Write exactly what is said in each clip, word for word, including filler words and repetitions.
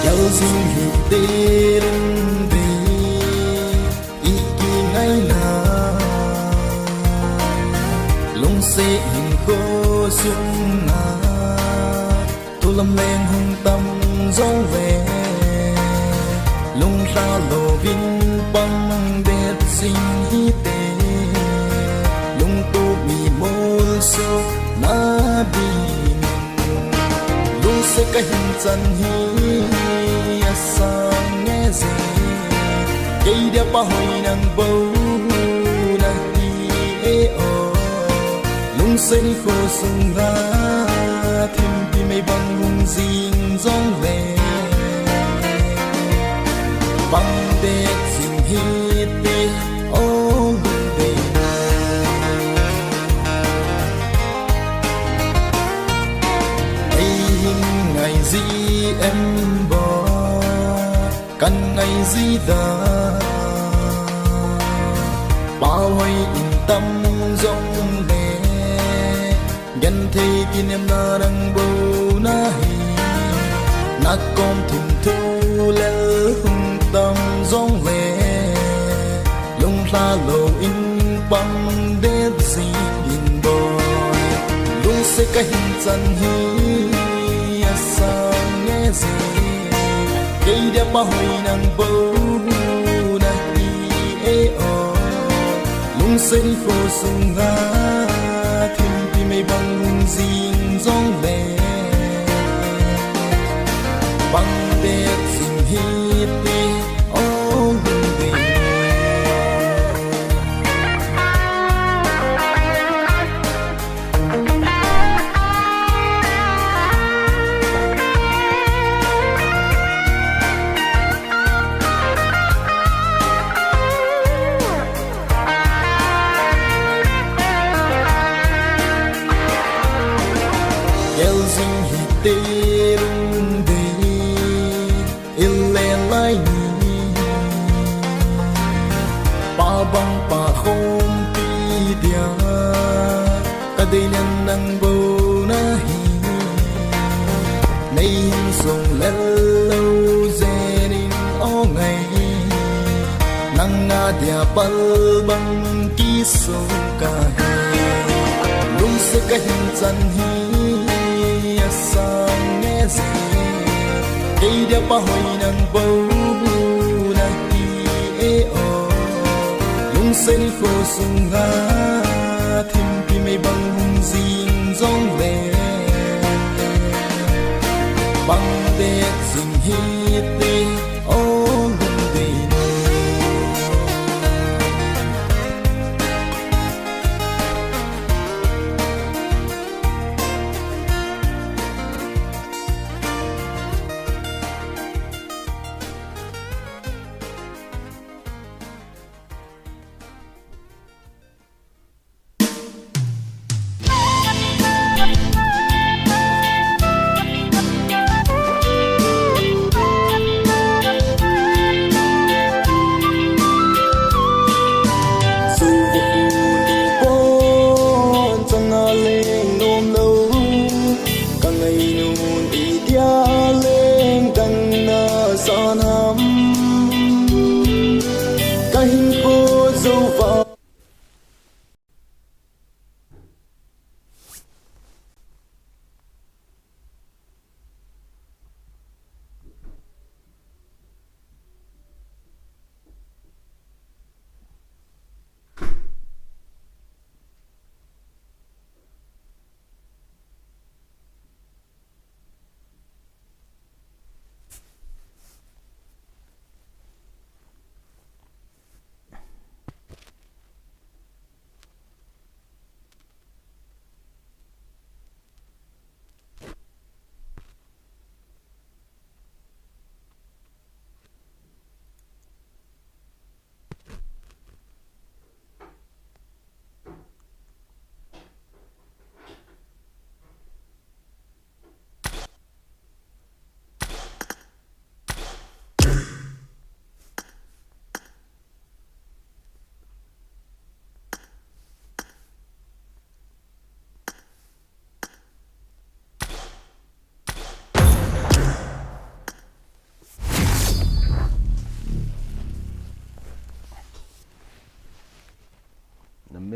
Yalzing hi terin ve i kingaina, lungset hin ko sung na, tulam leng hung tam zong ve, lungsa lovin pang det sing hi te, lungtup mi mol su na bin. Lungset ka hin chan hi a sang nge ze, kei dia pa hoi nang bo na hi e o. Lungset ni kho sunga thimpi mei bang lung zing zong le, bang det zing hi te o lung de. Ei hin ngai zi em bo, kan ngai zi da. Pau hoi in tam zong le, gen thei kinem na rang bo na hi. Na kom thim thu lel hung tam zong le, lungsa lo in pang det zing in bo. Lungset ka hin chan hi a sang nge ze, kei dia pa hoi nang bo na hi e o. Lungset ni kho sunga thimpi mei bang lung zing zong le, bang det zing hi te o lung de. Yalzing hi te lung de. Ile lai ni pa bang pa khom pi dia, ka dei lian nang bo na hi. Nei hin song lel lo zenin o ngai, nang a dia pal bang ki song ka hi. Lungset ka hin chan hi a sang nge ze, kei dia pa hoi nang bo na hi e o. Lungset ni kho sunga thimpi mei bang hung zing zong le, bang det zing hi te o lung de.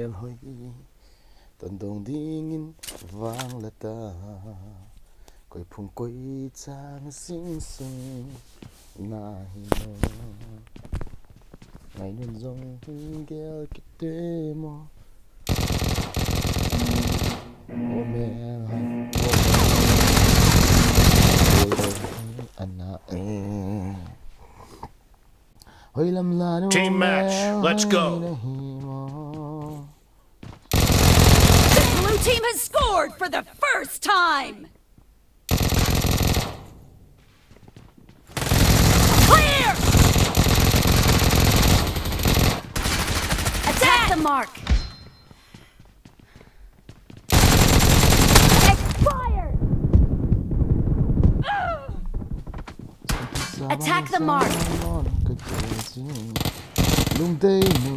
Hoi, tandong dingin vang lata, koi phung koi chang sing sung na hi mo. Ngai nun jong hing gel kite mo. O mel hai, o mel hai, ana e. Hoi lam la nu. Team match, mel let's hai go. Na hi mo. The blue team has scored for the first time. Clear! Attack the mark. Expired! Attack the mark. Lum dei nu.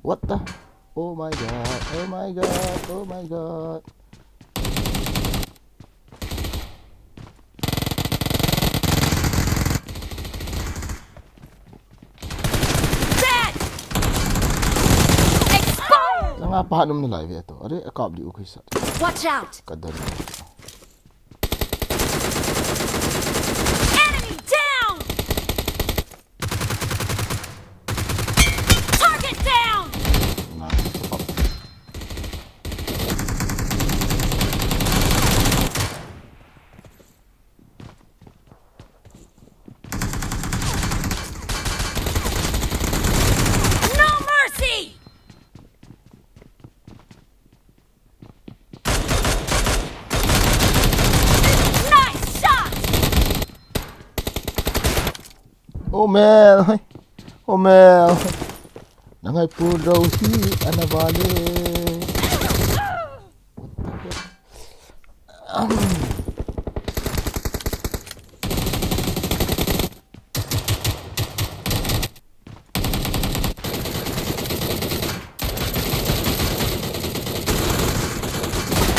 What the? Oh my god, oh my god, oh my god. Dead! Expired! Langa pa hanum na lai ve to. Are, akap di u kisa. Watch out! Kadar. Enemy down! Target down! Nice. No mercy! Nice shot! Oh mel, oh mel. Nangai pu rau hi ana vale.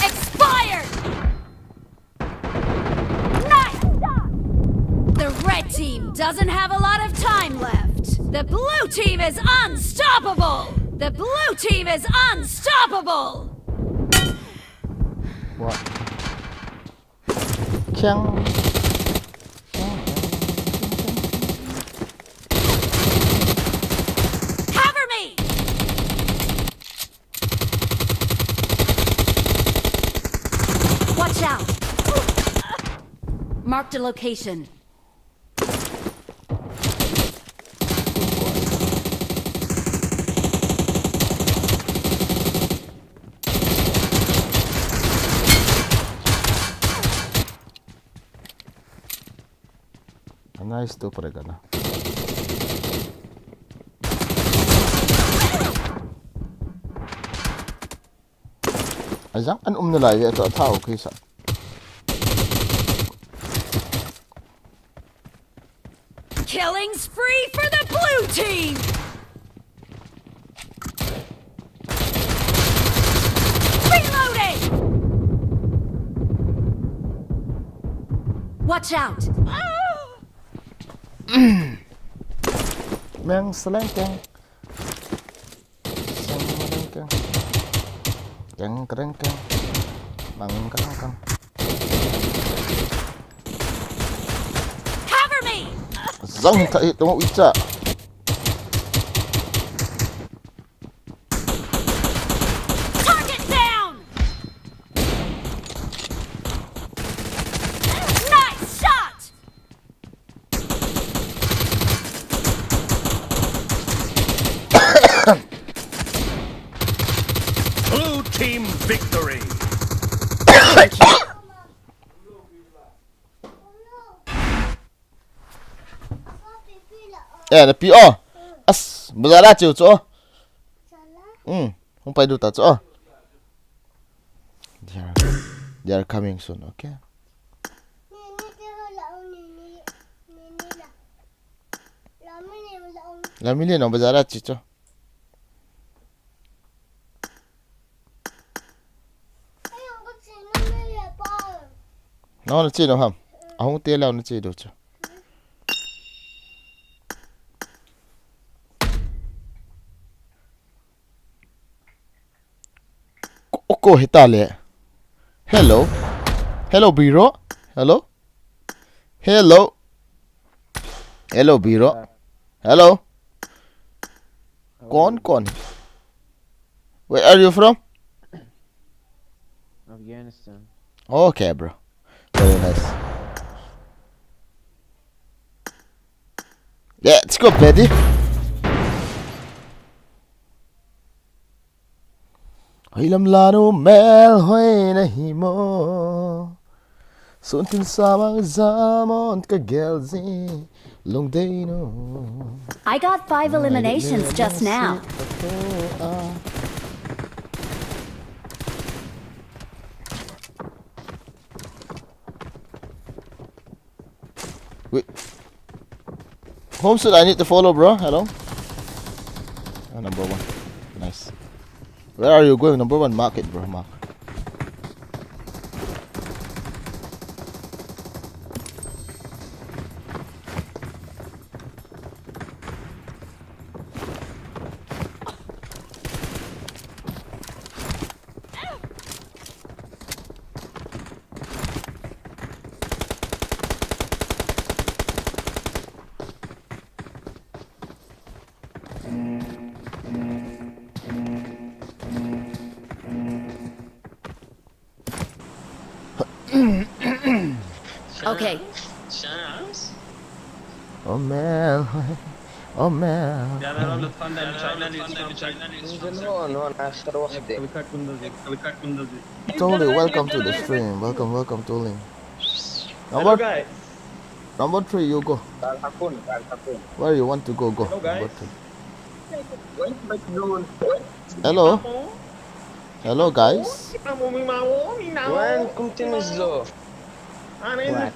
Expired! Nice shot! The red team doesn't have a lot of time left. The blue team is unstoppable! The blue team is unstoppable! What? Chang. Cover me! Watch out! Marked a location. Nice to pregana. Ajang an um na lai ve to, athau kisa. Killing spree for the blue team! Reloading! Watch out! Meng selengkeng. Keng, keng, keng. Keng, keng, keng. Mang, keng, keng. Cover me! Zang ka itu mo icha. Target down! Nice shot! Blue team victory. Eh, na pi o. As, bazar a chiu chu o. Hmm, hung pai du ta chu o. They are, they are coming soon, okay? Lamili no bazar a chi chu. Nang na chi no ham. Ahung te leu na che do chu. Ko, ko hita le. Hello. Hello, bro. Hello. Hello. Hello, bro. Hello. Kon, kon. Where are you from? Afghanistan. Okay, bro. Very nice. Let's go, buddy. Hoi lam lanu mel hoi na hi mo. Sun tin samang zamon ka gel ji. Lungdei nu. I got five eliminations just now. Wait. Whom should I need to follow, bro? Hello? Ah, number one. Nice. Where are you going? Number one, mark it, bro. Mark. Okay. Oh man. Oh man. Tuli, welcome to the stream. Welcome, welcome, Tuli. Number, number three, you go. Where you want to go, go. Number three. Hello. Hello, guys. When continues lo. What?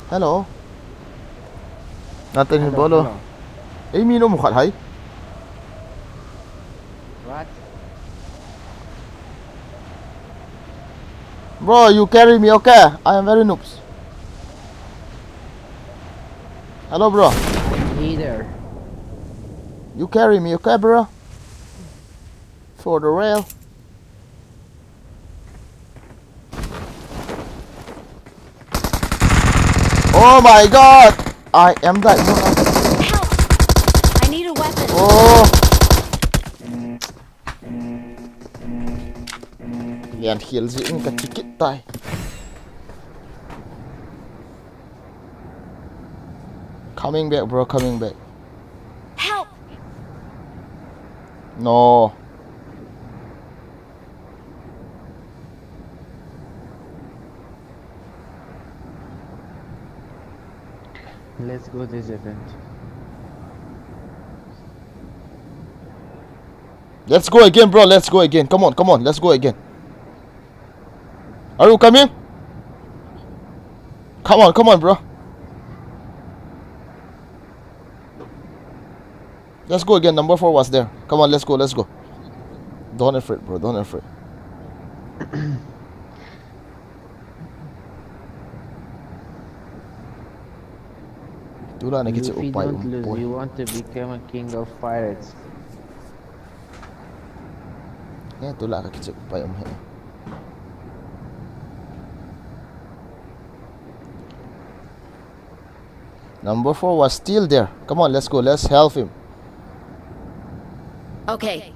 Hello. Nathan, hello, bolo. Hello. Eh, mi no mukhat hai. What? Bro, you carry me, okay? I am very noobs. Hello, bro. I'm here. You carry me, okay, bro? For the rail. Oh my God! I am dead. No, no. Help! I need a weapon. Oh. Lian hial ji in ka chikit tai. Coming back, bro, coming back. Help! No. Let's go this event. Let's go again, bro. Let's go again. Come on, come on. Let's go again. Are you coming? Come on, come on, bro. Let's go again. Number four was there. Come on, let's go, let's go. Don't afraid, bro. Don't afraid. Tula na kiche upai um poi. You want to become a king of pirates. Eh, tula ka kiche upai um he. Number four was still there. Come on, let's go. Let's help him. Okay.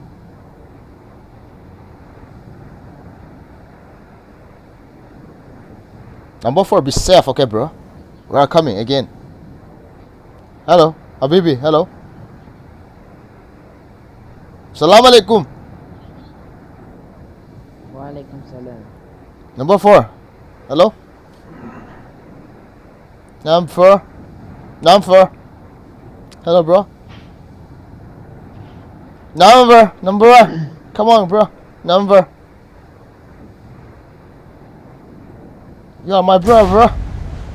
Number four, be safe, okay, bro? We are coming again. Hello, Habibi, hello. Salam alaikum. Wa alaikum salam. Number four, hello. Number four. Number four. Hello, bro. Number, number one. Come on, bro. Number. You are my bro, bro.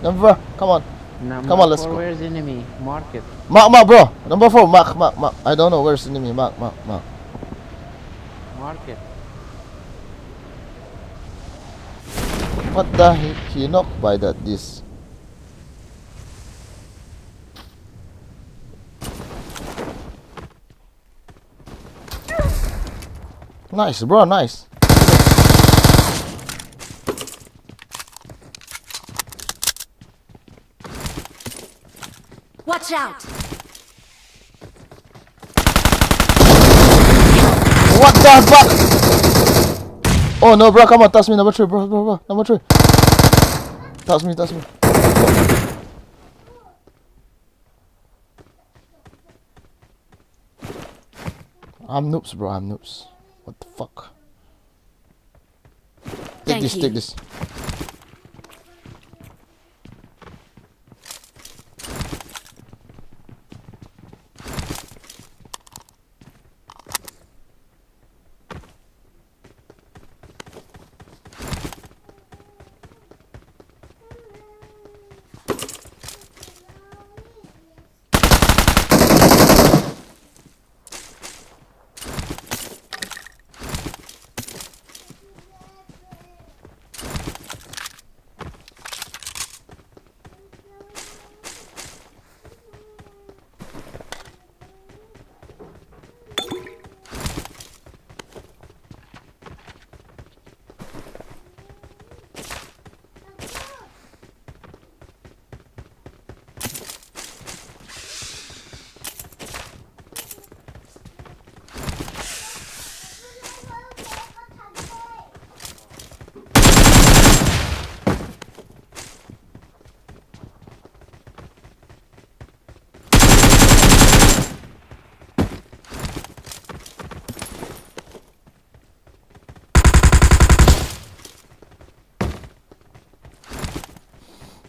Number four. Come on. Come on, let's go. Where's enemy? Mark it. Mark, mark, bro. Number four. Mark, mark, mark. I don't know where's enemy. Mark, mark, mark. Mark it. What the heck? He knocked by that this. Nice, bro, nice. Watch out! What the fuck? Oh no, bro, come on, touch me, number three, bro, bro, bro, number three. Touch me, touch me. I'm noobs, bro, I'm noobs. What the fuck? Take this, take this.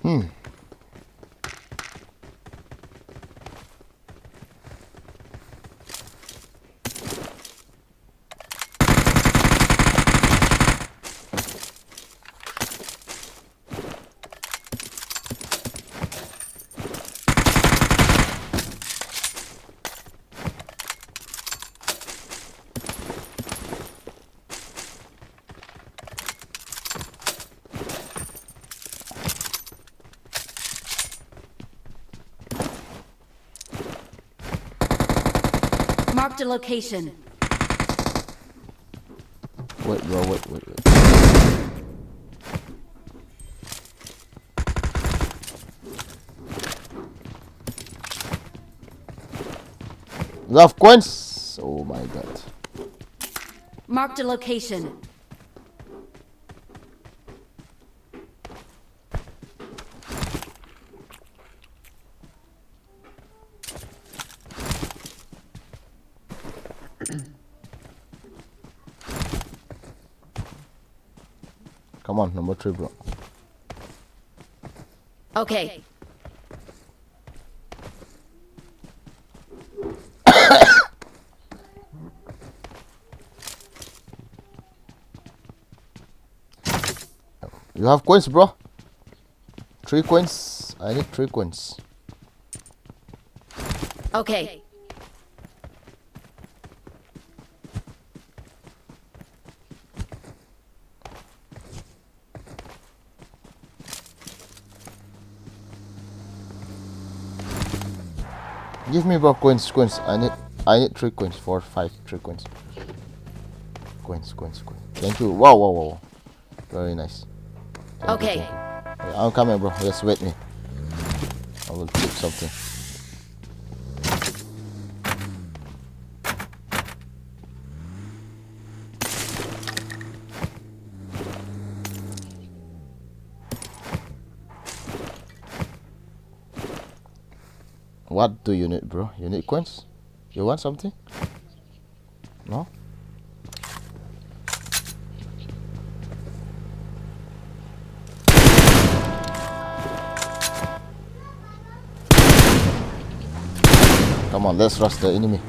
Hmm. Marked a location. Wait, bro, wait, wait, wait. You have coins? Oh my god. Marked a location. Come on, number three, bro. Okay. You have coins, bro? Three coins. I need three coins. Okay. Give me, bro, coins, coins. I need, I need three coins, four, five, three coins. Coins, coins, coins. Thank you. Wow, wow, wow. Very nice. Thank you, okay, thank you. Yeah, I'm coming, bro. Just wait me. I will pick something. What do you need, bro? You need coins? You want something? No? Come on, let's rush the enemy.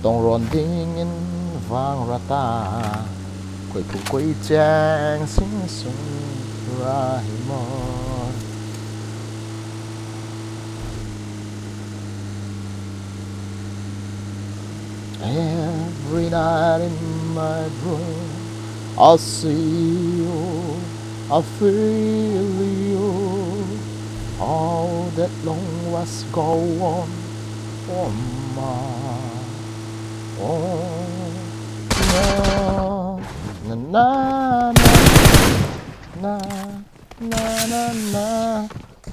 Tong ron dingin vang rata. Koi phu koi cheng sing sung ra hi mo. Every night in my dream, I see you, I feel you. All that long was go on. Oh my, oh no. Na na na na na na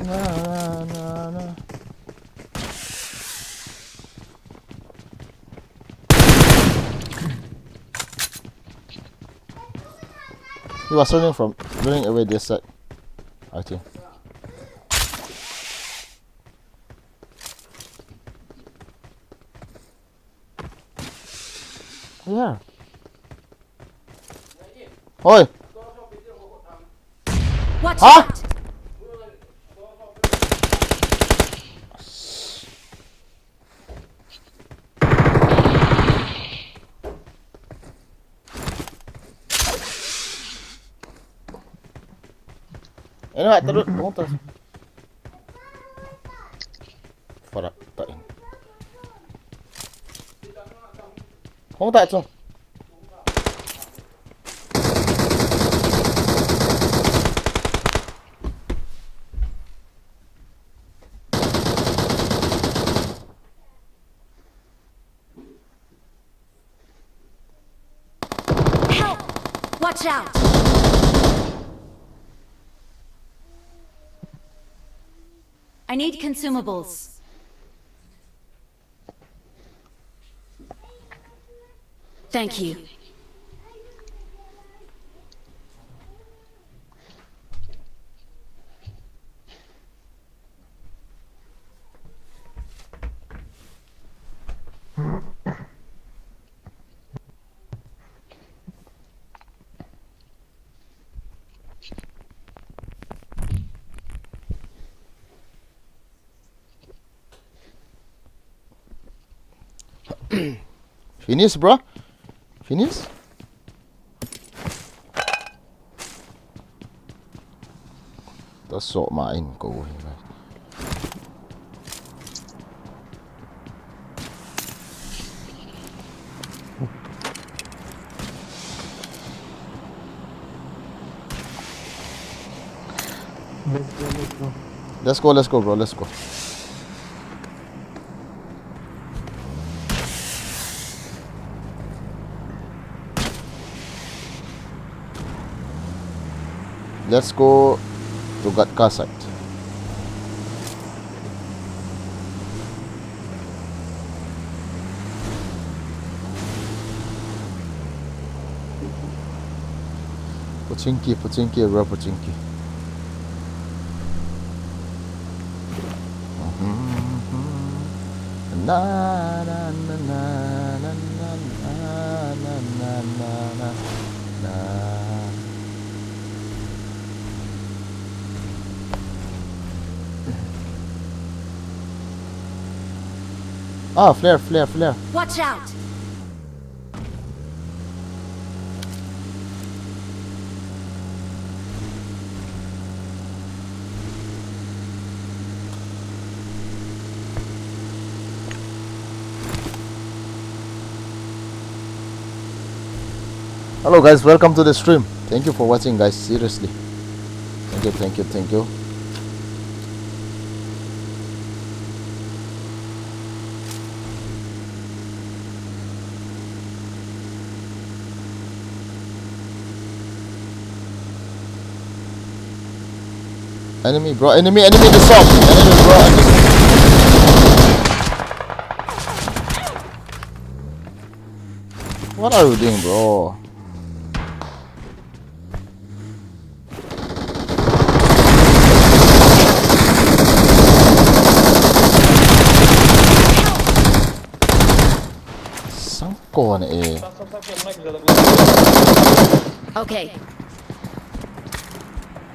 na na na. He was running from, running away this side, I think. Yeah. Oi. Watch out! Eno, ha, tarut, hung ta. Fara ta in. Hung ta chu. Help! Watch out! I need consumables. Thank you. Finish, bro? Finish? Ta so ma in ko hi. Let's go, let's go. Let's go, let's go, bro, let's go. Let's go to Gatka site. Pochinki, pochinki, bro, pochinki. Na, na, na. Ah, flare, flare, flare. Watch out! Hello guys, welcome to the stream. Thank you for watching, guys. Seriously. Thank you, thank you, thank you. Enemy, bro. Enemy, enemy, the shop. Enemy, bro. Enemy. What are you doing, bro? Sangkon e. Okay.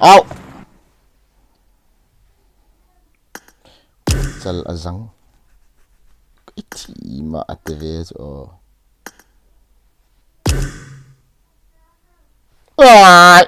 Au. Chal ajang. Iti ma ateve o. Ai.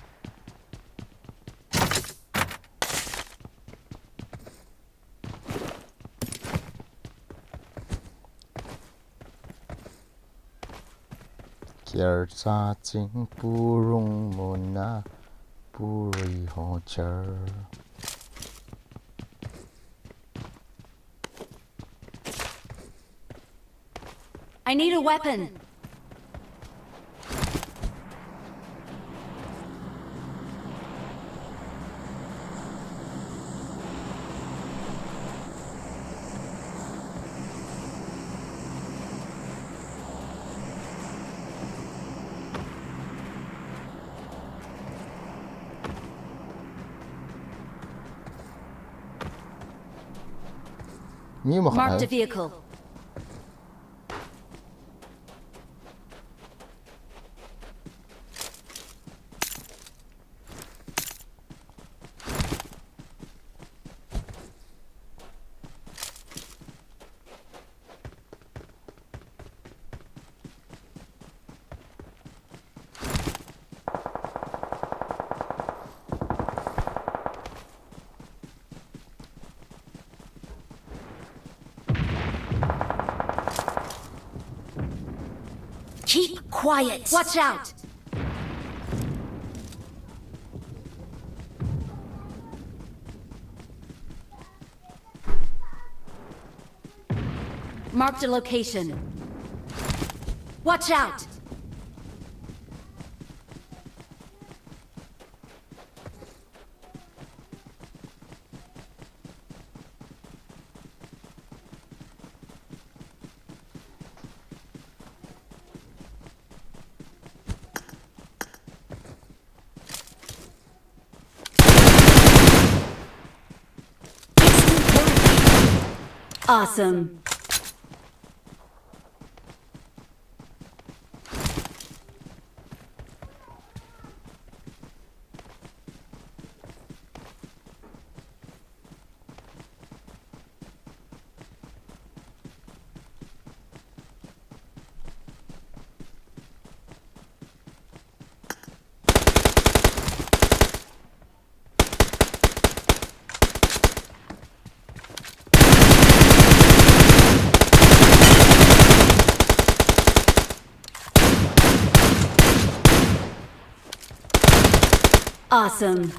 Kercha ching purung mona puri ho char. I need a weapon. Marked a vehicle. Keep quiet. Watch out. Marked a location. Watch out. Awesome. Awesome.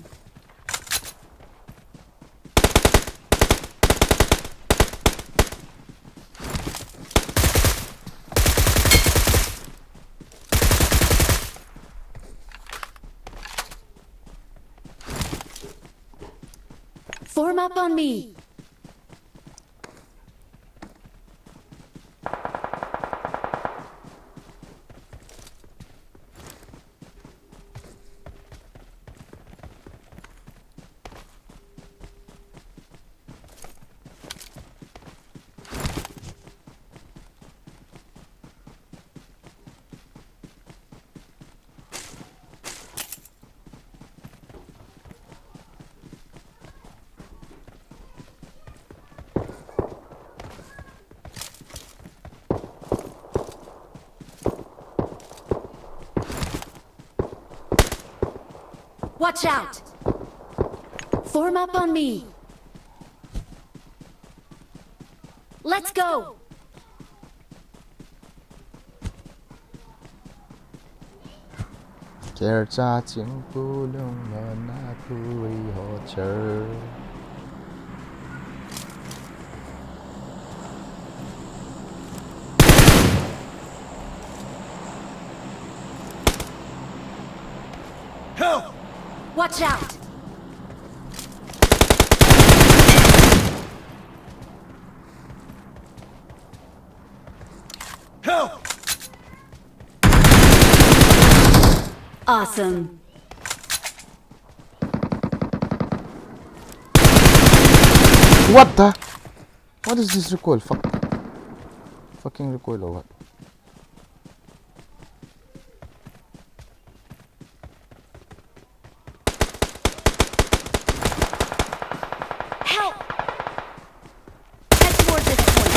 Form up on me. Watch out! Form up on me. Let's go! Kercha chingpu lung lona puri ho char. Help! Watch out! Help! Awesome. What the? What is this recoil? Fuck. Fucking recoil or what? Help! Head toward this point.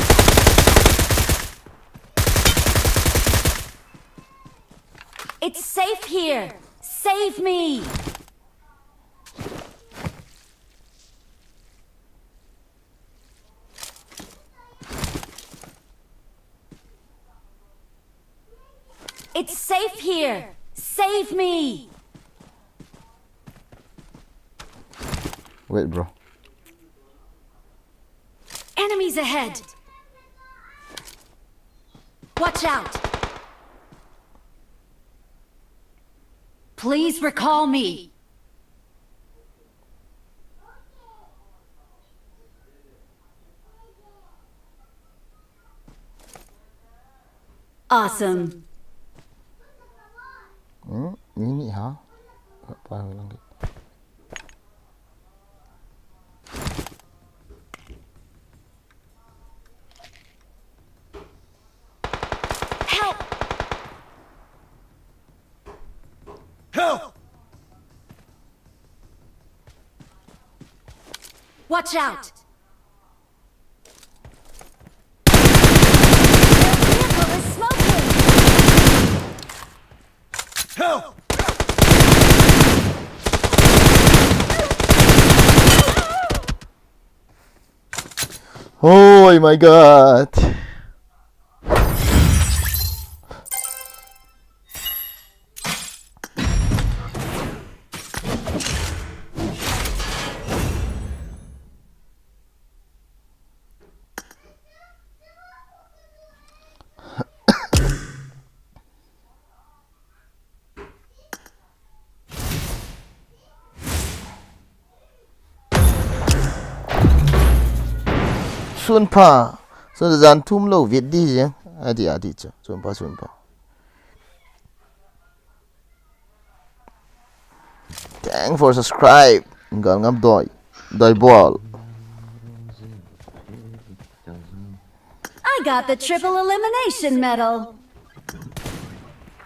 It's safe here. Save me. It's safe here. Save me. Wait, bro. Enemies ahead. Watch out. Please recall me. Awesome. Hmm, ini ha. Pa lang. Help! Help! Watch out! Help! Oh my god. Sunpha. So jan thum lou vet di jeng. Adi adi chu. Sunpha sunpha. Thank for subscribe. Gal ngam doi. Doi bol. I got the triple elimination medal.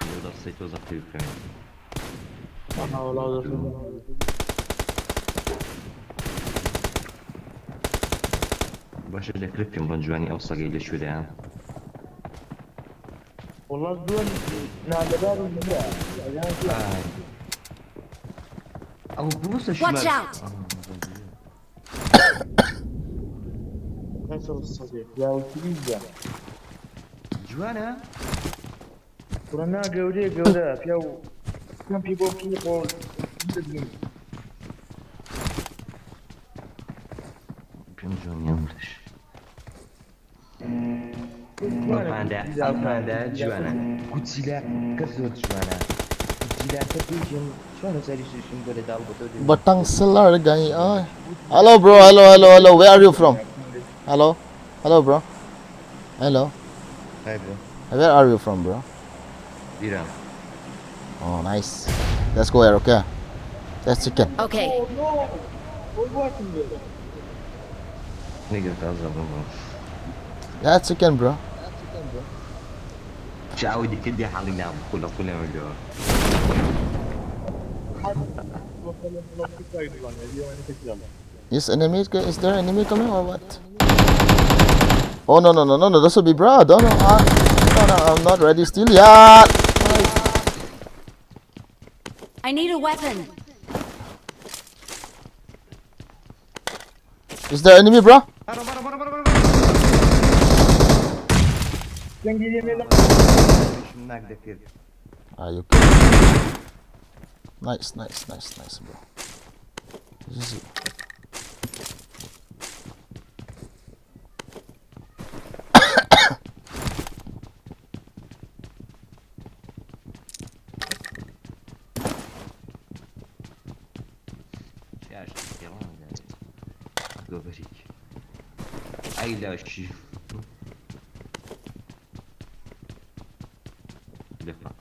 Yolda site uzak yükleyin. Aha, ola uzak. Başa ile kriptim ban juani avsa gele şöyle ya. Ola juani na da daru ne ya. Ay. Ama bu nasıl Watch şunlar? Out! Nasıl sade? Ya utiliza. Juana. Kurana gövde gövde. Ya. Some people people. Kim Jong yanlış. Alpanda, Alpanda, Juana. Kuchila, kazo Juana. Kuchila, kazo Juana. Juana sari su sun gole dal goto de. Batang selar gai ai. Hello bro, hello, hello, hello. Where are you from? Hello? Hello bro. Hello. Hi bro. Where are you from, bro? Iran. Oh, nice. Let's go here, okay? That's chicken. Okay. Nigga, kazo bro. That's chicken, bro. Ciao di kidi haling na kula kula bro. Is enemy? Is there enemy coming or what? Oh no no no no no! This will be bro. Don't know. Uh, no no, I'm not ready still yet. I need a weapon. Is there enemy, bro? Şunlar da kir. Are you kidding? Nice, nice, nice, nice, bro. Easy. Сейчас сделаем, да. Говорить. Ай, да, щи. Леха.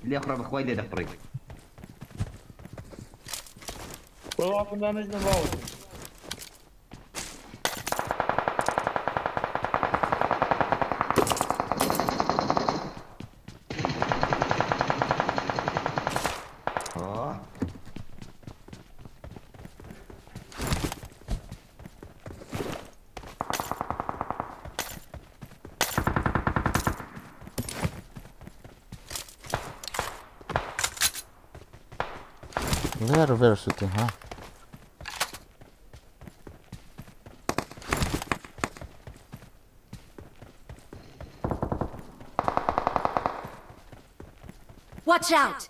Леха, раб, хвай, леха, прыг. Well, off and down is the road. О. Where, where shooting, huh? Watch out!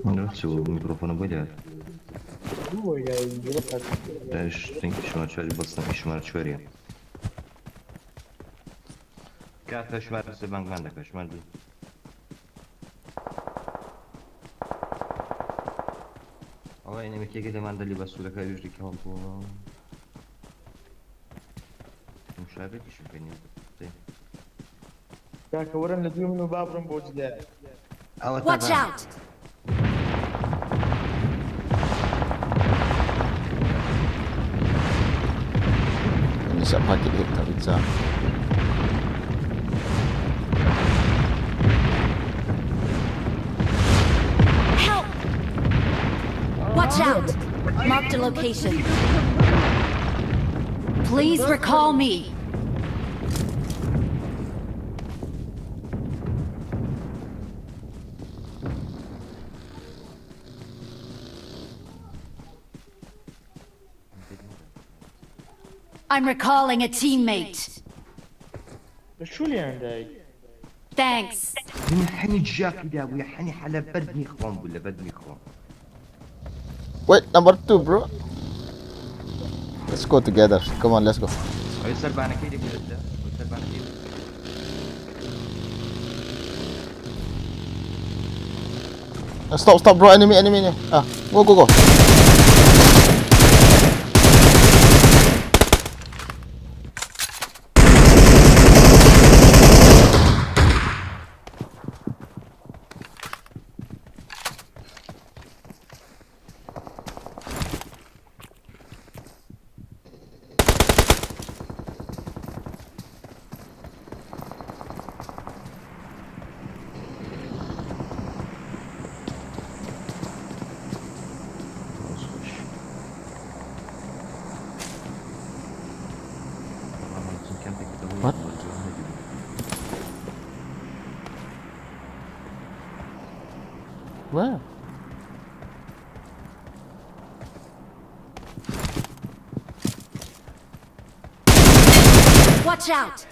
Nasıl mikrofonu böyle? Ой, я не так. Да, ишь, ты ишь, мочали, бацан, ишь, мочали. Ka koşmar, se bang bang da koşmar. Ama enemy keke de manda liba sura ka ücret kaldı. Muşabet işim beni. Te. Ya kawaran na duyum no babram bojile. Watch out! Ini sa pakai hit tapi sa. Help! Watch out! Marked a location. Please recall me. I'm recalling a teammate. Thanks. Hani jack ida bu ya, hani hala badni khon bu la badni khon. Wait, number two, bro. Let's go together. Come on, let's go. Oy sir, bana kedi bu la. Oy sir, bana kedi. Uh, stop, stop, bro. Enemy, enemy, enemy. Ah, go, go, go. What? Where? Watch out!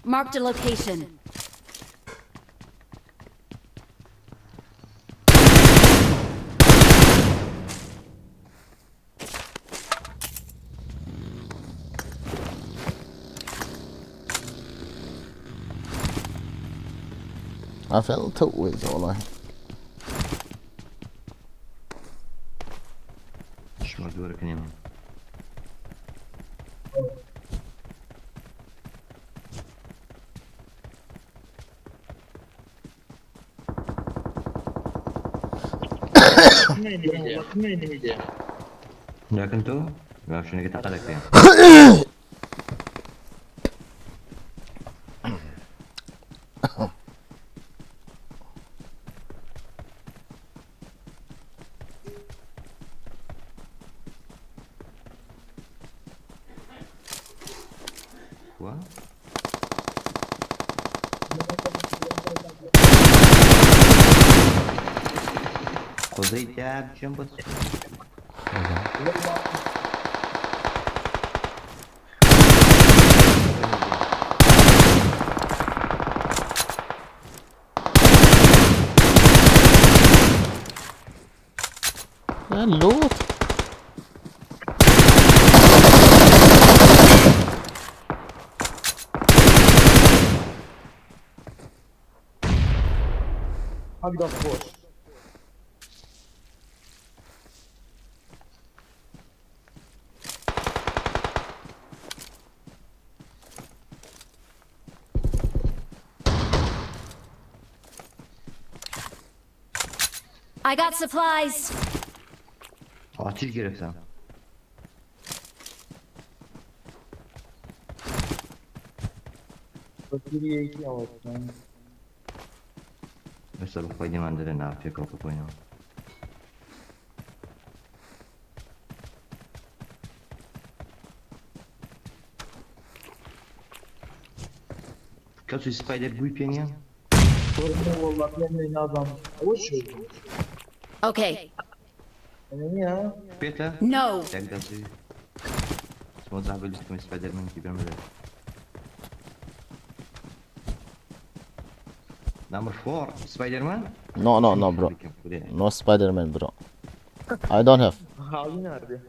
Marked a location. I felt too with all I. Shmar dua rakne ma. Yakın tu, ya şunu git atak ya. Quoi? Kuzey tab jumbo. Lan loot. Hadi bak boş. I got supplies. Açıl gerek sen. Bak, bir iki yavaş lan. Mesela bu koyduğum anda da ne yapıyor, kapı koyuyor. Kaçı Spider bu ipi ya? Sorma vallahi, ben de adam. Avuç şey. Okay. Enemy ha? Peter. No. Tek kaçı. Smo zabili s Spider-Man gibi mi? Number four, Spider-Man? No, no, no, bro. No Spider-Man, bro. I don't have. Abi nerede?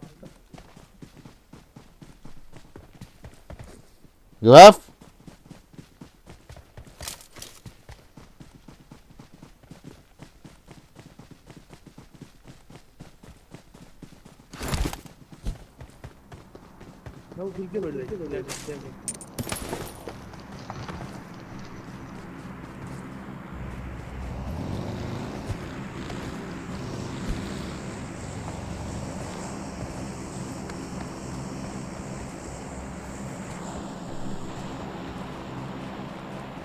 You have? No, gel gel öyle. Gel, gel, gel.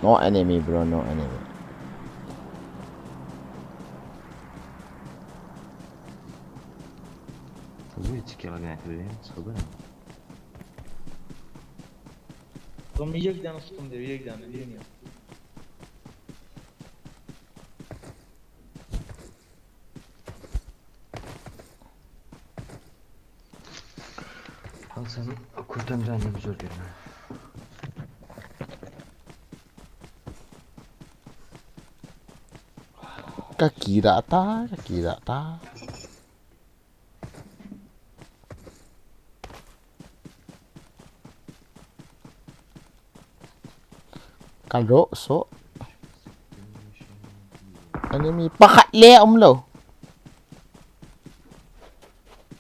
No enemy, bro, no enemy. Вы тикела гнать, вы сходили? Там я где-то там, где я где-то, где я. Al sen kurtan canım zor görme. Kakira ta, kakira ta. Kalo so. Enemy pakhat le umlo.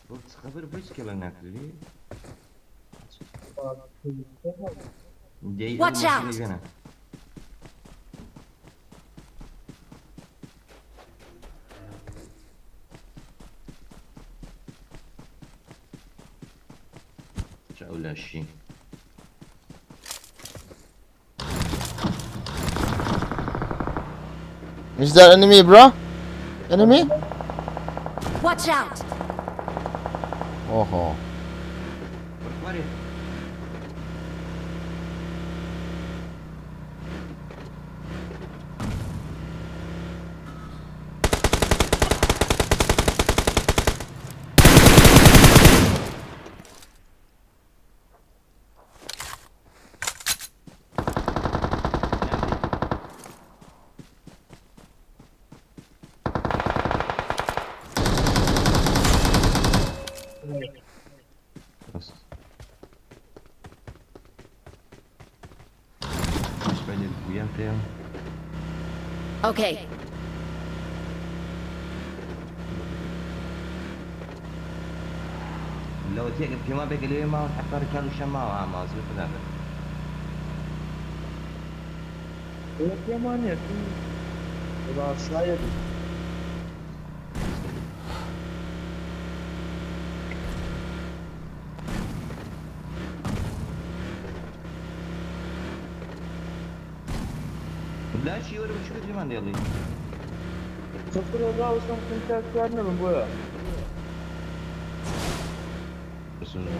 Bak, sıkı bir bıç kela nakli. Watch out! Çaula şey. Is there enemy, bro? Enemy? Watch out! Oho. Bak var ya. Раз. Господи, я прям. Okay. لو تيك في ما بيك اليوم ما حتى ركال وشما ما ما زي كذا. Yok ya, manyak. Ulan aşağıya bir. لا شي ولا بشوف زي ما عندي الله. Sıfır olsa olsam kimse vermedim bu ya. بس إنه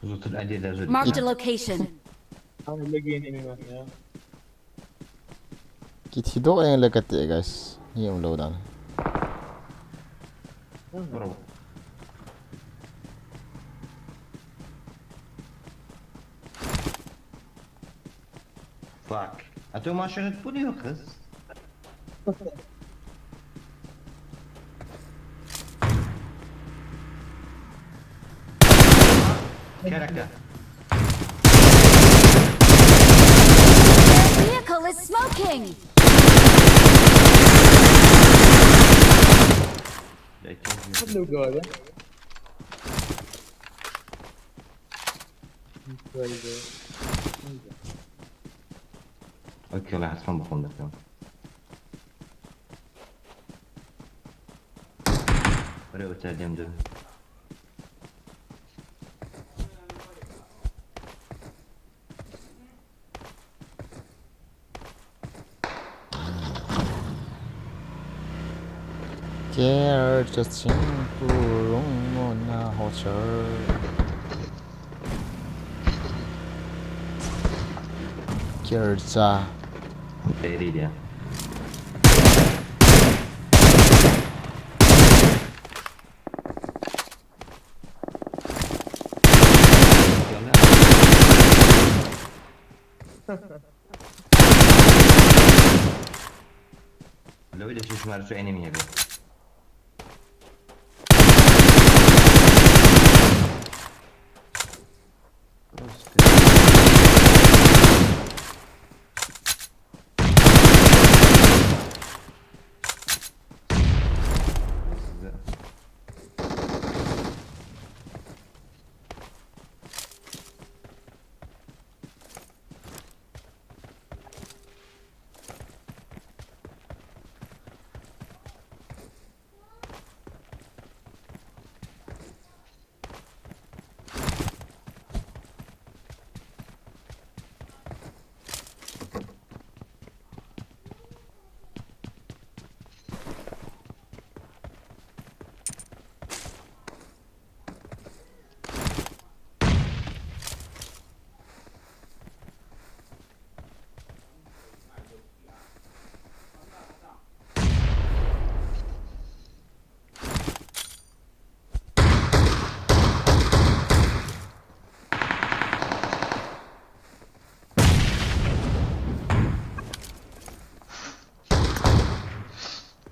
Zutul adi da zutul. Marked a location. Tam öyle giyineyim ben ya. Kiti do yang le kate, guys. Ni umlo dan. Bro. Fuck. Atıyorum aşağı bu diyor kız. Keraka. Vehicle is smoking! Ya, çok Hadi bu kadar. Böyle. Okey, la hatman bakalım bakalım. Oraya öteceğim diyorum. Ker cha ching pu lung mo na ho char. Ker cha. Ready dia. Lo ile şu şunları şu enemy abi.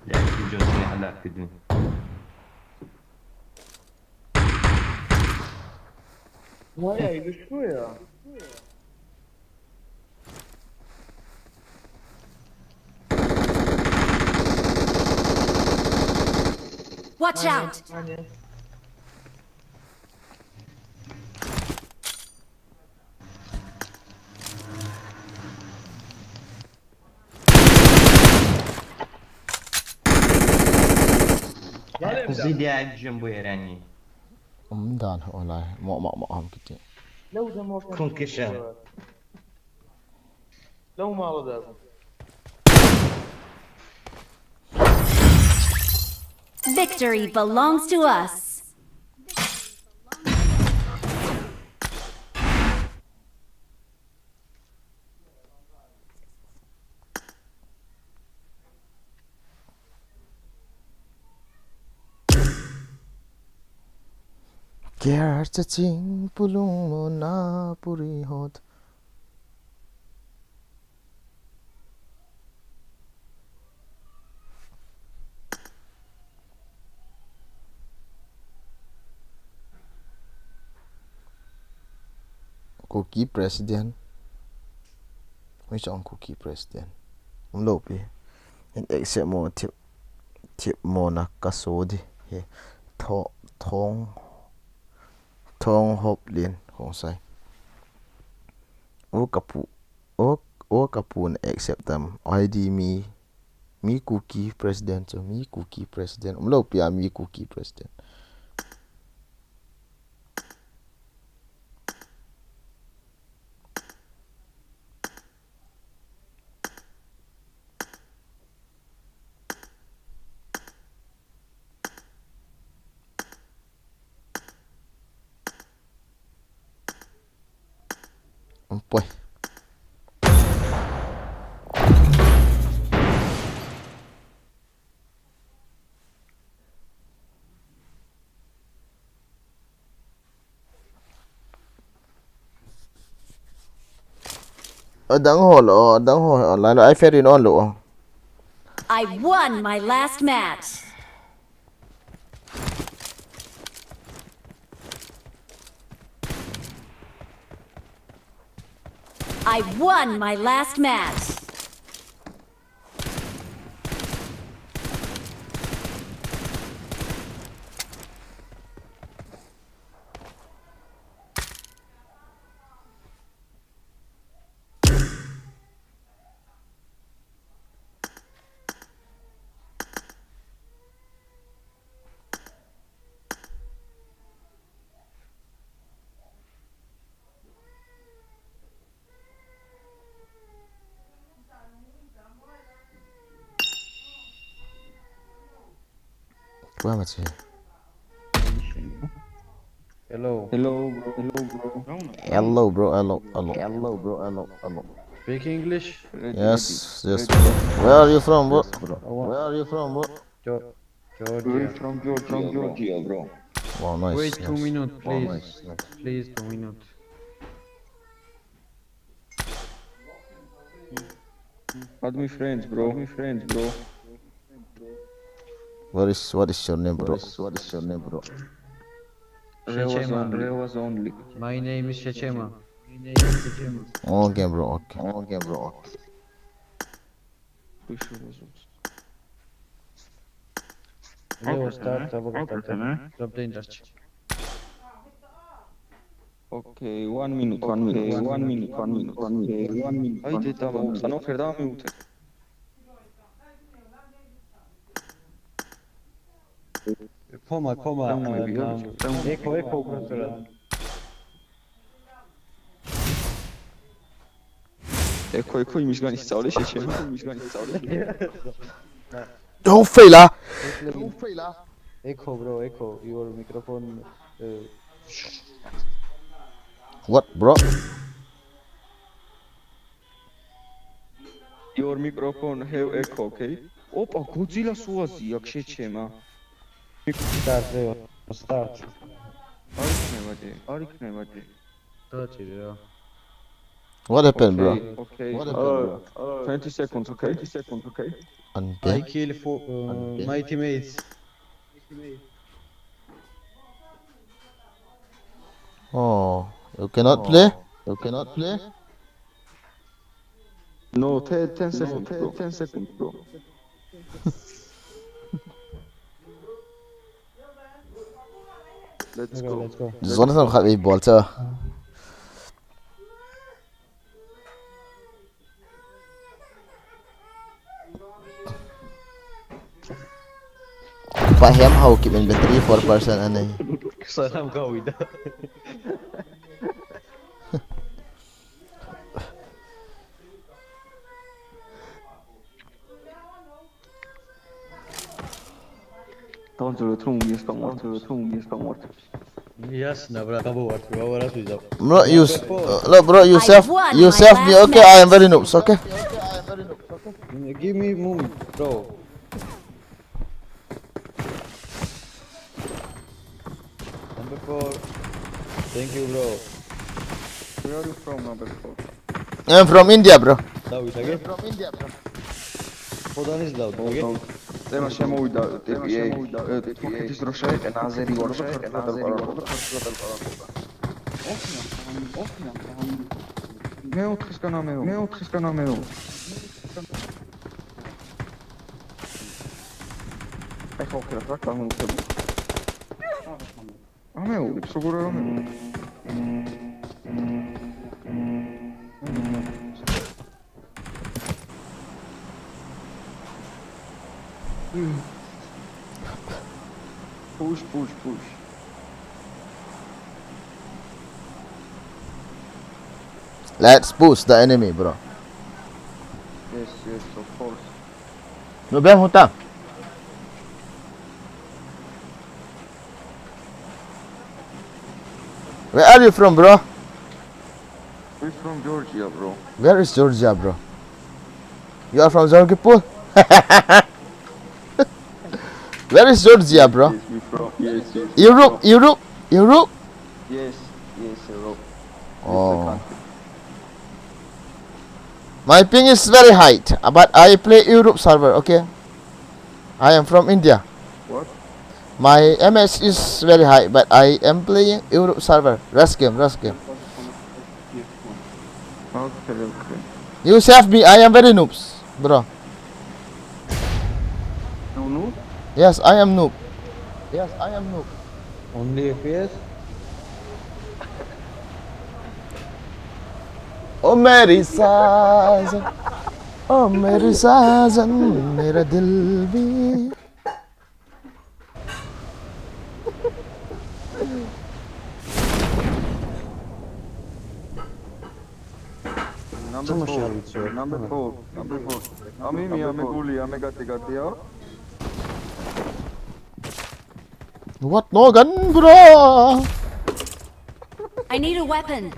Ya, ijo sine hala kidin. Vay ya, düştü ya. Watch out! Hani? Zidia jumbo erani. Um dan ho lai. Mo mo mo ham kiti. Lo da mo. Concussion. Lo ma lo da. Victory belongs to us. Ker cha ching pu lung mo na puri hot. Kuki president. Hoi chong Kuki president. Um lo pi. In accept mo thip, thip mo na ka so di. He. Tho-, thong, thong hop lin. Hong sai. O kapu, o, o kapu na accept tam. I D mi, mi Kuki president, so mi Kuki president. Um lo pi a mi Kuki president. Umpoi. Adang ho lo, adang ho, lai lo, ai fair in on lo. I won my last match. I won my last match. Kuama che. Hello. Hello, bro. Hello, bro. Hello, bro. Hello, hello. Hello, bro. Hello, hello. Speak English. Yes, yes, bro. Where are you from, bro? Where are you from, bro? Geo- We're Georgia. From Georgia, from Georgia, bro. Wow, nice. Wait two Nice. minutes, Wow, please. Nice, nice. Please, two minutes. Add me friends, bro. Add me friends, bro. What is what is your name, bro? What is your name, bro? Rewas Shechema. Only. Rewas Only. My name is Shechema. Okay, bro. Okay. Okay, bro. Okay. Push Rewas Only. Leo, start, start, start, start. Drop the industry. Okay, one minute, one minute, one minute, one minute, one minute, one minute. Ai, te tamo, sano kherda mi ute. Khoma, khoma. Tamo, uh, yo, um, tamo. Echo, echo, Professor. Echo, echo, imis gani saule, Shechema. Don't fail, ah. Echo, bro, echo. Your microphone. Uh, What, bro? Your microphone have echo, okay? Opa, Godzilla suazi, yak Shechema. Start, Leo. Start. Arikne vade, arikne vade. Start, Leo. What happened, bro? Okay, okay. Uh, twenty seconds, okay? Twenty seconds, okay? And I then? Kill for uh, my teammates. Oh, you cannot play? You cannot play? No, ten, ten seconds, bro. Ten seconds, bro. Let's Let's go, go. Let's go. Zone sam khat vei bol cha. Pa hem hau kip in battery four percent anei. Salam kau ida. Don't you throw me, come on, you throw me, come on. Yes, na bra, kabo wat, bra, bra, suiza. Bro, you s- uh, look, bro, you save you save me, okay? I am very noobs, okay? Give me move, bro. Number four. Thank you, bro. Where are you from, number four? I'm from India, bro. Dawi lagi. From India, bro. Hold on, is Dawi lagi. Tema shemo da, te ye, te ke ti sro shai, en azeri wala, en azeri wala. Me otkis kana me, me otkis kana me. Ai, kau kira trak kamu. Ame o, ipso gora ame. Push, push, push. Let's push the enemy, bro. Yes, yes, of course. No bem huta. Where are you from, bro? We're from Georgia, bro. Where is Georgia, bro? You are from Zorgipur? Where is Georgia, bro? Yes, we from. Yes, yes. Europe, Europe, Europe. Yes, yes, Europe. Oh. My ping is very high, but I play Europe server, okay? I am from India. What? My M S is very high, but I am playing Europe server. Rush game, rush game. Okay, okay. You save me, I am very noobs, bro. No, no. Yes, I am noob. Yes, I am noob. Only F P S? ओ मेरी साजन, ओ मेरी साजन, मेरा दिल भी. Number four. Number four. Number four. Ami mi, ami guli, ami gati gati, oh. What? No gun, bro. I need a weapon.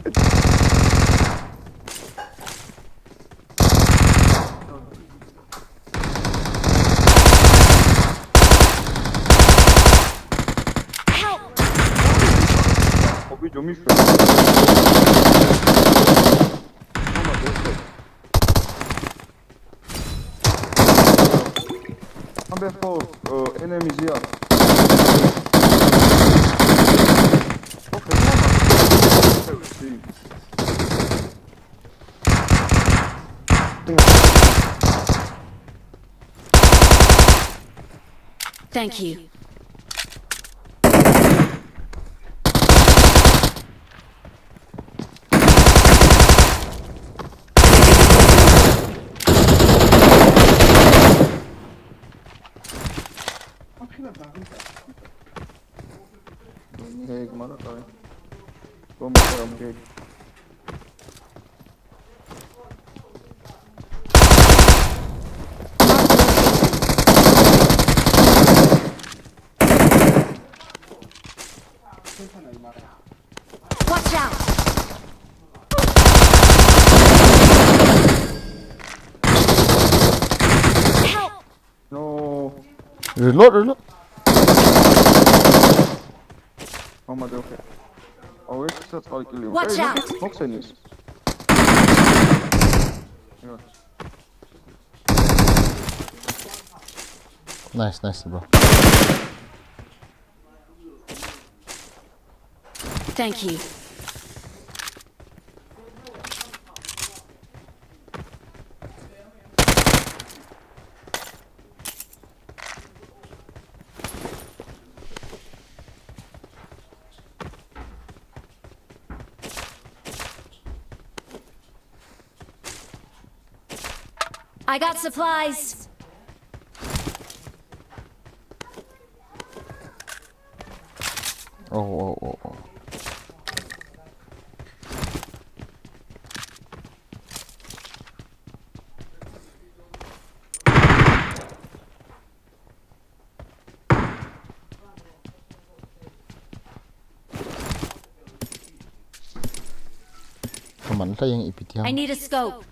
Help! Obi jomi. Number four, uh, enemies here. Okay, thank you. Hey, kumara tayo. Kung masaya ang cake. Watch out! Help! No. Reload, reload. Oh my God, okay. Oh, wait, that's all kill you. Watch out! Hey, look at Fox and this. Yeah. Nice, nice, bro. Thank you. I got supplies. Oh, oh, oh, oh. Kaman lha jeng ipi ti ham. I need a scope.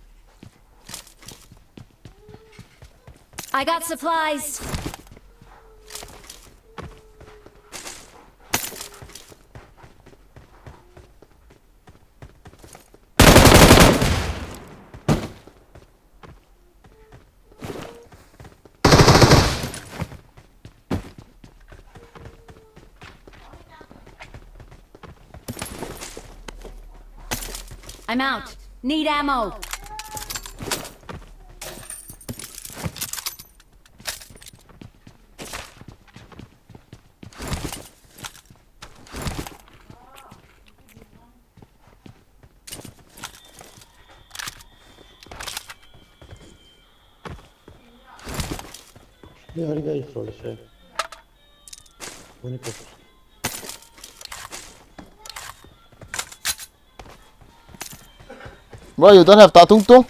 I got supplies. I'm out. Need ammo. Bro, you don't have ta tung tung?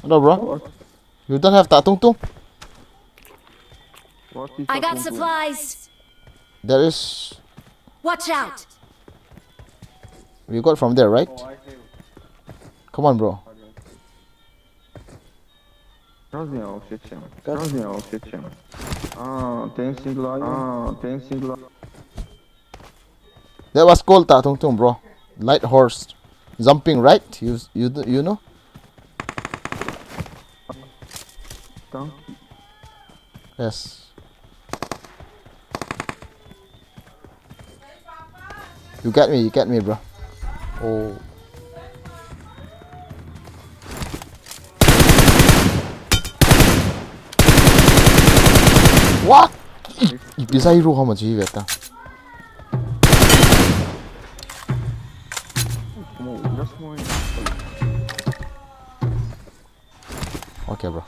Hello, bro. You don't have ta tung tung? I got supplies. There is. Watch out! We got from there, right? Come on, bro. Разные вообще чем. Разные вообще чем. А, dancing lion. А, dancing lion. That was called ta tung tung, bro. Light horse. Jumping, right? You, you, you know? Donkey. Yes. You get me, you get me, bro. Oh. What? I, ipi zai ru hama ji veta. Okay, bro.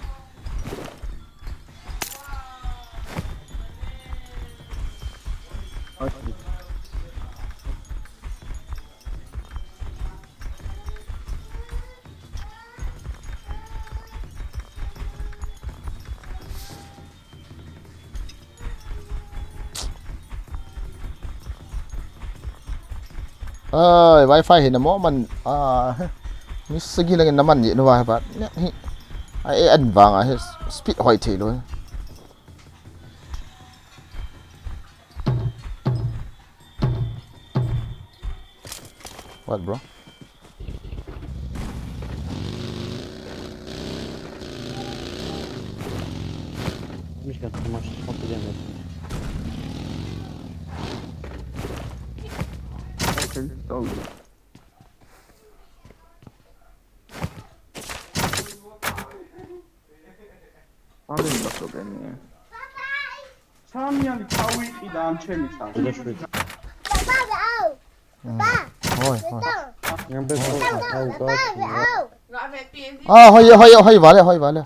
Ai, Wi-Fi hi na mo man. Ah, mi sagi lang na man ni no wa ba. Ni hi. Ai, an vang a hi speed hoi thei lo. What, bro? Mich ganz normal aufgelernt. Okay, oh. Abi, bak o beni ya. Samian kawi idan chemi sa. Flash with. Hoi, hoi. Yang best. Ah, hoi, hoi, hoi, vale, hoi, vale.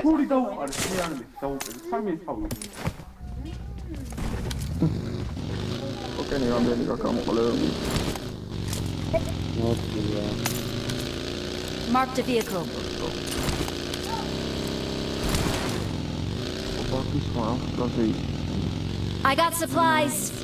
Kuri dau, ar sian dau, sami dau. Okay, ni ambil ni kakak mau kalau. Not clear. Marked a vehicle. Apa tu semua lagi? I got supplies.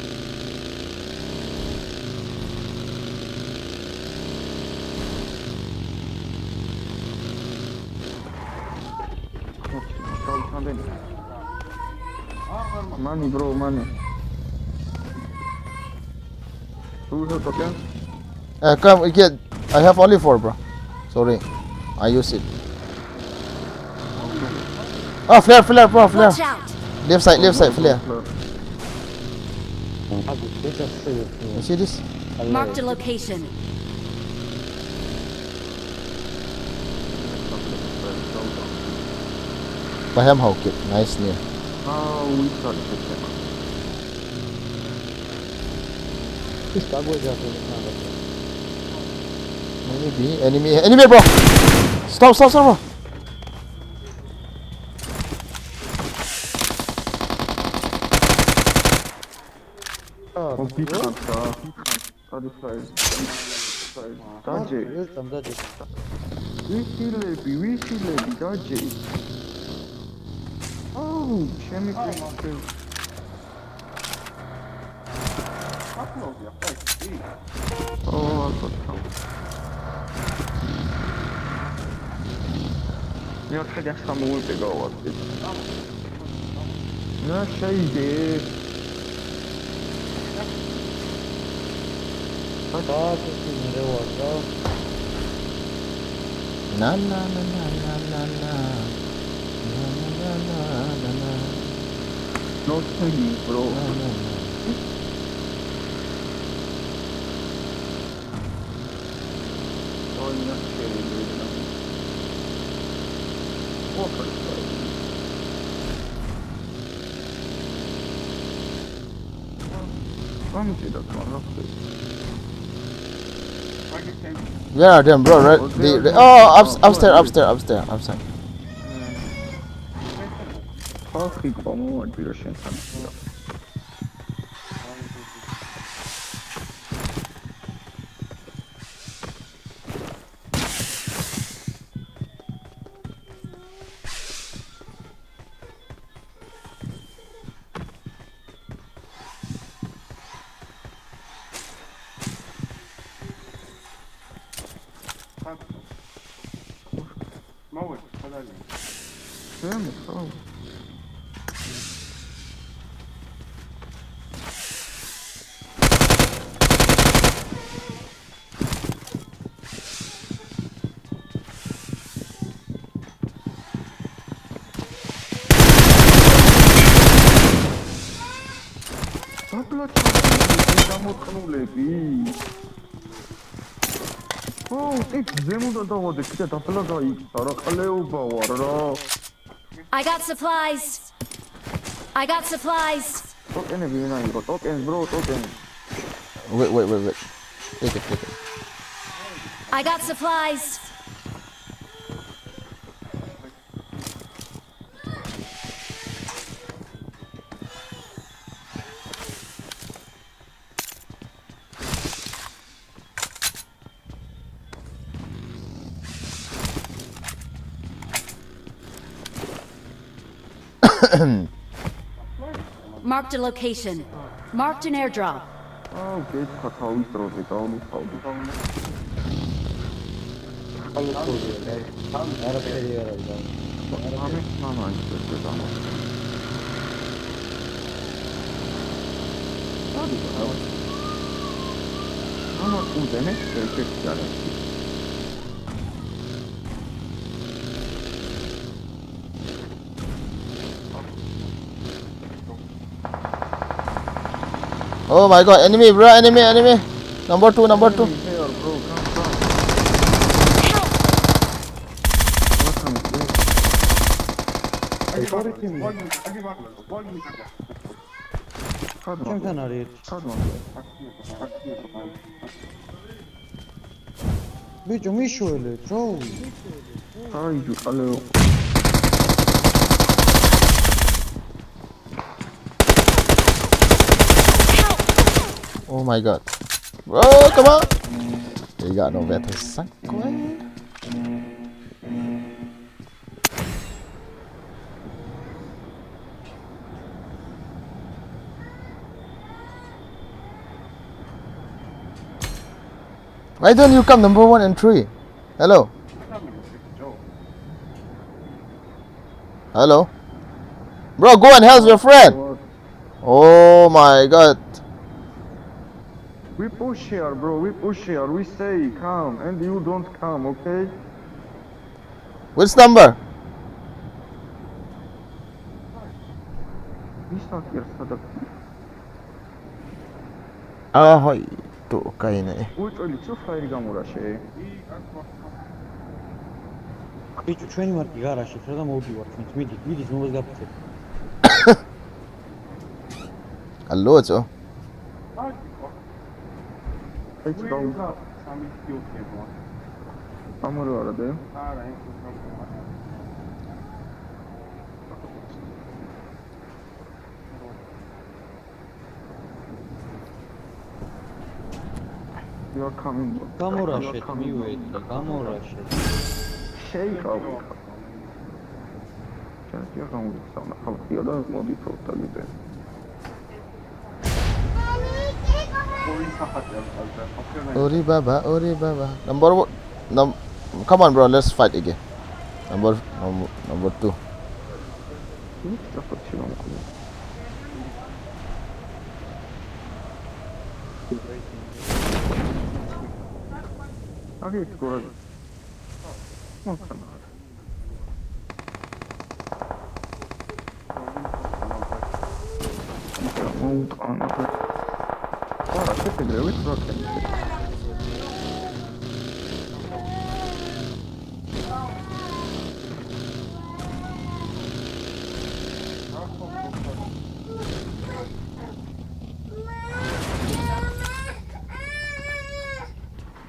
Money, bro, money. Who help again? Uh, come, you get. I have only four, bro. Sorry, I use it. Ah, flare, flare, bro, flare. Watch out! Left side, left side, flare. You see this? Marked a location. Pahem hau kit, nice ni. Maybe enemy, enemy, bro. Stop, stop, stop, bro. Oh, big one, sir. Satisfied. Satisfied. Daje. Wisi lebi, wisi lebi, daje. Oh, chemical. Oh, I got some. Yok, hadi, hadi, hadi. Ne şeydi? Bak. Daha çok sinire var da. Na, na, na. No singing, bro. Na, na, na. Oyun yok şey, böyle. O kadar. Where are them, bro? Right? They, they, oh, up, upstairs, upstairs, upstairs, upstairs. Tapla chama, chama kanu lebi. Oh, ik zemu da da wade kita tapla da ik sara kale uba warara. I got supplies. I got supplies. Top end, bro, top end. Wait, wait, wait, wait. Take it, take it. I got supplies. Marked a location. Marked an airdrop. Ah, okay, khat hau i tro te tau ni, hau te tau ni. Hau te tau ni. Ara peri ara tau. Ara peri. Mama, it's just a dumb. Mama, who the next perfect challenge? Oh my god, enemy, bro, enemy, enemy. Number two, number two. Enemy here, bro, come, come. What kind of place? Third one. Third one. Bir cümle şöyle, çoğu. Ay, alo. Oh my god. Bro, come on. They got no better sang. Why don't you come number one and three? Hello? Hello? Bro, go and help your friend. Oh my god. We push here, bro. We push here. We say come, and you don't come, okay? Which number? Nisat ya sadak. Ahoy, tu kaina e. Uy, uy, lichu fire gamura she. Lichu training mar kigara she, fera mo bi war, mi di, mi di mo ga pse. Allo, cho. It's down. Amor ora de. You are coming. Kamura shit, mi wait, Kamura shit. Shake out. Just you are coming with some of the other movie protagonist. Ori baba, ori baba. Number one. Num- come on, bro. Let's fight again. Number, number, number two. Ori sapa chino ko. Agi score. Mount on. Ora, che te devi trovare.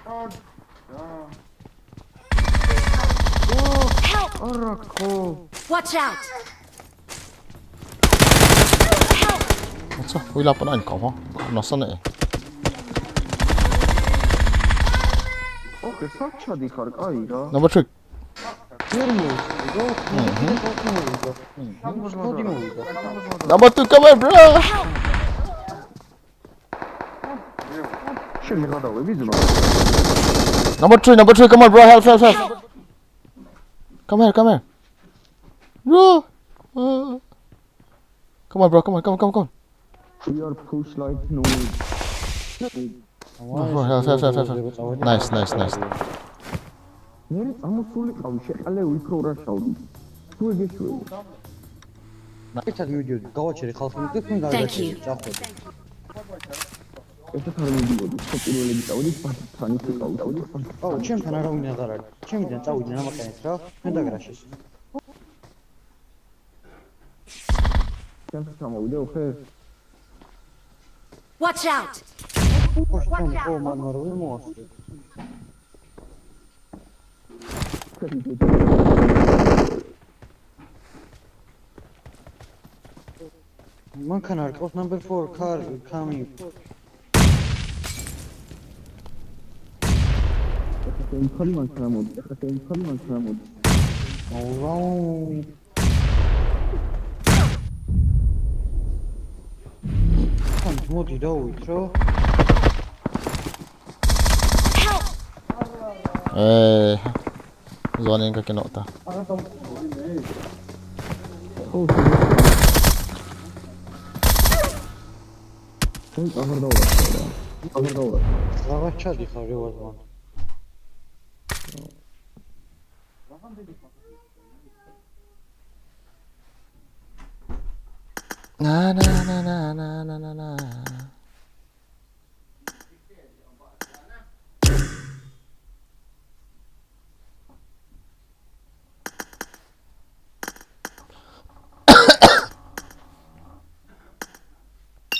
Help! Arako. Watch out! Help! Acha, ui la pana in kau ha. Nasa na e. Okay, sacha di kar ai da. Number three. Here mo. Go. Mhm. Go, go, go. Number two, come on, bro. Number three, number three, come on, bro, help, help, help. Come here, come here. Bro. Uh, come on, bro, come on, come on, come on, come on. We are push like no. Oh, help, help, help, help, help. Nice, nice, nice. Neri, ama suli kau she, ale wi pro ra shaudi. Suli ge suli. Thank you. Ese tharmi di wadi, sop uro le di wadi, pani se kau, wadi pani. Oh, chem thana rau nya dara. Chem dia chau dia nama kai tra. Nda gracias. Chem thana wadi, okay. Watch out! Oh, chem, oh, man, maru mo. Man kanar, course number four, car coming. Yakasem kali man karamod, yakasem kali man karamod. Alright. Kan Mu ti do wi throw. Eh, zone in ka kino ta. Cover do. Cover do. Lava cha di kha re was man. Na, na, na.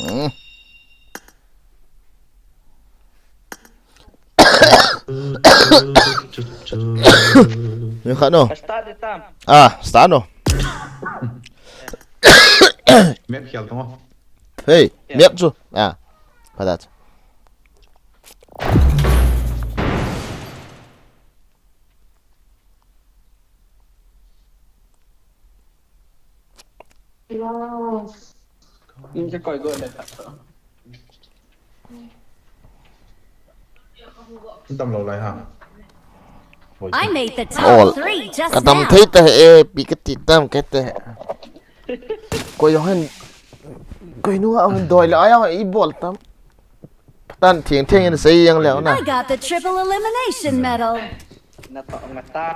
Hmm. Ni kha no. Start di tam. Ah, start no. Map khel tong. Hey, map chu. Ah, pha ta chu. Inche koi go le khat to. Tam lo lai ha. I made the top Ol. Three just Ka tam now. Thei ta he, pi ka ti tam ka te. Koi jong hin, koi nu a hin doi le, ai jong i bol tam. Patan thiang thiang in sei jeng leo na. I got the triple elimination medal. Na to nga ta.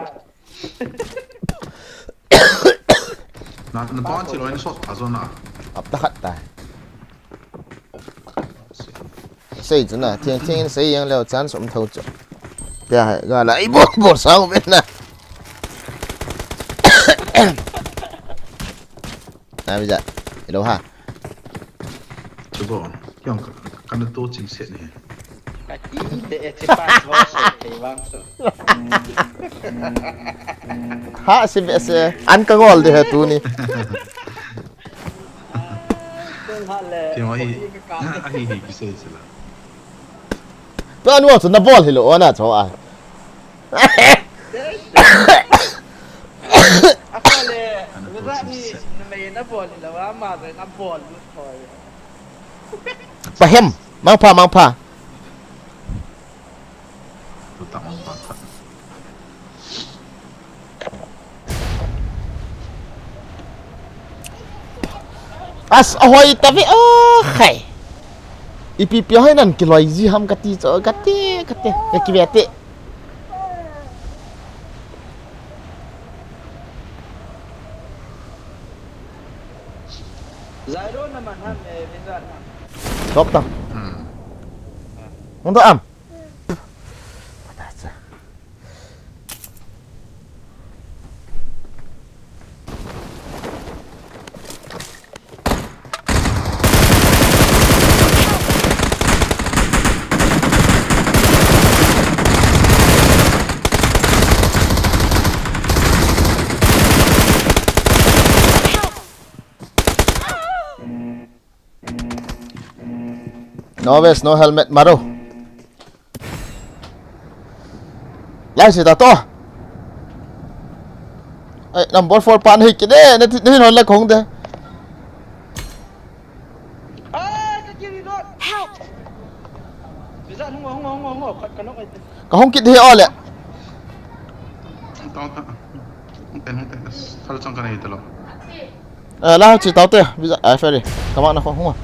Na, na to an chi lo in sot pa zo na. Ap ta khat ta. Sei chu na, thiang thiang in sei jeng leo chance um tho chu. Pia hai, ga la, i bol, bol sao ven na. Na, mi ja. Hello ha. Chubo, kiong ka, ka na to ching set ni. Ka ti te e che pa ho se te wang so. Ha, si be se, an ka ngol de he tu ni. Tung ha le. Kiong ahi, ahi hi ki sei sila. To anu chu na bol hi lo, ona cho a. Akale, wala ni, numei na bol hi lo, ama re na bol lu thoi. Pahem, mangpha, mangpha. Tu ta mangpha. As, ahoi ta ve, oh, khai. Ipi pi hoi nan kiloi ji ham kati cho, kati, kati. Ka kive te. Zairo na man ham, eh, visa na. Top ta. Hmm. Hung ta am. No vest, no helmet, maro. Lai si ta to. Ai, number four pan hi kide, na ti, na hin hon la khong de. Ai, ka kiri dot. Help! Bisa hung, hung, hung, hung, hung, khat ka nok ai te. Ka hung kit hi ole. Tong ta. Hung ten, hung ten. Sal chang ka nei ta lo. Eh, la chi tau te, bisa, eh, ferry. Kama na ko hung.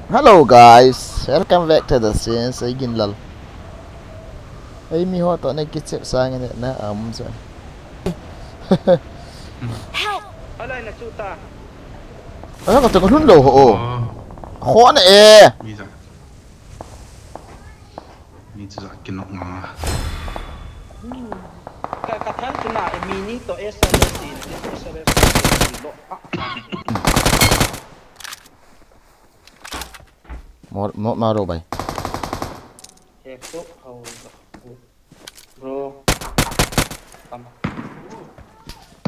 Hello guys, welcome back to the scene. Sei gin lal. Ei mi ho to na kichep sang ne na am sa. Help! Alai na chuta. Ala ka to ka lhun lo ho. Oh. Ho na e. Mi jang. Mi chu jat kinok nga. Ka, ka thang chu na, e mi ni to S R S in, S R S in lo. Mo, mo, ma ro bai. He ko, hau, bro. Tam.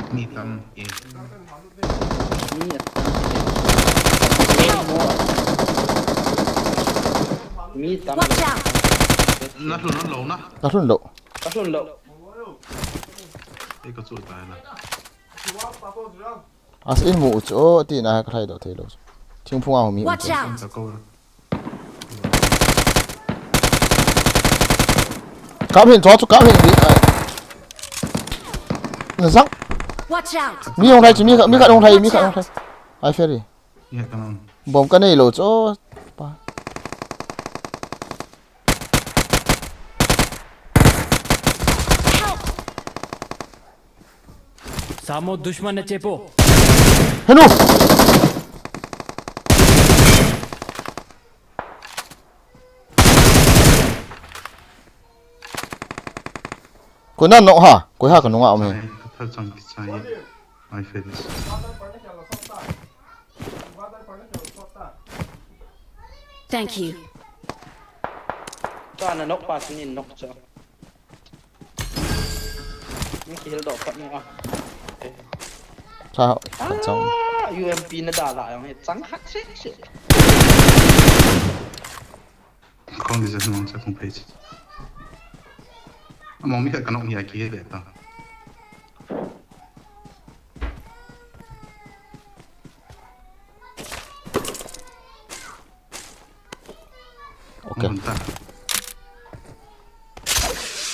Mi tam e. Mi tam e. Mi tam. Watch out! Na lhun lo na. Na lhun lo. Na lhun lo. Ei ka chu tai na. As in mu u chu, o, ti na ka lhai doh thei lou chu. Thingphung a hung mi u chu. Watch out! Kap hin, chu chu kap hin, mi, ai. Na zang. Watch out! Mi hung lhai chu, mi khat, mi khat hung lhai, mi khat hung lhai. Ai, Ferry. Bomb ka nei lou chu, o, pa. Samo dushman na chepo. Henu! Koi na nok ha, koi ha ka nunga um he. Ai, ka thal chang ki chai. Ai, Felix. Thank you. Cha na nok pa sin in nok cha. Ni ki hil doh pat ni a. Cha, ka chang. Ah, U M P na da la yong he chang khat se se. Kong di sa nong sa kong page. Among mi khat ka nok ni a ki hil de ta. Okay.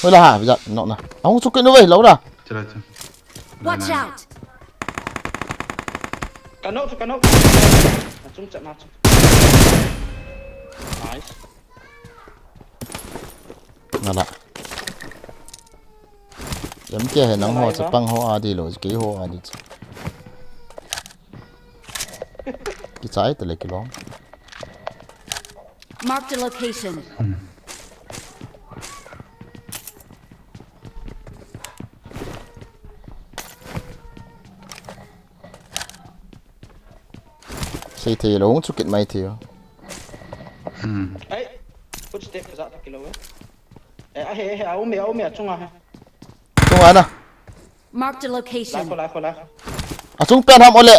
Hoi la ha, bijak, nok na. Ahung chukit nu ve, lou la. Chila, chila. Watch out! Ka nok, ka nok. Na chung chat na chung. Nice. Na la. Lam kia he nang ho chapang ho a di lou, kei ho a di. Ki chai ta le ki long. Marked a location. Sei thei lou, hung chukit mai thei o. Hmm. Ai, footstep ka ja ta kilo e. Eh, a he, he, a um e, a um e, a chunga he. Chunga na. Marked a location. Lai kho, lai kho, lai kho. A chung pen ham ole.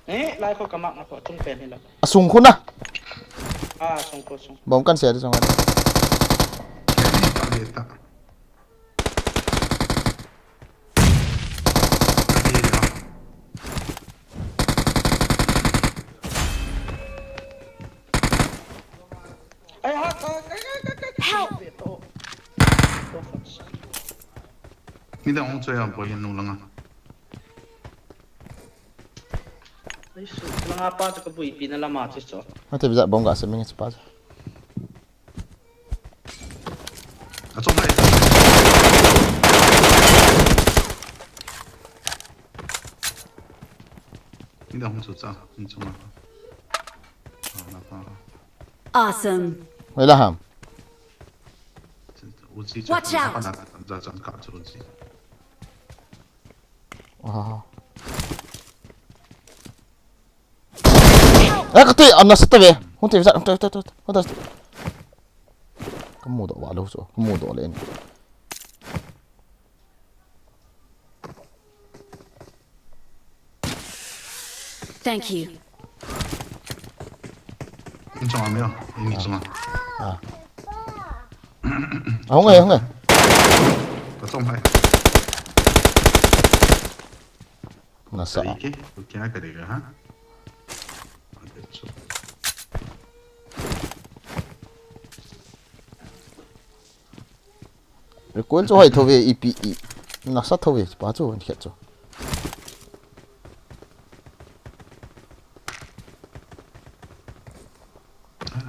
Eh, lai kho ka mark na kho, a chung pen hi la. A sung khu na. Ah, sung kho, sung. Bomb kan se di sung. Help! Ni da hung choi a boi nung langa. Ai su, langa pa chu ka buipi na lama chu chu. Ate bijak bomb ga se ming chu pa chu. A chom hai. Ni da hung chu cha, ni chom ma. Ah, na pa. Awesome. Wei la ham. Uzi cha. Watch out. Na pa na cha cha ka chu uzi. Ah. Eh, ka tui, am, na sa ta ve. Hung tui, hung tui, hung tui, hung tui. Ka mu doh va lou chu, ka mu doh le ni. Thank you. Ni chunga mi o, ni chunga. Ah. Ah, hung e, hung e. Ka chom hai. Nasa. Kya karega, ha? Recoil chu hoi tho ve, ipi i. Nasa tho ve, pa chu, an khet chu.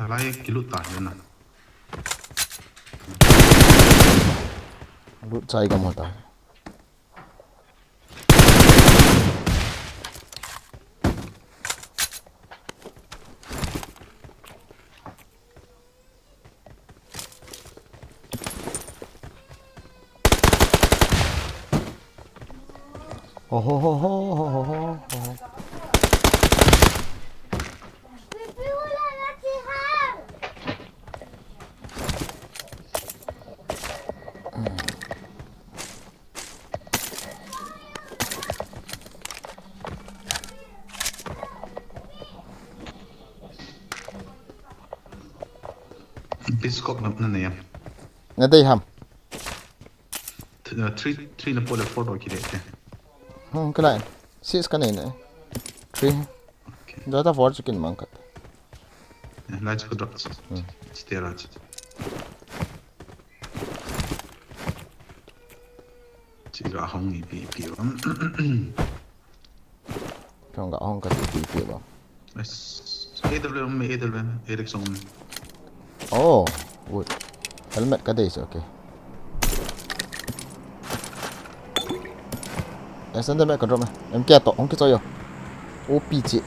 Alai kilut ta, na. Lut chai ka mo ta. Ho, ho, ho. Biscope na, na nei am? Na dei ham? Th-, uh, three, three na pole four do ki dei te. Hmm, ka lai. Six ka nei ne. Three. Okay. Jata four chicken mang khat. Eh, lights ko drop. Hmm. Stay right. Chiga hong ni pi pi. Chong ga hong ka ti ti ti ba. Yes. A W M, A W M, A W M. Oh, wood. Helmet ka dei se, okay. Eh, send me ka drop me. M K to, hong ki cho yo. O P chi.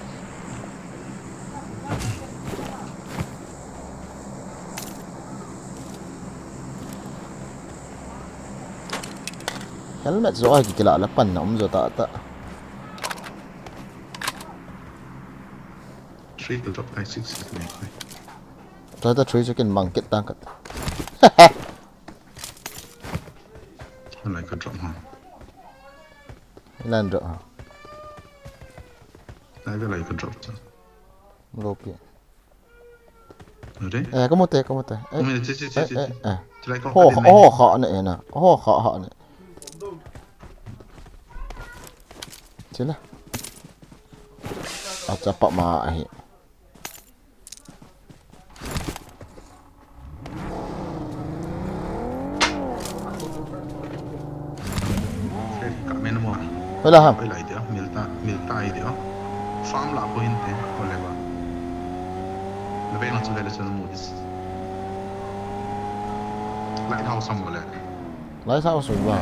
Helmet zo ai ki kila la pan na um zo ta ta. Three to drop, five, six, six, nine, five. Tata three chicken mang kit tang kat. Lai ka drop ha. Lan drop ha. Lai ka, lai ka drop cha. Lopi. Are? Eh, kamu te, kamu te. Eh, Kamu te, chi, chi, chi, eh, chi, eh, chi. Eh. Chi lai ka Ho, ka din ho, ne. Ho, kha ne, eh, na. Ho, kha, kha ne. Chi la. Acha pa ma ahi. Ka men mo. Hoila ham. Hoila ide, milta, milta ide. Farm la ko hinte, ole ba. Na be na chule le chule mo dis. Lighthouse mo le. Lai sa usu ba.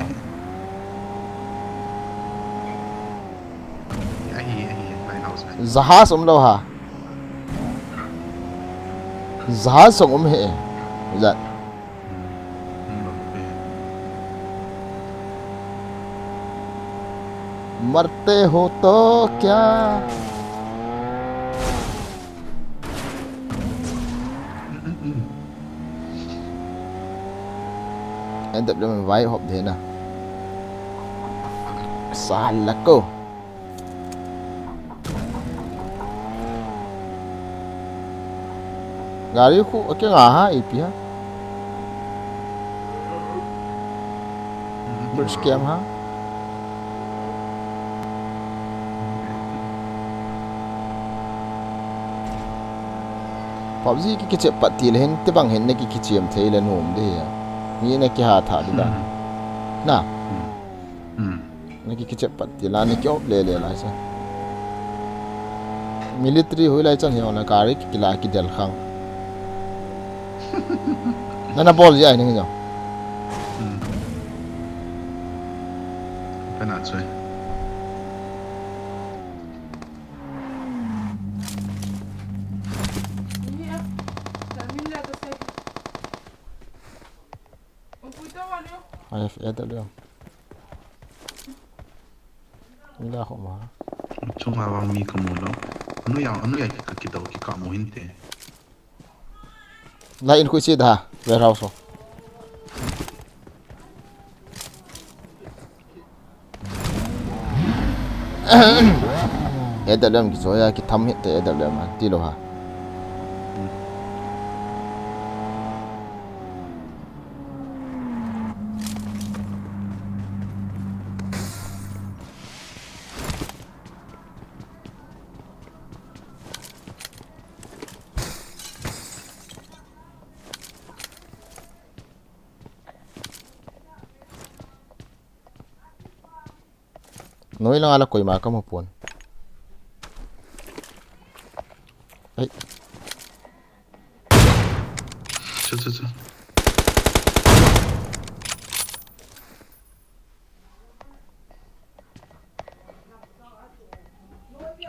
Ahi, ahi, lighthouse ahi. Jahaz um lou ha. Jahaz song um he. Jat. Hmm, um lou he. मरते हो तो क्या? Hmm, hmm, hmm. N W M vai hop de na. Sal la ko. Gari khu, okay, nga ha, ipi ha. Bridge camp ha. PUBG ki kichep pat ti le hin, tibang hin na ki kichep thei le nom de ya. Ni na ki ha tha di da. Hmm. Na. Hmm. Hmm. Na ki kichep pat ti la, na ki op le le la sa. Military hui lai chan hi na gari ki kila ki del khang. Na na bol ya ni jo. Hmm. Kana choi. Ai, F A W. Ni la khoma. Chunga vang mi kamu lou. Anu ya, anu ya ki ka ki dou ki kamu hinte. Lai in khu chi da, warehouse ho. A W M ki choya ki tham hite A W M a, ti lou ha. Noi langa la koima kamu pon. Ai. Chu, chu, chu.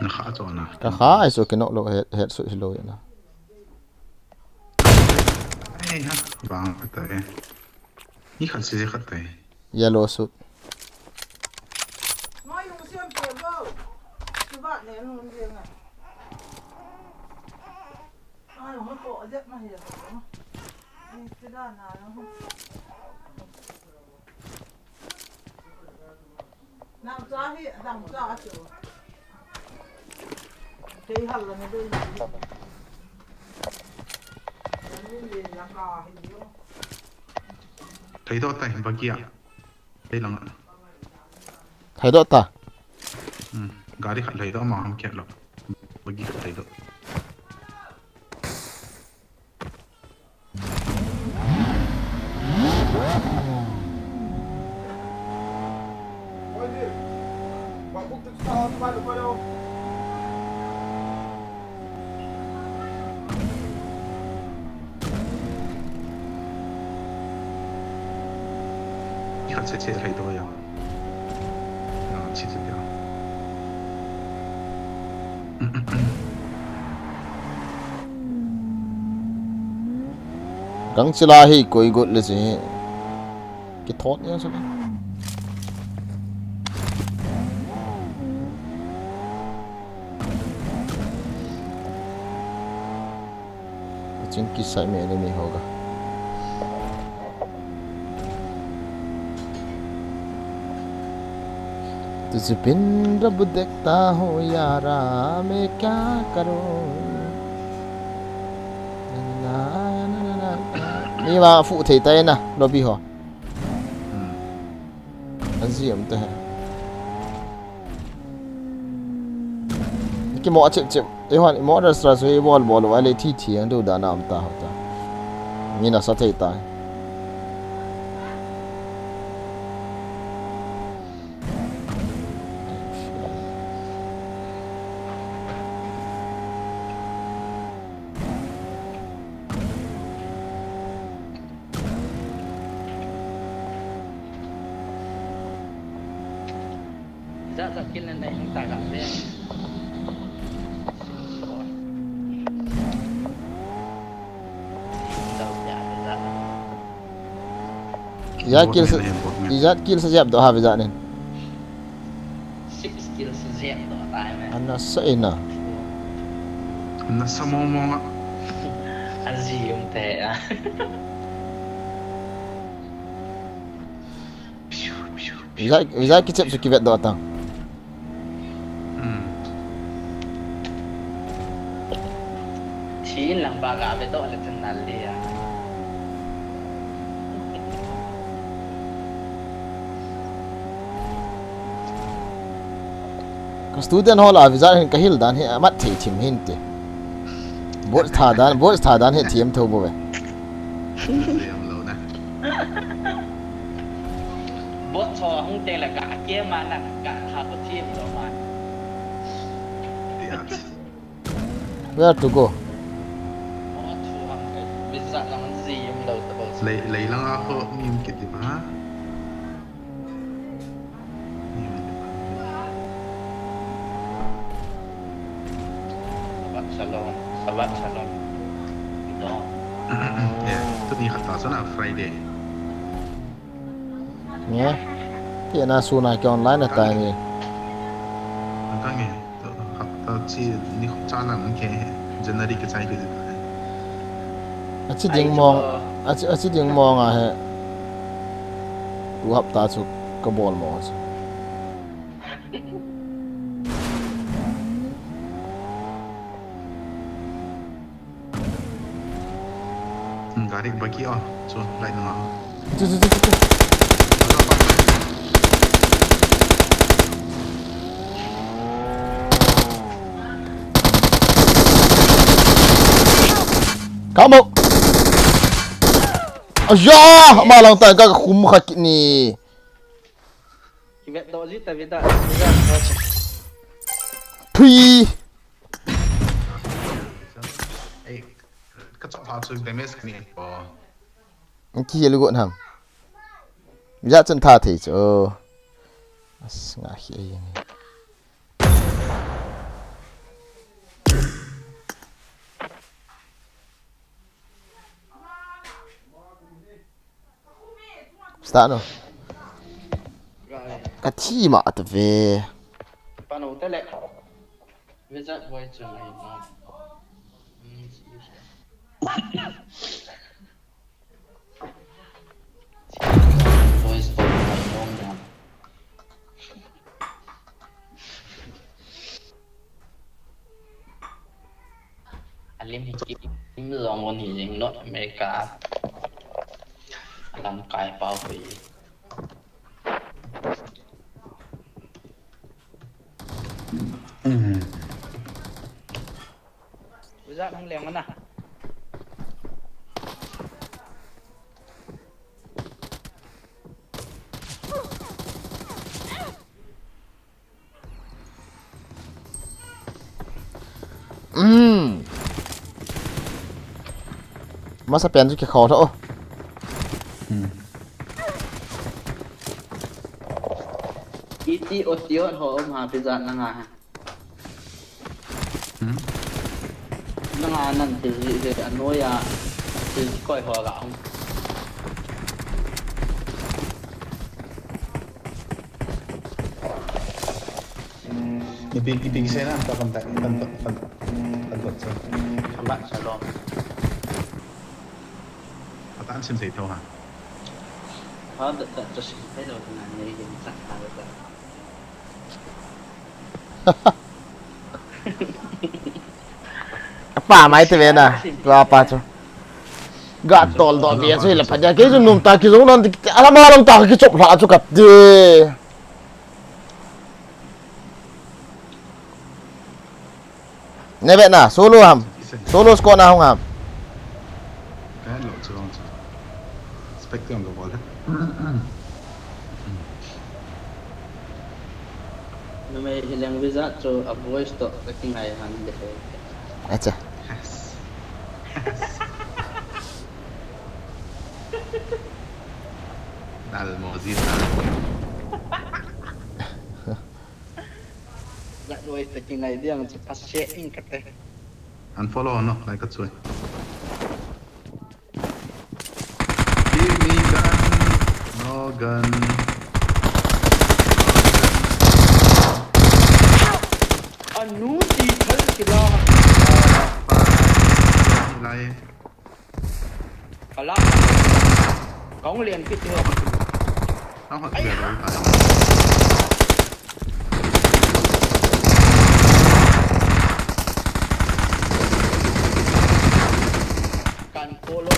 Na kha cho na. Ka kha ai so ki nok lou, head, head so hi lou ya na. Ai ha, bang ka ta e. Ni khat se khat tai. Yellow suit. Noi hung siam pe bo. Chuba ne hung ding a. Ai, hung ko jep ma hi. Ni ti da na na. Nang cha hi, nang cha chu. Kei hal la na dei. Ni le la ka hi yo. Thei to tai, bagia. Thei lang. Thei to ta. Hmm. Gari khat lei doh, ama ham khet lou. Bagi khat lei doh. Khat se se lei doh ya. Gangchila hi koi got le che. Kithot ya chu. Kaching kisai me enemy hoga. तुझ बिन रब देखता हूँ यारा, मैं क्या करूँ? Na, na, na, na, na. Ni ma fu thei tai na, lobby ho. Aji am te. Ki mo chip chip. Ei hon, i mo restaurant so i bol bol, va le thi thi, ang du da nam ta ho ta. Ni na sa thei ta. Za za kill na nai ta ga ve. Za za. Ijat kill sa, ijat kill sa jap do ha ve jat nin. Six kills jep doh tai me. Ana sa ina. Ana sa mong mong a. Aji um te a. Visa, visa kichep chu kivet doh tang. Hmm. Chin lang ba ga ve doh le chun nal le a. Ka student hall a visa hin ka hil dan hi amat thei thim hin te. Boss tha dan, boss tha dan hi thiam tho bo ve. Thiam lo na. Boss ho hung te la ka ke ma na ka tha ko thiam lo ma. Where to go? Boss ho hung te visa lang thiam lo ta boss. Lei, lei lang a ko mi um kiti ba. Shabbat Shalom. Shabbat Shalom. Ito. Yeah, tuni khat ta sana Friday. Nge. Ti na suna ke online na ta ni. Ang kang eh. Hapta chi ni khat cha lang ke. January ke chai ke. Achi ding mong, achi, achi ding mong a he. Tu hapta chu ka bol mo chu. Hmm, gari baki a, chu light na. Chu, chu, chu, chu, chu. Kamo. Aya, malang ta ka khum kha kini. Kivet doh ji ta vida. Phi. Ei, ka chop ha chu damage ni. Oh. Ki hel got ham. Ja chun tha thei chu. As nga hi ei ni. Start no. Ka thi ma ta ve. Pano te le. Ve jat boy chang ai ma. Boys, boys, boys, boys. Alim hi Kim Jong Un hi jing North America. Alam kai pau hui. Hmm. Wizard hung leng na. Hmm. Masa pen chu kikhaw tho. Hmm. Iti o ti o ho um ha pi zat na nga ha. Hmm? Na nga nan til ri ri a noi a til koi ho ga um. Ipi, ipi kisei na, ta kan ta, kan ta, kan, kan ta, kan ta. Shabbat shalom. Atan sim sei tho ha. Ha, da, da, da sim sei tho na, ne, ne, sa, ha, da. Pa mai te ve na, tua pa chu. Ga tol do ve chu la pa ja, ke chu num ta ki zo nan, ala ma long ta ki chop la chu kap de. Ne ve na, solo ham. Solo squad na hung ham. Kan lo chu long chu. Spectrum ka bol. Numei hi language a chu a voice to ka kingai han de. Acha. Yes. Yes. Dal mo ji ta. That voice to kingai diang chu ka share in ka te. Unfollow no, like ka chui. Give me gun. No gun. No gun. Anu ti thal kila. Lai. Kala. Kong lian kit ho. Nang hot dia doi tai. Kan ko lo.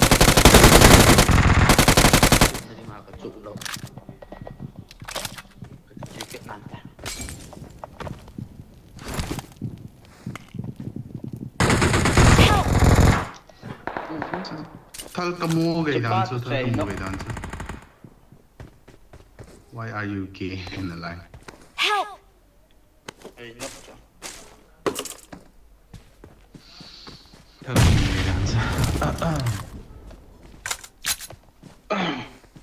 Ni ma ka chu lo. Ka che ke nan ta. Thal ka mu gei dan chu, thal ka mu gei dan chu. Why are you gay in the line? Help! Thal ka mu gei dan chu.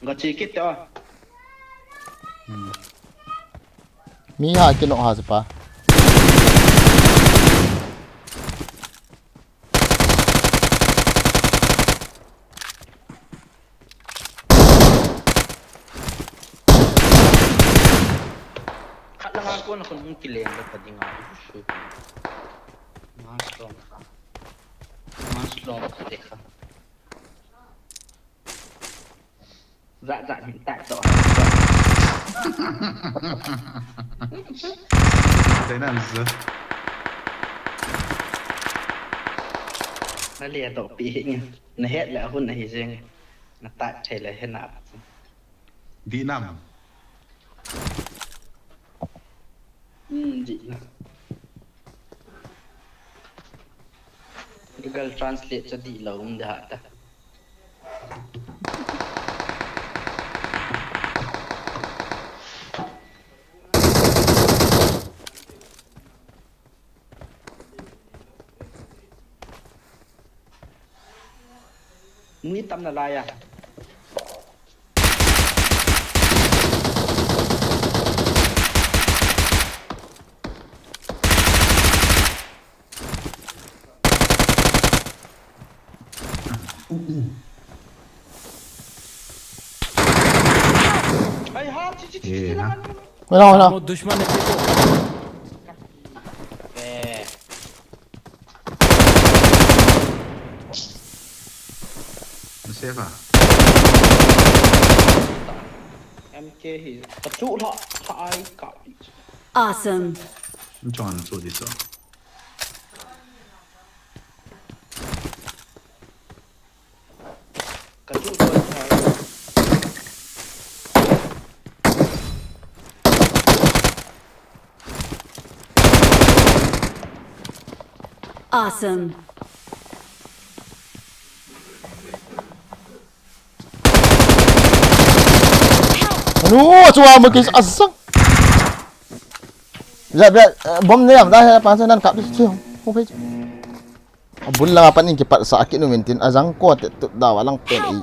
Ga chi kit ta. Hmm. Mi ha kino ha se pa. Khat langa kon a kon hung kileng le ka dinga. Mas long kha. Mas long kha te kha. Za za hin tai to. Dai nan za. Na le to pi hin. Na het le hun na hi jeng. Na tai thei le he na. Di nam. Hmm, di na. Google Translate cha di lo um da ta. Nui tam na lai a. Ai ha, chi, chi, chi, chi, eh, na. Wala, wala. Mo dushman hai. Eh. Safe a? M K hi. Ka chu la, ka ai ka. Awesome. Chon chu di so. Ka chu to. Awesome. Anu, chua ma kis asang. Ja, ja, eh, bom ne am da he pa sa nan kap di chi hung, hung phei chu. Abul langa pan in kipat sa kit nu min tin ajang ko te tut da wa lang pen ei.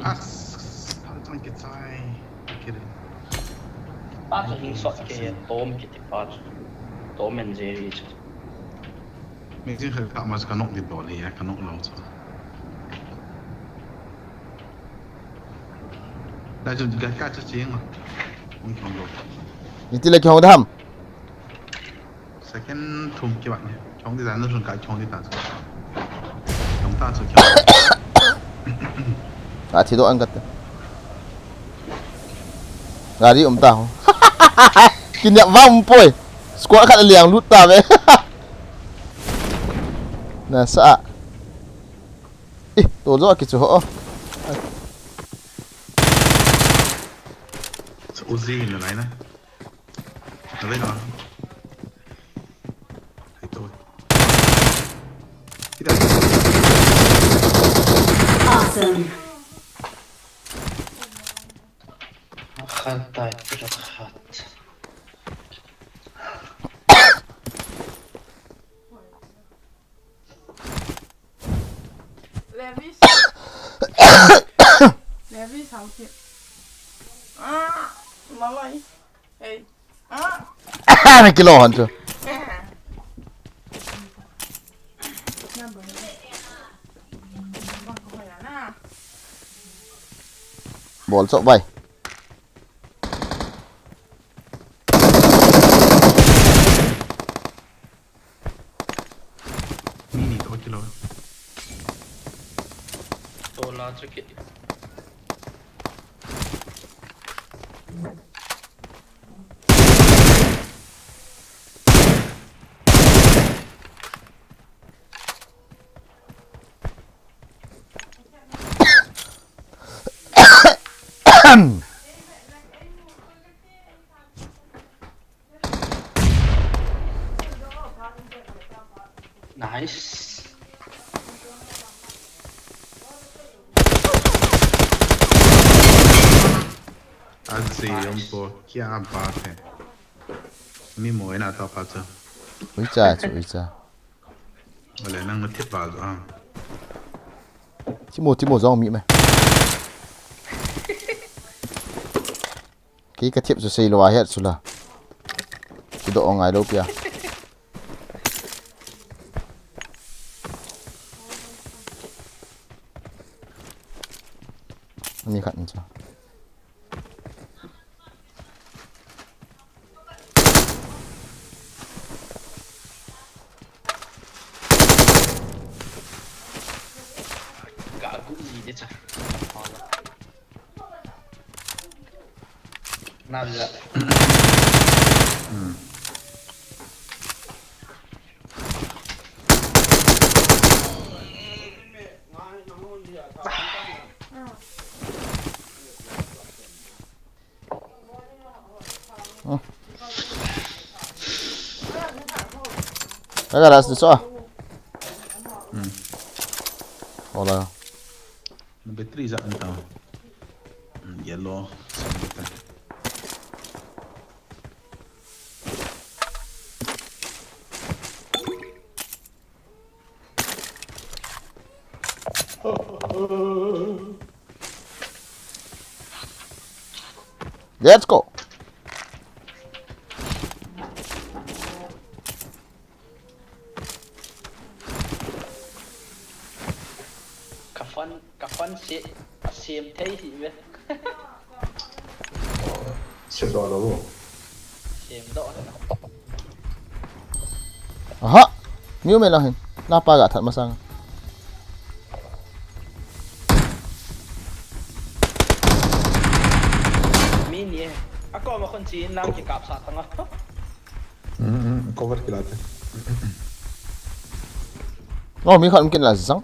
As, thang thang kichai. Kiri. Pa chu hing sot ke tom kiti pa chu. Tom and Jerry chu. Mixing khat kha mas ka nok di dol hi, ka nok lo chu. Dai chu ga ka chu ching. Ung chong lo. Iti le ki hong dam. Second thum ki ba. Chong di dan sun ka chong di dan. Chong ta chu chong. A thi do an kat. Gari um ta ho. Ki ne va um poi. Squad khat liang lut ta ve. Na sa. Ih, to zo ki chu ho. Sa Uzi na lai na. Na ve na. Hai to. Kita. Awesome. Khat tai, khat. Levis. Levis, how cute. Ah, Malai. Hey. Ah. Na kilo han chu. Bol chok bai. Mini to kilo. To la chu ki. Nice. आज से हमको क्या बात है? Mi mo ina ta pa cha. Ui cha chu, ui cha. Wale nang na thip ba zo ha. Timo, Timo zong mi me. Kei ka thip chu sei lo a het chu la. Ki do ngai lo pia. Ani khat ni cha. Ka gu ni de cha. Na ja. Hmm. Kaga last ni so. Hmm. Hola. Na battery ja ni ta. Hmm, yellow. Let's go. Ka fan, ka fan se, a sem thei hi ve. Sem doh lo. Sem doh lo. Aha. Miu me la hin. Na pa ga that masang. Mi ni e. A ko ma khon chi in lang ki kap sa tanga. Hmm, hmm, cover kila te. Oh, mi khat um kin la zang.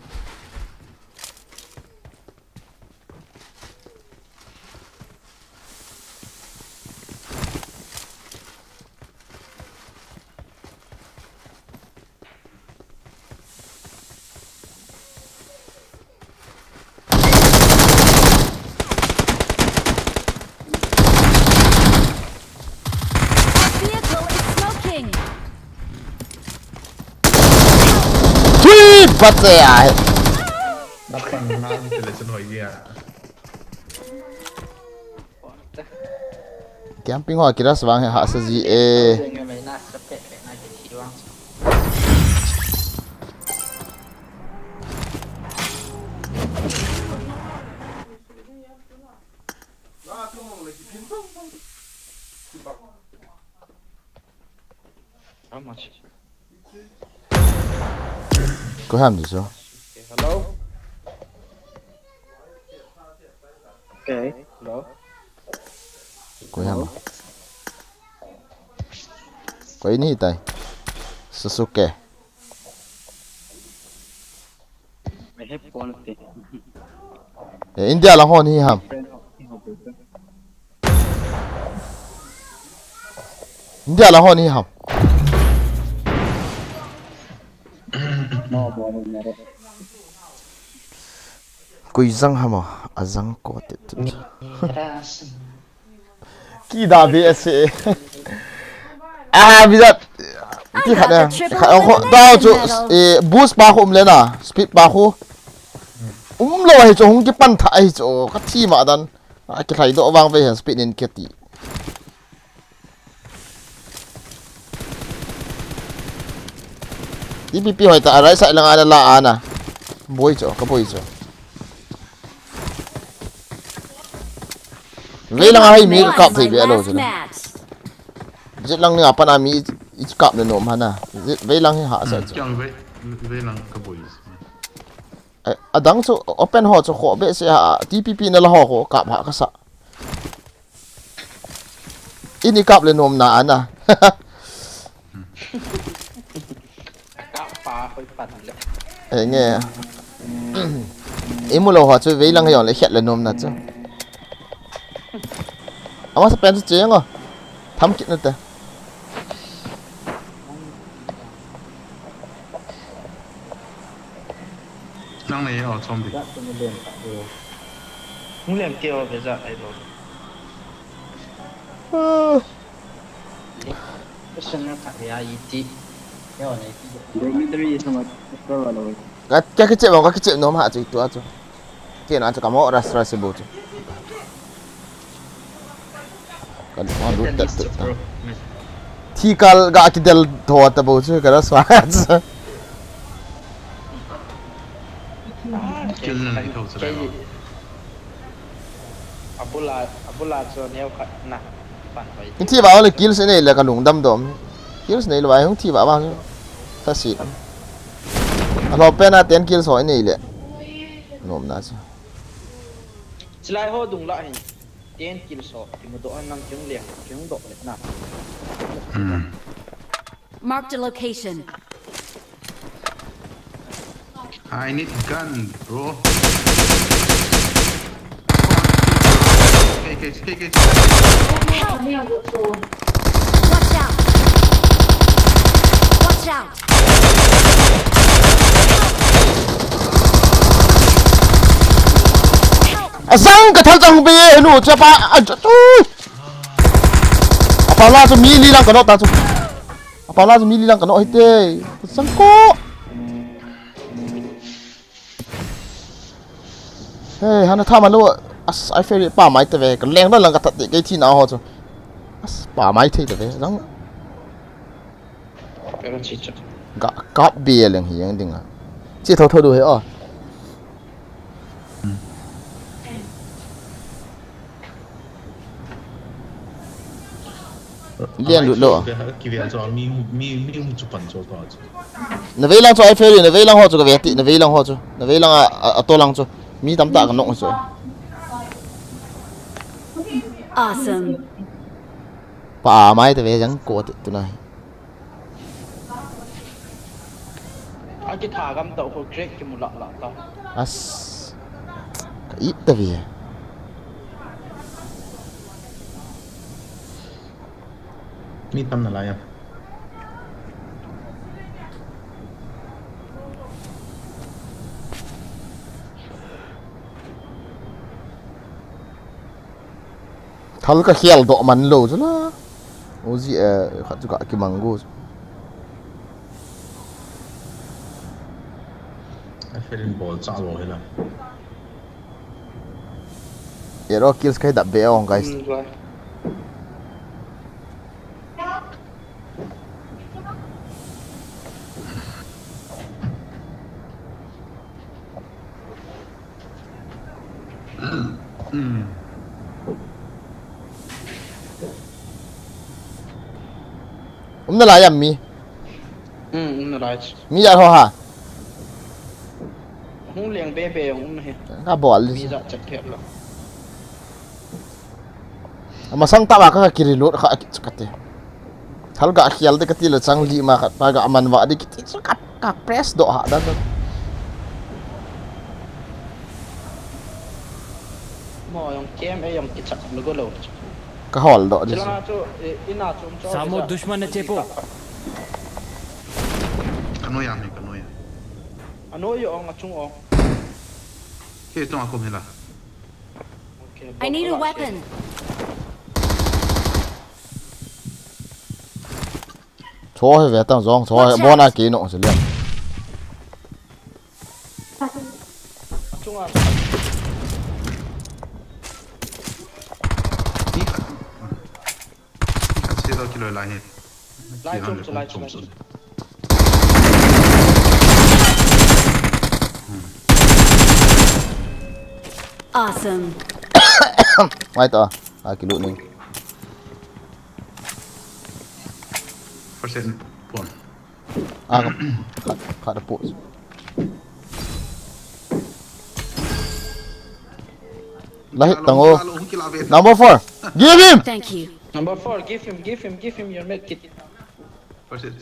Pat se a he. Napan nang tele chen hoi dia. Camping ho kiras vang he hahsa ji e. How much? Koi ham ni so? Okay, hello. Okay, hello. Koi ham? Koi ni tai. Sasuke. Mai he pon te. Eh, India lang ho ni ham. India lang ho ni ham. Koi jang ham a, ajang ko te tu. Ki da be ase. Ah, bidat. Ki khat na. Khat ko da chu, eh, boost pa ko um le na, speed pa ko. Um lo hi chu hung kipan tha hi chu, ka thi ma dan. A kilhai doh vang ve hen speed in kiti. T P P hoi ta, a right side lang ana la ana. Boi chu, ka boi chu. Vei lang a hei mi ka kap thei ve a lo chu na. Jet lang ni a pan a mi i kap na nom hana. Vei lang hi hahsa chu. Kiang vei, vei lang ka boi chu. Eh, adang chu open ho chu kho be se ha, T P P na la ho kho kap ha ka sa. Ini kap le nom na ana. Kap pa hoi pan le. Eh, nge. Imu lo ho chu vei lang jong le khet le nom na chu. Ama sa pen chu che ngo. Tham kit na te. Nang nei o chom di. Mu lem ke o be ja ai lo. Personal khat ya iti. Yo nei ti. Dormitory is not cover lo. Ka, ka kichep, ka kichep nom ha chu tu a chu. Kei na chu ka mo ras ras bu chu. Ka mo lut tat tat ta. Thi kal ga kidel tho ta bu chu ka ras wa chu. Kill na nei tho chu. Abula, abula chu neo khat na. Pan hoi. Hung thi va le kills nei le ka lungdam dom. Kills nei le va hung thi va va. Sa si. A lo pen a ten kills ho nei le. Nom na chu. Chilai ho dung la hin. Ten kills ho. Kimu do an nang kiung le. Kiung do le na. Hmm. Marked a location. I need gun, bro. K K, K K. Help! Watch out! Watch out! Help! Asang ka thal chang be nu chapa a chu. Apa la chu mi li lang ka no ta chu. Apa la chu mi li lang ka no hite. Sangko. Hey, hana tha ma lo. As, I feel it pa mai te ve. Ka leng da lang ka that te kei thi na ho chu. As, pa mai thei te ve. Lang. Ka chi chu. Ga kap be leng hi yang ding a. Chi tho tho du he o. Lian lut lo. Kivel chu mi, mi, mi chu pan chu to chu. Na vei lang chu ai feri, na vei lang ho chu ka ve ti, na vei lang ho chu. Na vei lang a, a, a to lang chu. Mi tam ta ka nok chu. Awesome. Pa mai te ve jang ko te tu na. A kitha gam tau ho crack kimu lah lah ta. As. Ka ip ta ve. Mi tam na lai a. Thal ka khel doh man lo chu la. Uzi, eh, khat chu ka kimang go chu. Ka fel in bol cha lo hela. Hero kills kai da be ong, guys. Hmm, vai. Um nalai am mi? Hmm, um nalai. Mi ijat ho ham? Hung leng be be jong um hi. Ka bol. Mi ijat chat phet lo. Amasang tah a ka, ka ki reload kha kit chu kati. Thal ga khel de kati le chang li ma khat pa ga man va de kiti chu ka, ka press doh ha dan. Mo jong kem e jong kichak lo go lo. Ka hol doh di. Chilanga chu, eh, ina chu um chu. Samo dushman ne chepo. Ka noi a mi, ka noi a. Anoi ong, achung ong. Ke tung a kum hila. Okay, I need a weapon. Cho he ve tang jong, cho he bona ki no se le. Achunga. Ka si lo kilo lai he. Lai chom chu, lai chom chu. Awesome. Mai to, a kilu ni. Percent pon. Ah, khat, khat a pus. Lahit tango. Number four. Give him. Thank you. Number four, give him, give him, give him your med kit. Thank you,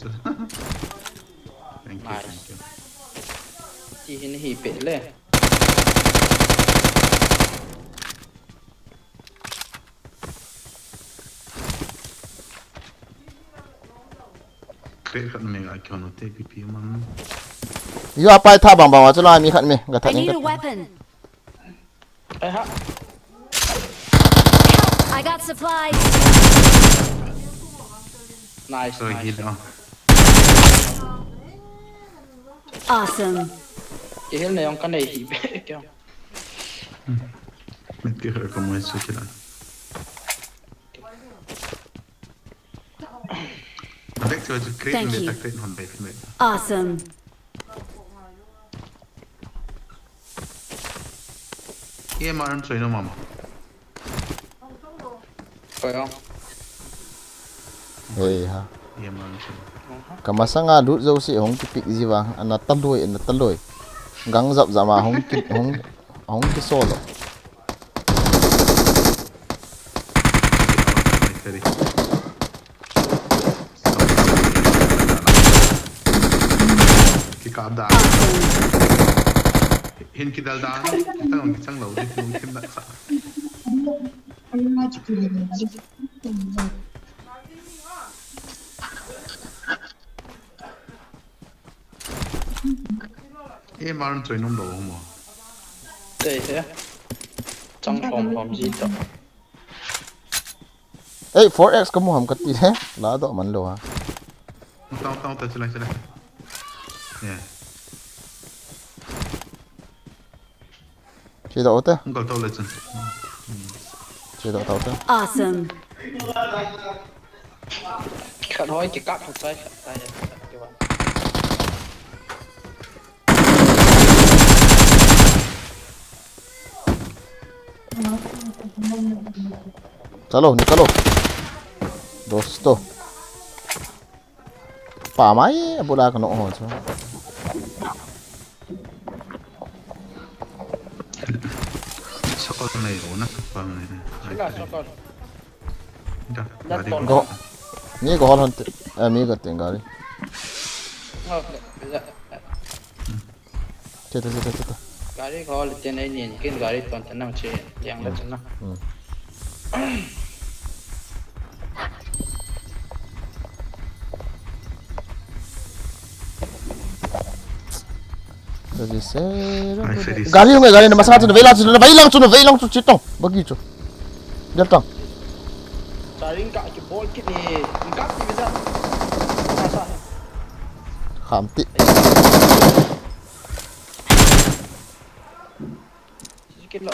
thank you. Ti hin hi pe le. Kre khat me ga kyo no te pi pi man. Yo apai tha bang bang wa chu la mi khat me ga tha. I need a weapon. Eh, ha. I got supplies. Nice, nice. Awesome. Kihil na jong ka nei hi be kya. Mit ki her ka mo su kila. Thank you. Awesome. Ye ma ran choi no mama. Koi ong. Hei ha. Ye ma ran choi. Ka masanga lut jouse hung kipick ji vang, ana taloi, ana taloi. Gang jap jap ma hung ki, hung, hung kisolo. Kikap da. Hin kidal da. Tang kichan lo di, nung thim na sa. E, mar choi nom lo mo. Tei he. Chang lhom lhom ji to. Ei, four X ka mu ham kati he. La doh man lou ha. Tao, tao, tao, chulai, chulai. Yeah. Che doh te. Kal tao le chun. Che doh tao te. Awesome. Khat hoi kikap khat chai, khat chai, khat chai. Chalo, nikalo. Dosto. Pa mai, abula ka no ho chu. Sakol nei ho na, pa mai. Sila, sakol. Da, gari. Go. Ni go hol hon te, eh, mi go teng gari. Go, le, le, le. Che ta, che ta, che ta. Gari go hol te nei nin kin gari ton ta nang che, yang da chun na. Hmm. Gari hung e, gari na masa chu, vei lang chu, vei lang chu, vei lang chu, chitong. Bagi chu. Del tang. Saring ka ki bol kit ni, ka ki bisa. Sa, sa. Kham ti. Kilo.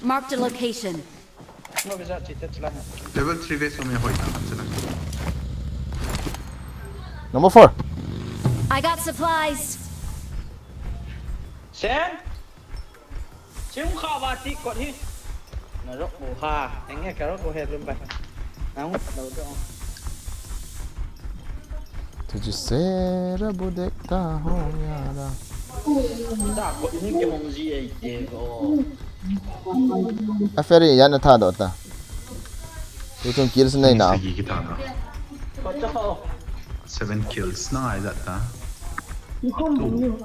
Marked a location. No, bisa cita cila. Level three vest umya hoita chala. Number four. I got supplies. Sen. Sim kha ba ti kot hi. Na rok bu ha. Enge ka rok bu he lum ba. Nang lo do. Tujisera budek ta ho yara. Da kot ni ke hong ji ai te ko. A ferry yana tha do ta. Tu tum kills nei na. Sagi kita na. Ko cho. Seven kills na ai jat ta.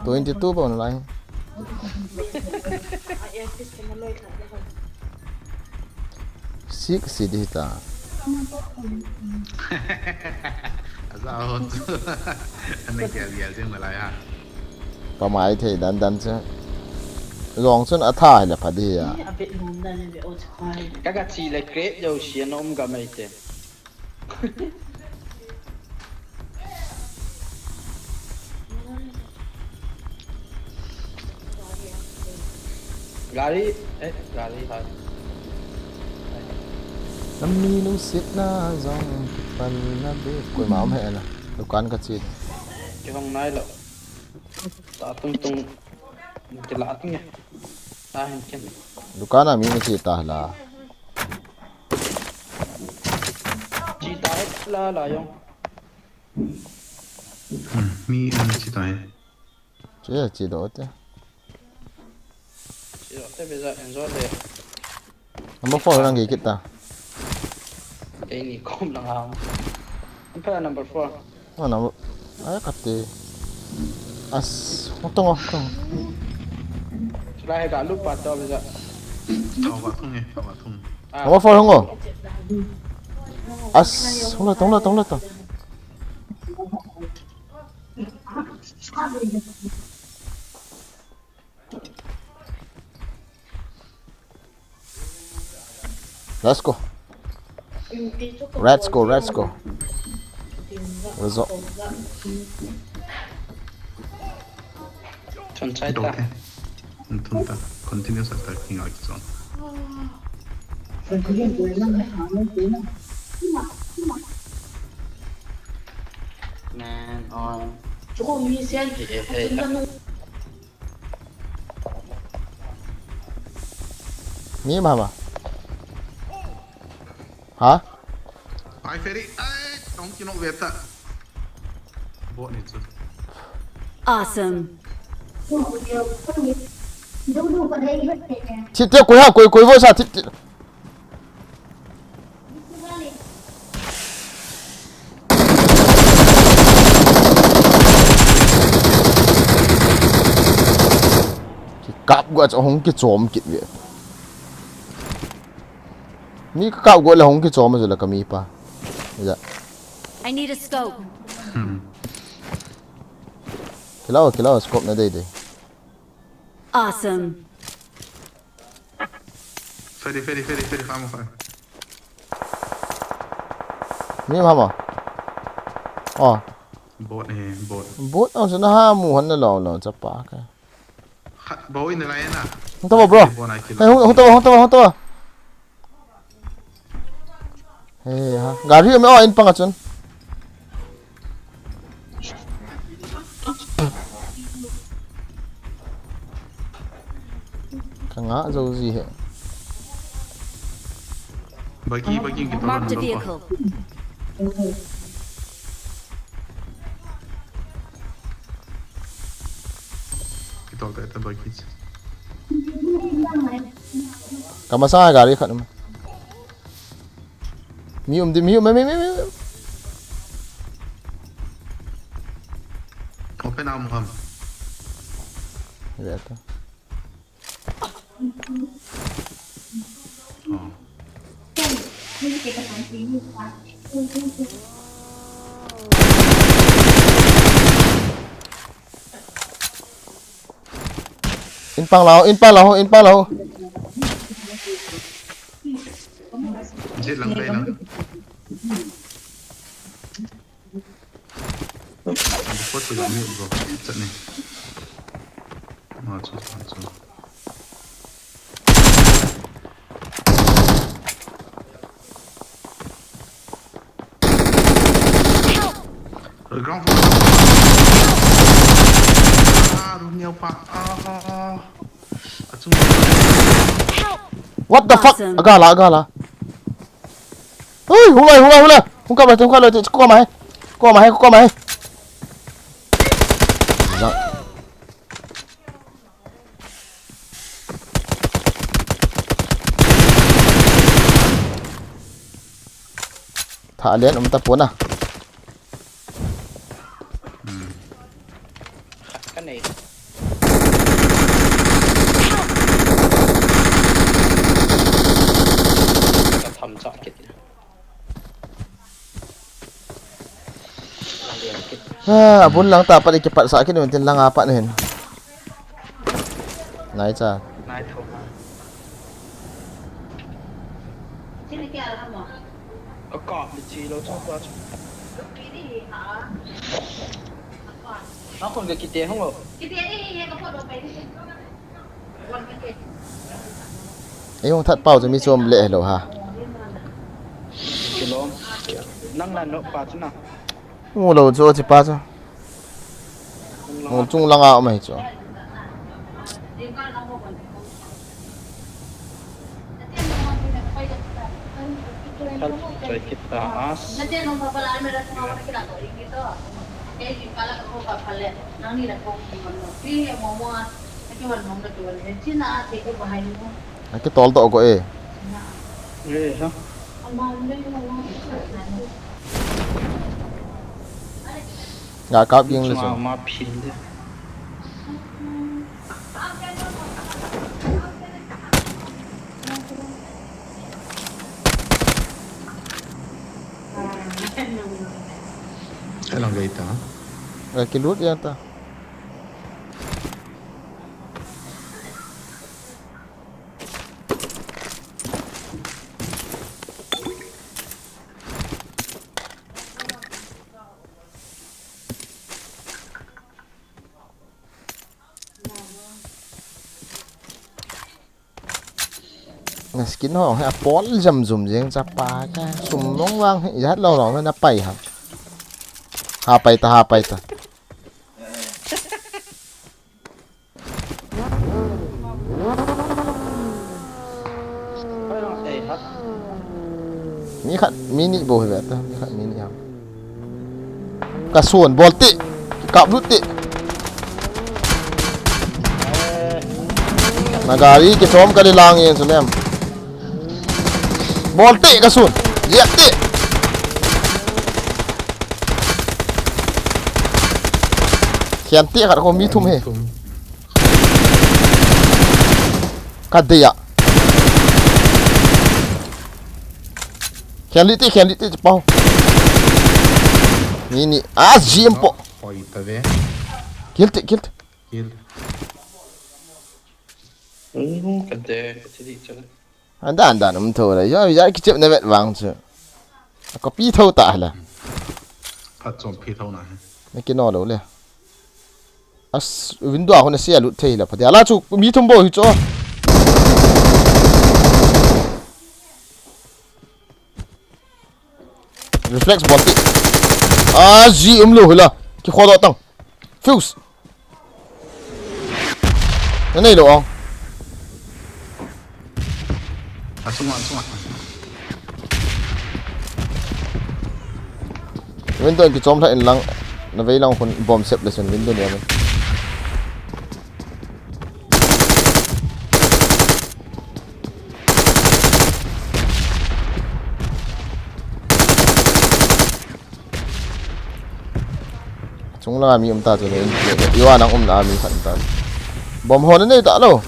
Twenty two ba online. Six si di ta. Aza hot. Ana gel gel jing malai ha. Pamai thei dan dan che. Jong chun a tha le pha di ya. Ka ka chi le crate yo si an um ga mai te. Gari, eh, gari ha. Nami lungset na jong pan na be. Koima um he la. Dukan ka chi. Ki hong nai lo. Ta tung tung. Ti la tung ya. Ta hin ken. Dukan a mi na chi ta la. Chi ta la la yong. Mi an chi tai. Chi chi do te. Chi do te be za en zo le. Number four lang ki kita. Ei ni kom lang ha. Number four. Mana ai kate. As, hotong hotong. Sila he ga lu pa to be za. Tau ba thung e, tau ba thung. Number four hongo. As, hong la tong la tong la tong. Let's go. Let's go, let's go. Result. Chon chai ta. Thun ta. Continuous attack king out zone. Man on. Hey, hey, hey. Mi mama. Ha? Ai, Ferry. Ai, tong kino veta. Bot ni chu. Awesome. Thip te koi ha, koi, koi vo sa thip te. Kikap go a chu hung kichom kit ve. Mi kakap go le hung kichom a chu la kami pa. Ja. I need a scope. Hmm. Kilau, kilau, scope na dei dei. Awesome. Ferry, Ferry, Ferry, Ferry, fire, fire. Mi mama. Oh. Bot eh, bot. Bot ang sana ha mu han na lo lo chapa ka. Khat bou in lai na. Hung tava, bro. Bot na kilo. Hey, hung, hung tava, hung tava, hung tava. Hey, ha. Gari me, oh, in panga chun. Ka nga zo ji he. Bagi, bagi kita Marked a orang vehicle. Kita orang tak bagi. Ka masang a gari khat um. Mi um di, mi um, mi, mi, mi, mi. Open arm ham. Ve ta. Oh. In pang lau, in pang lau, in pang lau. Jet lang kai lang. Mute bro, chat ni. Ma chu, ma chu. Ground floor. Ah, room neo pa. Ah, ah, ah. Achung. What the fuck? Awesome. Agala, agala. Ui, hung lai, hung lai, hung lai. Hung kap lai, hung kap lai, hung kap lai. Kap lai, kap lai. Thah len um tapon a. Hmm. Khat ka nei. Ka tham chah kit. A lian kit. Ah, abul lang tah pat i kipat sah kit un tin lang a pat hin. Nai cha. Nai tho. Ka kap le chi lo chu pa chu. Na khun ka kite hung lo. Ei hung that pau chu mi chom le hello ha. Kilom. Nang na no pa chu na. Mu lo chu chi pa chu. Ngol chung langa um ahi chu. Help, try kit ta as. Aki tol to ko e. Eh, ha. Nga kap ging le chun. Ma phin de. Alang gai ta. Ga kilut ya ta. Na skin ho hi apol jam jum jeng chapa ka sum long vang hi jat lo long na pai ha. Ha pai ta, ha pai ta. Mi khat, mi ni bou hi ve ta, mi khat, mi ni ham. Ka sun, bol ti, kap lut ti. Na gari kichom ka le lang yen su nem. Bol ti ka sun, jep ti. Khian ti khat ko mi thum he. Ka dei a. Khian li ti, khian li ti, pau. Ni, ni. Ah, G M po. Oi, ta ve. Kill ti, kill ti. Kill. Hmm, ka dei, ka ti di chala. Andan, andan, um tho la. Yo, ya kichep na vet vang chu. Ka pi tho ta la. Phat chom pi tho na he. Na kino lo le. As window a hon a sia lut thei la. Phadia la chu mi thum bou hi chu. Reflex bol ti. A ji um lo hila. Ki khodo tang. Fuse. Na nei lo ong. Achunga, achunga. Window in kichom lha in lang, na vei lang khun bomb sep le chun window ni amin. Chung langa mi um ta chu ne, i wa nang umna a mi khat um ta. Bomb ho na nei ta lo.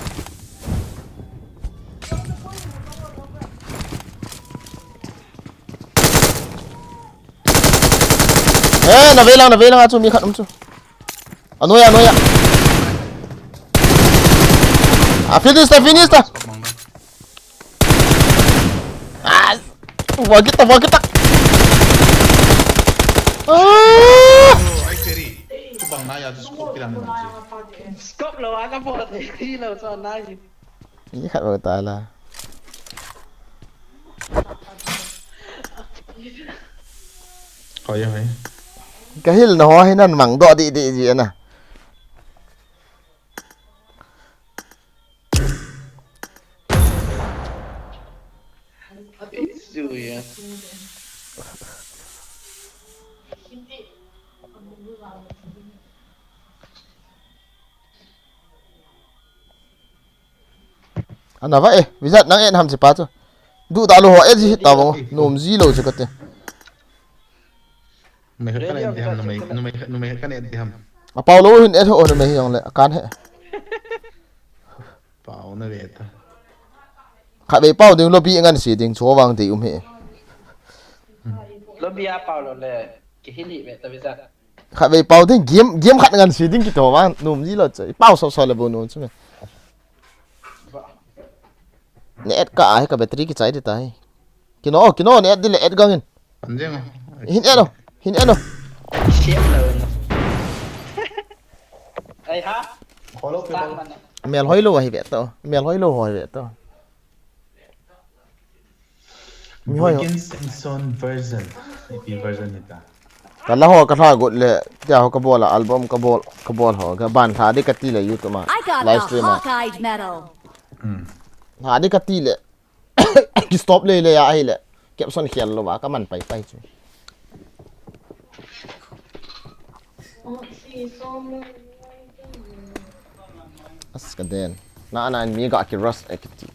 Eh, na vei lang, na vei lang a chu mi khat um chu. A noi a, noi a. A finish ta, finish ta. Ah, wa kita, wa kita. Ah! Oh, ai keri. Bang Scope lo a ka bol thei lo chu nai. Ni khat bou ta la. Hoi, hoi. Ka hil na ho hi nan mang doh di di ji ana. Ana va e, Vijat nang en ham chi pa chu. Du da lo ho e ji ta mo, nom ji lo chu ka te. Numei khat kan et diham, numei, numei, numei khat kan et diham. A pau lo hin et ho numei hi jong le, kan he. Pau na ve ta. Khat ve pau ding lobby ngan si ding chu vang dei um he. Lobby a pau lo le, ke hi li ve ta ve sa. Khat ve pau ding game, game khat ngan si ding kito vang, num ji lo chu. Pau so so le bo num chu me. Ne et ka ai ka battery ki chai de tai. Kino, kino, ne et di le et gang in. Anjeng. Hin et lo, hin et lo. Siap lo. Ai ha. Kholo ke bol. Mel hoi lo hi ve to. Mel hoi lo hi ve to. Mi hoi ho. Boykin Simpson version. Ipi version hita. Ka la ho ka hla got le, tia ho ka bol a, album ka bol, ka bol ho, ka ban hla di ka ti le YouTube ma. I got the live stream ma. Hawkeye medal. Hmm. Hla di ka ti le. Ki stop le le ya ahi le. Caption khel lo ba, ka man pai pai chu. As ka den. Na na mi ga ki rush e ki ti.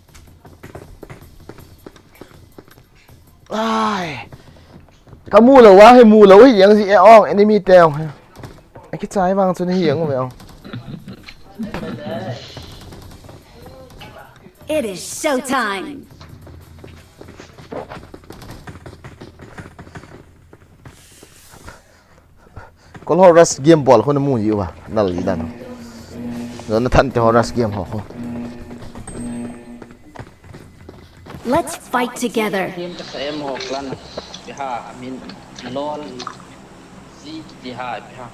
Ai. Ka mu lo wa he mu lo hi yang ji e ong enemy te ong he. A ki chai vang chu ni hi yang u me ong. It is showtime. Kol ho rush game bol ho na mu ji uva, nal ji dan. Jonathan te ho rush game ho ho. Let's fight together. Game ka sa em ho clan. Biha, I mean, lol. Zi, biha, biha.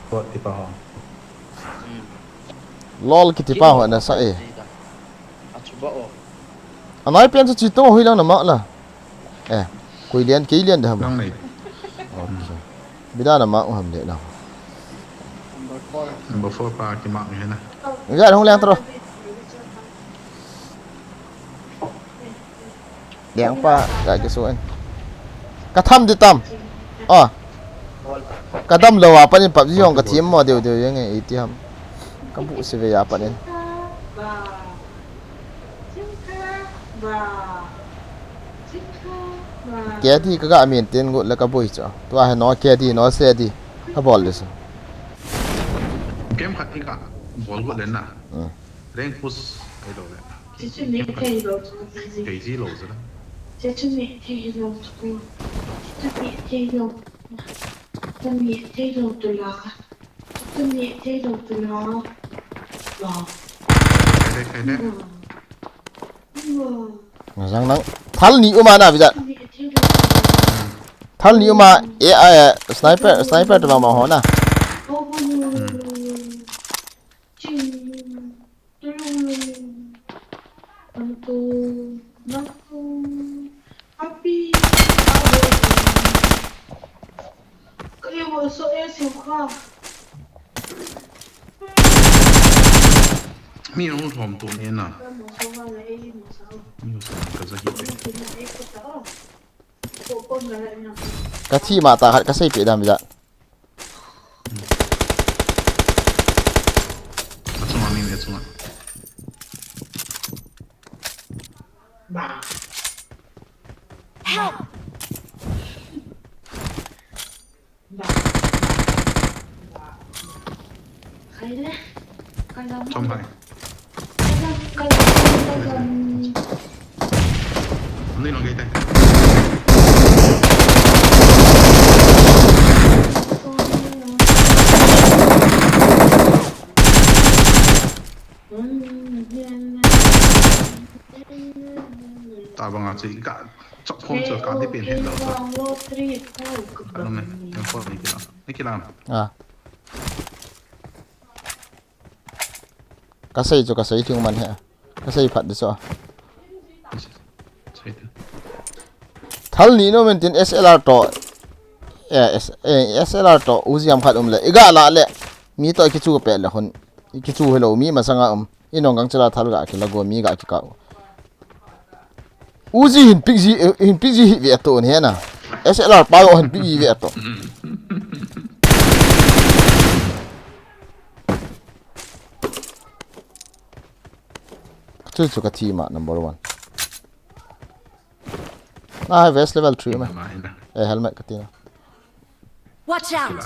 Bot ti pa ho. Hmm. Lol kiti pa ho na sa e. Zi da. A chu ba o. Anai pen chu chi to hoi lang na ma la. Eh, koi lian, kei lian da ham. Nang nei. Okay. Bida na ma u ham de na. Number four. Number four pa ki ma u he na. Ga hong lian tro. Lian pa, ga ki so en. Ka tham di tam. Ah. Ka dam lo a panin PUBG jong ka thim mo deu deu jeng e, iti ham. Ka bu se ve a panin. Kedi ka ga maintain got le ka boi chu. Tua he no kedi no se di. Ka bol le su. Game khat i ka bol got le na. Hmm. Rank push ai lo le. Kei ji lo chu. Kei ji lo chu. Kei ji lo chu. Kei ji lo chu. Kei ji lo chu. Kei ji lo chu. Kei ji lo chu. Wow. Kei ji. Kei ji. Wow. Jang nang. Thal ni uma na bija. Thal ni uma e a, eh, sniper, sniper tu ma ho na. Hmm. Mi hung thom tu ni na. Mi hung thom ka za hi te. Ka thi ma ta khat ka sei pe dam ja. A chunga mi, a chunga. Help! Chom hai. Ani lang kei te. Tabang a chi ka chok khom chu ka di pen hen lo chu. Ano me, em phone ni kila. Ni kila. Ah. Kasei chu kasei thing man he. Kasei phat di chu. Thal ni nom in tin S L R to. Eh, S, eh, S L R to Uzi ham khat um le. Iga la le. Mi to kichu pe le hun. Kichu hello mi masanga um. Inong gang chila thal ga kila go mi ga kikau. Uzi hin pick ji, eh, hin pick ji hi ve to ne na. S L R pa o hin pick ji ve to. Chu chu ka thi ma number one. Na hai vest level three ma. Ina, ina. Eh, helmet ka ti na. Watch out!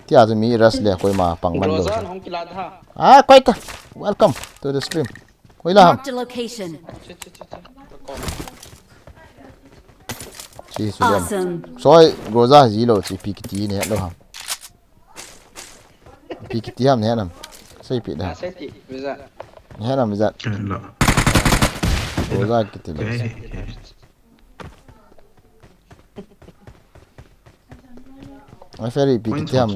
Tia chu mi rush le koima pang man lo. Rozan hong kila tha. Ah, koi ta. Welcome to the stream. Koi la ham. Marked a location. Che, che, che, che. Che, Sulian. Awesome. Soi, Groza ji lo, che, P K T ne lo ham. P K T ham ne nam. Sei pi da. Ah, sei ti, visa. Ne nam visa. Lo. Groza kiti lo. Okay, okay. Ai, Ferry, P K T ham.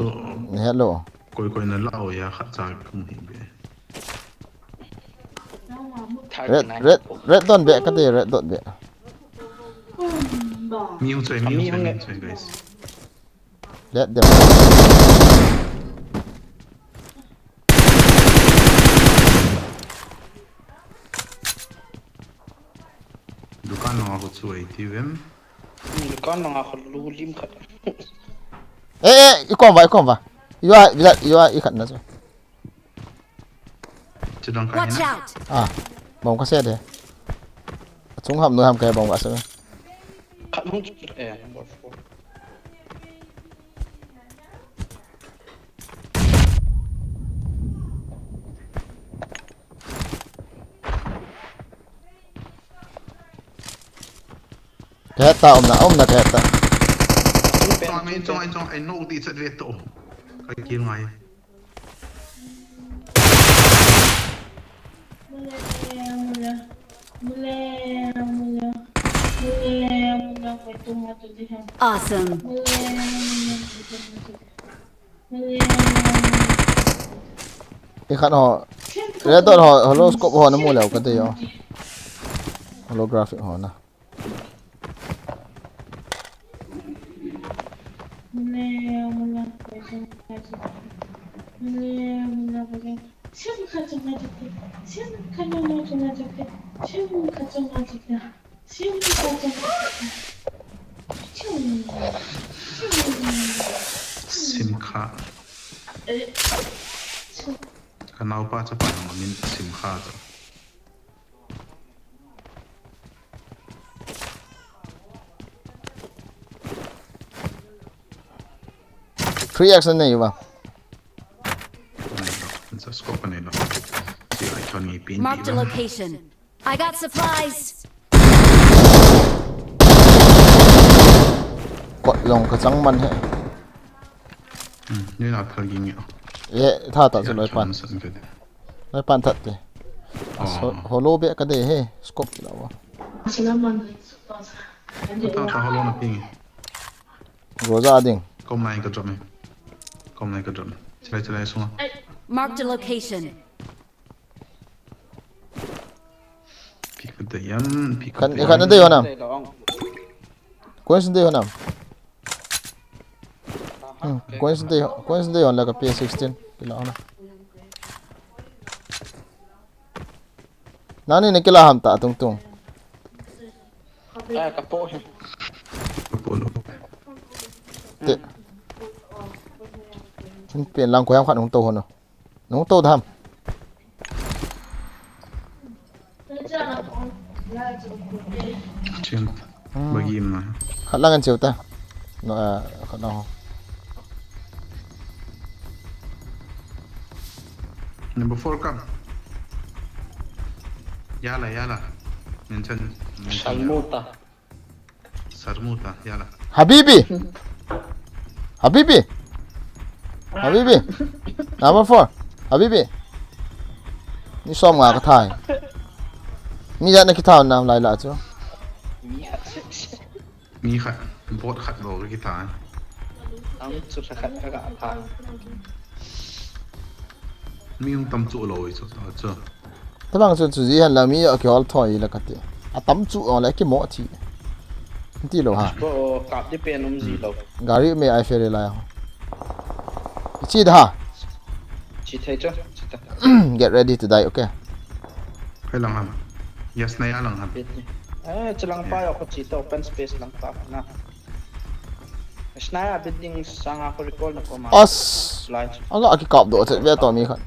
Hello. Koi, koi na lao ya khat cha kum hi be. Red, red, red dot be, ka te red dot be. Mi hung choi, mi hung choi, mi hung choi, guys. Let them. Dukan langa ko chu ei ti vem. Hmm, dukan langa ko lu lim khat. Eh, eh, i kom va, i kom va. You are, you are, you are, i khat na chu. Chu dang ka. Watch out! Ah, bom ka se de. Chung ham nu ham ka bom ka se. Khat hung chu, eh, number four. Ka het ta, umna, umna ka het ta. Chong, chong, chong, chong, ai no ti chat ve to. Ka kil ngai. Awesome. I khat ho, red dot ho, holoscope ho na mu leu ka te yo. Holographic ho na. Simkha. Ka naopa chapa nang min Simkha to. Three X nei va. Nei lo, scope nei lo. Ti ai chon ngi pin. Marked a location. I got supplies. Kot long ka chang man he. Hmm, ni na thal ging yo. Ye, tha ta chu loi pan. Loi pan that te. Holo be ka de he, scope la wa. Ta ta holo na ping. Groza ding. Kom lai ka drop me. Kom lai ka drop me. Chilai chilai sunga. Marked a location. Pi ka de yam, pi ka de yam. Kan, kan de yonam. Coins de yonam. Hmm, coins de, coins de yon la ka P sixteen. Kila ona. Nani ne kila ham ta tung tung. Ka po he. Ka po lo. Te. Chin pen lang ko yang khat hung to hono. Nung to dam. Chin. Hmm. Bagi ma. Khat lang an chiu ta. No, ah, khat lang ho. Number four kam. Yala, yala. Mention, mention. Salmuta. Sarmuta, yala. Habibi! Habibi! Habibi! Number four. Habibi! Ni som nga ka thai. Ni jat na kitha nam lai la chu. Mi khat, bot khat bou ka kitha. Tam chu khat ka ga pha. Mi hung tam chu lo i chu ta chu. Tabang chu chu ji han la mi a ki hol thoi la ka ti. A tam chu o la ki mo thi. Ti lo ha. Bo kap di pen um ji lo. Gari me ai fere la. Chi da ha. Chi thei chu. Chi ta. Get ready to die, okay. Phai lang ham. Yes, na ya lang ham. Eh, chu lang pa yo ko chi to open space lang pa na. Sniper building sanga ko recall na ko ma. As. Slide. Ala ki kap do che ve to mi khat.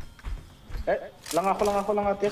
Eh, langa ko, langa ko, langa te.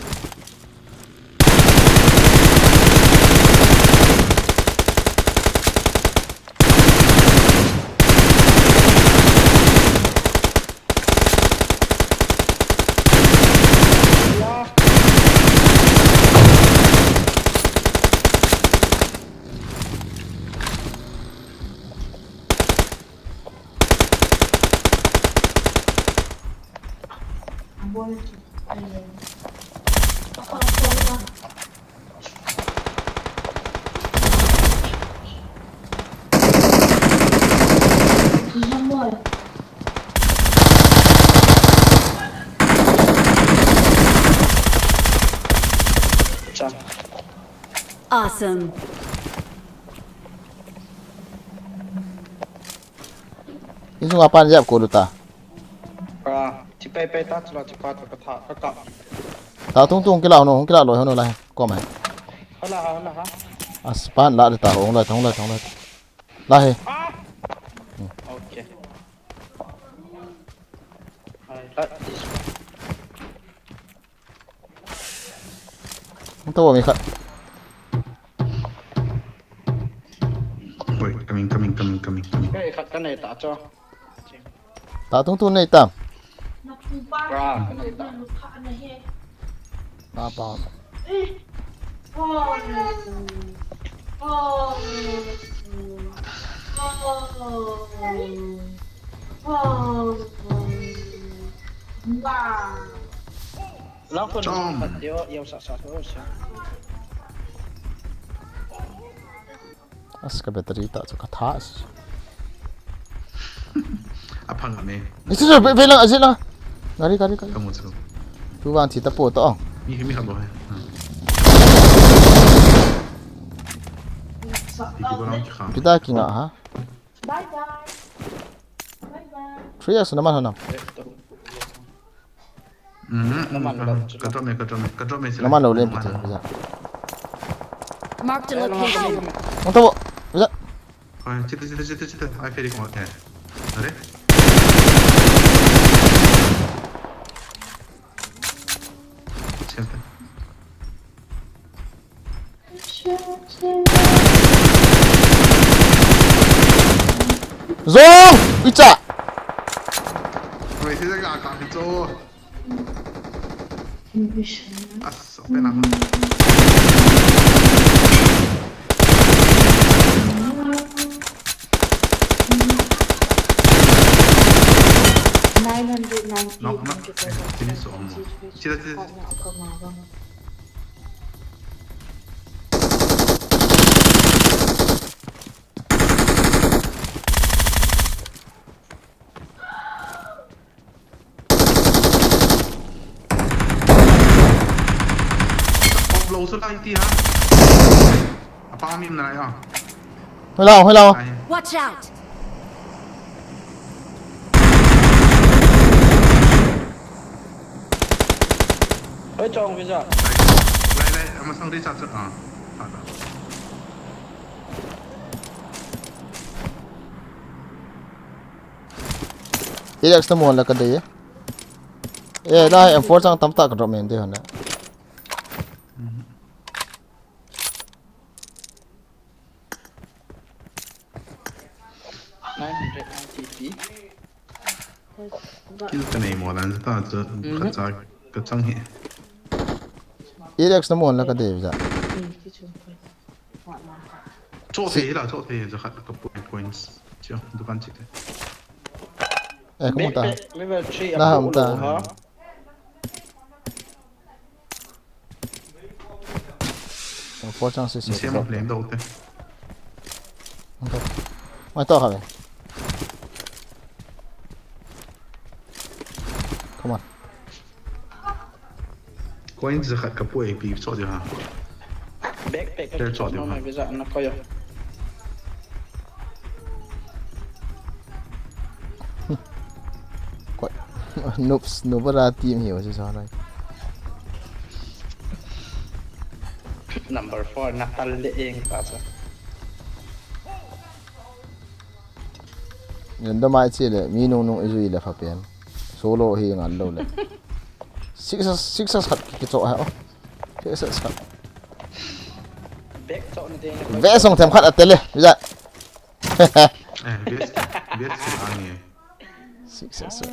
Awesome. Insung apan jep ko luta. Ah, chipai pai ta chula chipa ta ka tha ka ka. Ta tung tung kila no, kila lo hono lai. Ko mai. Hala ha, hala ha. As pan la de ta hong lai, hong lai, hong lai. La he. Ah. Okay. I like this one. Hung to mi khat. Wait, coming, coming, coming, coming, coming. Kei khat ka nei ta cho. Ta tung tu nei tam. Bra ka nei ta. Pa pa. Wow. Chom. As ka battery ta chu ka tha as. A phang me. Isi jo be be la ajina. Gari gari gari. Kamu chu. Tu van thi ta po to. Mi mi ha bo hai. Pita ki nga ha. Bye bye. Bye bye. Three years naman hanam. Mhm. Naman lo, ka drop me, ka drop me, ka drop me sila. Naman lo le pite. Mark the location. Ang tabo. Bisa. Ay, chita, chita, chita, chita. Ay, ferry ko, eh. Are? Chita. Zong! Icha! Wait, sila ka, ka, ito. As, okay na. Nine hundred ninety. Knock, knock. Finish off mo. Sila, sila. Pop lo su lai ti ha. Apa mi na ya. Hello, hello. Ai. Watch out. Hoi chong visa. Lai, lai, ama sang ri sa sa. Ah. Alex na mo la ka dei. Eh, la M four chang tam ta ka drop men de hon la. Nine hundred ninety P. Kill ka nei mo lan ta chu ka cha ka chang hi. Alex na mo la ka dei ja. Cho thei la, cho thei ja khat ka point points. Cho dukan chi te. Eh, kamu ta. Level three. Na ham ta. Four chance si. Sem leng do te. Mai to kha ve. Coins jakhat ka poi, pi cho dia ha. Backpack ka cho dia ha. Visa na ko yo. Koi. Noobs, noob ra team hi o si sa nai. Number four na tal le eng ta sa. Random ai chi le, mi nung nung i jui le pha pen. Solo hi ngal lo le. Six, six khat ki cho ha. Oh. Six khat. Back cho na de. Ve song them khat a te le. Visa. Eh, best, best khat ang e. Six, six.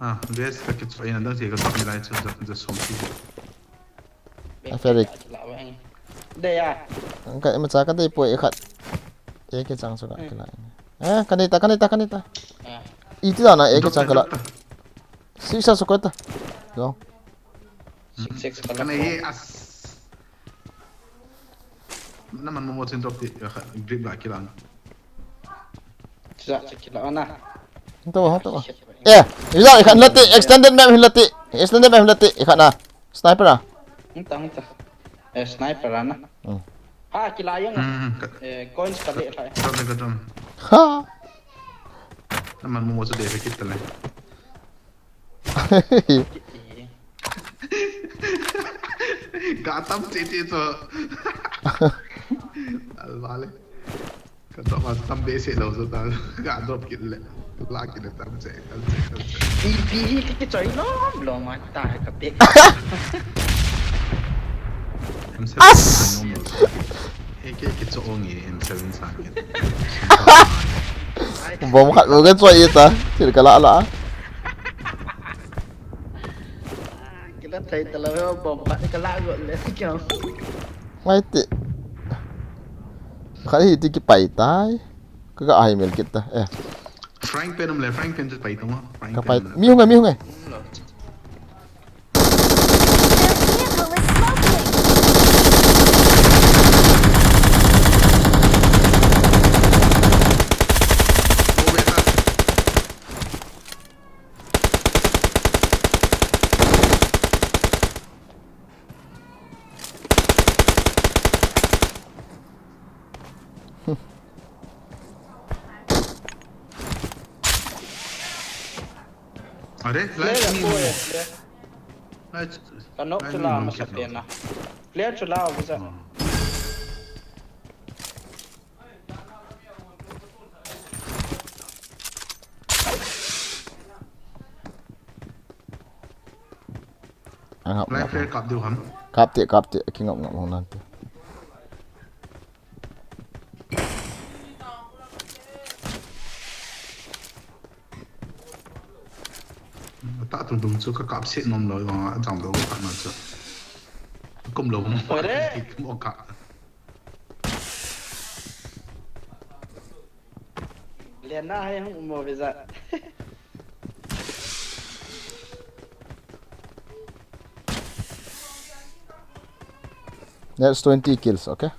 Ah, best ka ki cho ina dang si ka top ni lai cho, cho, cho som si. A Felix. Dei a. Ka ima cha ka dei poi khat. E ke chang so ka kila. Eh, ka nei ta, ka nei ta, ka nei ta. Iti da na e ke chang kala. Six sa so ko ta. Go. Six, six kala. Ka nei as. Naman mo mo chin drop ti, grip la kilang. Sa, sa kila na. Ito, ito. Eh, ila, ikhat lati, extended map hin lati. Extended map hin lati, ikhat na. Sniper a. Ito, ito. Eh, sniper a na. Hmm. Ha, kila yung. Hmm, hmm, ka- Eh, coins kali, kali. Drop, drop, drop. Ha. Naman mo mo sa dere kita lang. Ka tam che che cho. Al vale. Ka drop a tam be se lo so ta. Ka drop kit le. La kit le tam che, tam che, tam che. Pi, pi, ki, ki choi lo, lo ma ta ka pe. As! Eke, ke cho ong e, M seven sa ke. Bom khat lo ke choi ta. Thil ka la la. Kila thei ta la, bom khat ka la go le kya. Ngai ti. Khat hi ti ki pai tai. Ka ga ai mel kit ta. Eh. Frying pan um le, frying pan chu pai ta ma. Ka pai. Mi hung e, mi hung e. Their vehicle is smoking! Are, live ni mo. Live. Ka nok chu la masa pen na. Player chu la, visa. Ang hap. Live player kap diu ham. Kap te, kap te, ki ngap ngap hong nan te. Ta tung tung chu ka kap se nom lo, jong a jam lo ka na chu. Kum lo mo. Ore. Kum ka. Lena hai hung mo visa. That's twenty kills, okay?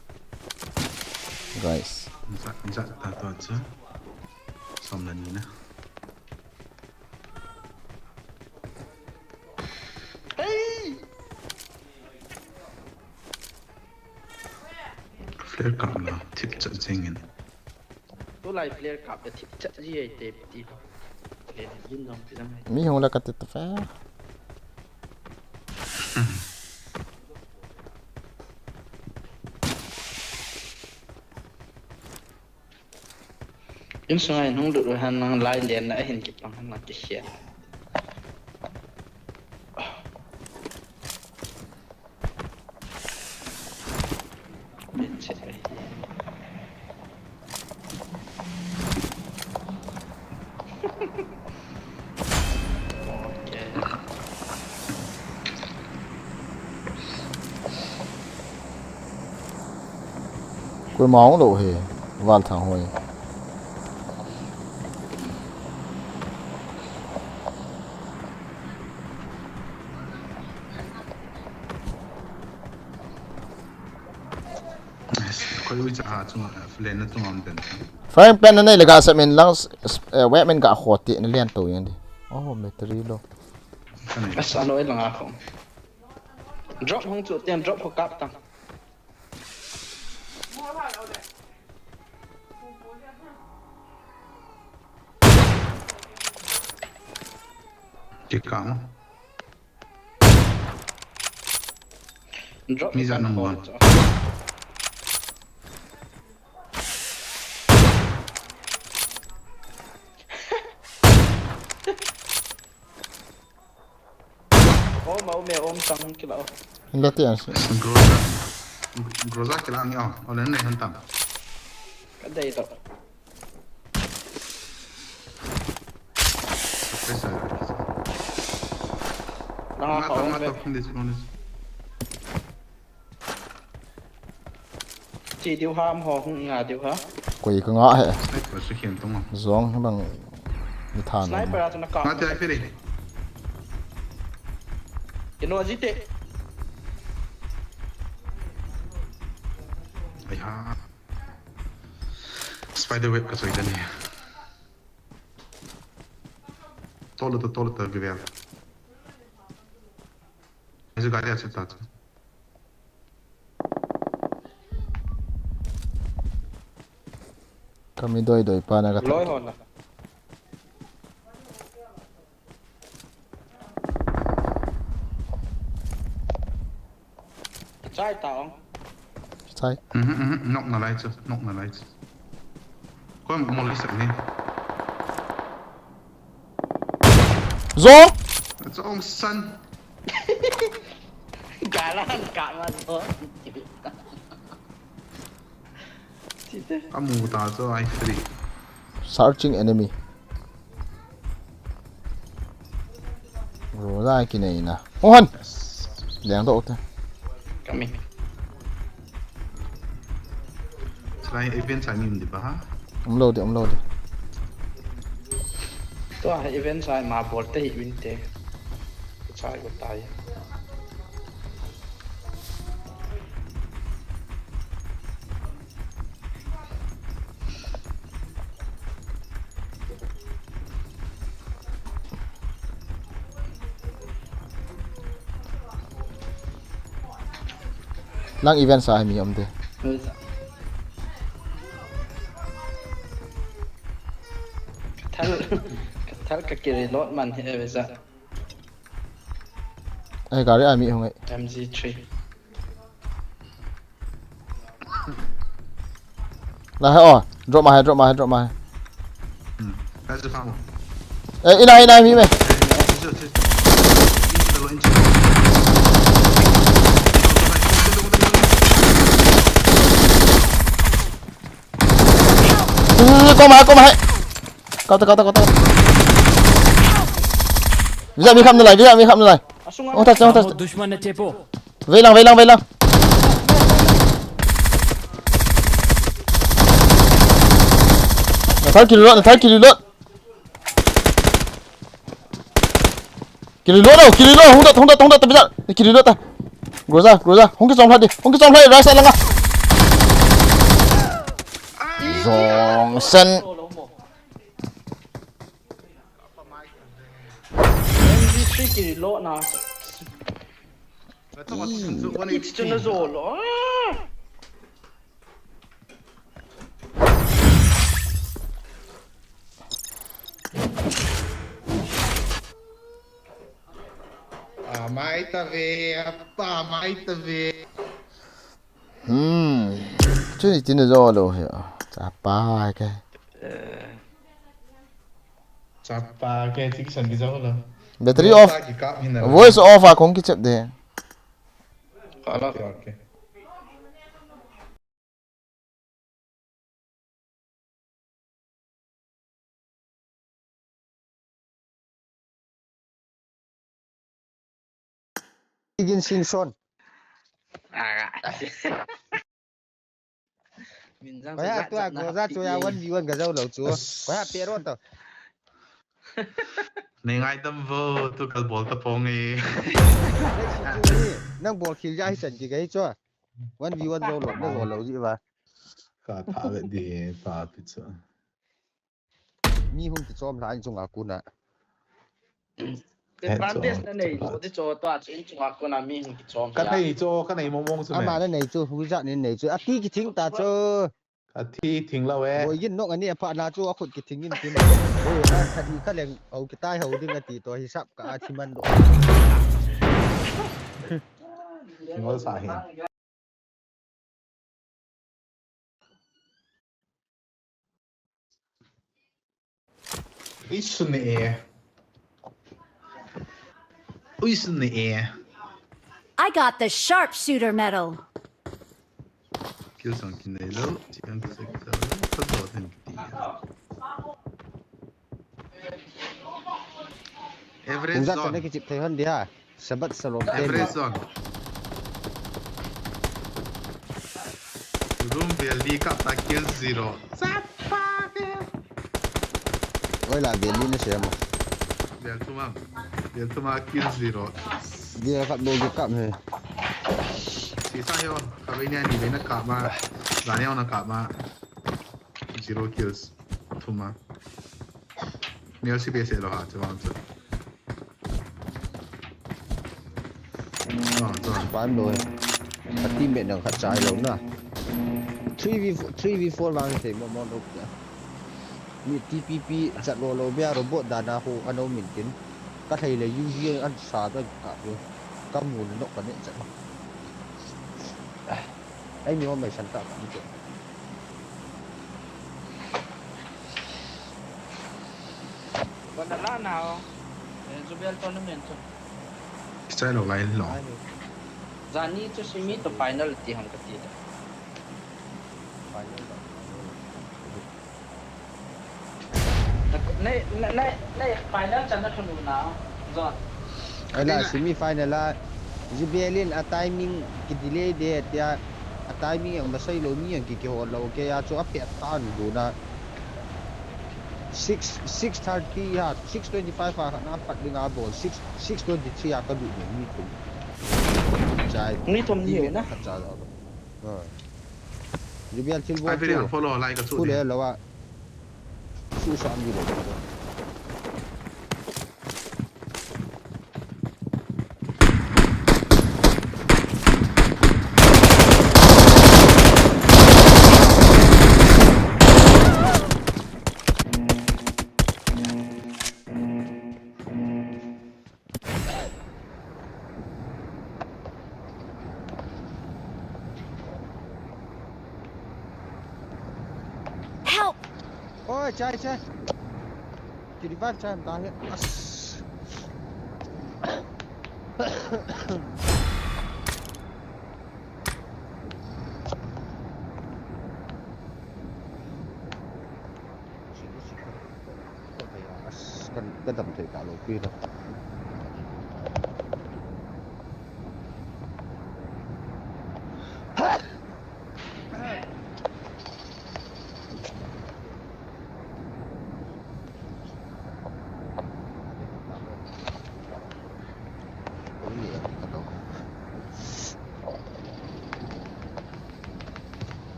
Guys. Za, za, ta to cha. Som na ni na. Hey! Flare kap na, thip chat jing in. Tulai flare kap le thip chat ji ai te ti. Flare yin dong ti dang ai. Mi hung la ka te ta fa. Insung a hin hung lut uhen, nang lai len na ahin kipang hen, nang kikhel. Koima hung lou hi, Valthang hoi. Koi ui cha ha chung, eh, len na tung am den. Frying pan na nei le ga sa min lang, eh, wet min ga kho ti na len to yang di. Oh, battery low. Asa lo lang ako. Drop hung chu ten drop ho kap tang. Kikang. Drop mi jan nang wan. Om, om, om, sang kila. Hindi ti ang. Groza. Groza kila ang yaw. Ole ne hantam. Kadai to. Pesa. Nang ako. This one is. Chi diu ham ho hung nga diu ha. Koi ka nga he. Sniper si khian tung. Zong bang ni than. Sniper a tu na ka. Mati ai piri. Kino jite. Ai ha. Spider web ka soi tani. Tolo to tolo to givea. Ese gari a seta. Kami doi doi pa na ka. Loi hon na. Chai ta ong. Chai. Mhm mhm nok na lai chu, nok na lai chu. Ko mol li sak ni. Zo. Zong san. Galan ka ma zo. Amu ta chu ai free. Searching enemy. Ro lai ki nei na. Ohan. Leng to te. Kami. Chulai event sa ni di ba ha? Umlo de, umlo de. Tua event sa ma bol te hi win te. Chai ko tai. Lang event sa mi om de. Kathal, kathal ka kiri lot man he visa. Ai, gari a mi hung ai. M G three. Lai hai, oh, drop ma hai, drop ma hai, drop ma hai. Hmm. Hai se phamo. Eh, ina, ina, mi me. Hai se, hai se. Inchi dalo, inchi dalo. Kom hai, kom hai. Kau ta, kau ta, kau ta. Visa mi kham nalai, visa mi kham nalai. Asung. Oh, touch, oh, touch. Dushman na chepo. Vei lang, vei lang, vei lang. Nathal ki reload, nathal ki reload. Ki reload lo, ki reload, hung dot, hung dot, hung dot, bisa. Ki reload ta. Groza, Groza, hung ki chom lha di, hung ki chom lha di, right side langa. Zong sen. M G three ki reload na. Ih. It's to na zolo. Amai ta ve, apa amai ta ve. Hmm. Chu ni tin zo lo hi. Chapa ke. Eh. Chapa ke, chiki san ki zo lo. Battery off. Voice off a kong ki chep de. Kala. Okay, okay. Igin Singson. Koi ha tua Groza chu ya one v one ka zo lo chu. Koi ha pe ro to. Nei ngai tam vo tu kal bol ta pong e. Nang bol khil ja hi chan ki gai chu. One v one zo lo, na zo lo ji ba. Ka tha ve di ta pi chu. Mi hung ki chom la in chunga kuna. Advantage na nei chu, ti chu, tua chu in chunga kona mi hung kichom. Ka nei chu, ka nei mong mong chu. Ama na nei chu, Wizard in nei chu. Ati kithing ta chu. Athi thing lou e. Boi gin nok ani apha na chu akhut kithing in tin. Boi na kadi ka leng au kitai hau ding ati to hisap ka athi man do. Ngol sa hi. Isn't it? Isn't it? I got the sharpshooter medal. Kill sang kinai lou, chiang kisek sa, ka do then kiti. Average zone. Kichip thei hon dia. Sabat salom. Average zone. Room valley kap ta kill zero. Sapa ke. Oi la valley na siam. Vel thuma. Vel thuma kill zero. Dia kap do kap he. Si sa yo. Kap ini ani bena kap ma. Daniel na kap ma. Zero kills. Thuma. Neo si bese lo ha, chuan chu. Ah, chuan. Pan lo. A teammate nang khat chai lo na. Three v three v four vang thei mo mo lo ka. Mi T P P chat lo lo bia robot dana ho ano min tin. Ka thei le U V an sa ta ka. Ka mu le no ka ne chat. Ai mi ho mai san ta ka ni. Bana la na o. Eh, Jubel tournament chu. Kichai lo lai lo. Ai. Jani chu semi to final ti hong ka ti da. Final ba? Nei, nei, nei, nei, final chan na thunu na. Zon. Ai la, semi final a. Jubel in a timing ki delay de tia. A timing ang masai lo mi ang ki ki ho lo ke ya chu a pe tan du na. Six, six thirty ha, six twenty-five ha, na pat ding a bol, six, six twenty-three ha ka du ni mi thum. Chai. Mi thum ni na. Ka cha lo. Ha. Jubel thil bol. Ai, follow, like a chu. Kule lo a. Su sa mi lo. Help! Oi, chai, chai. Ki revive chai, ta he. As. Kan, ka dam thei ta lo pi lo.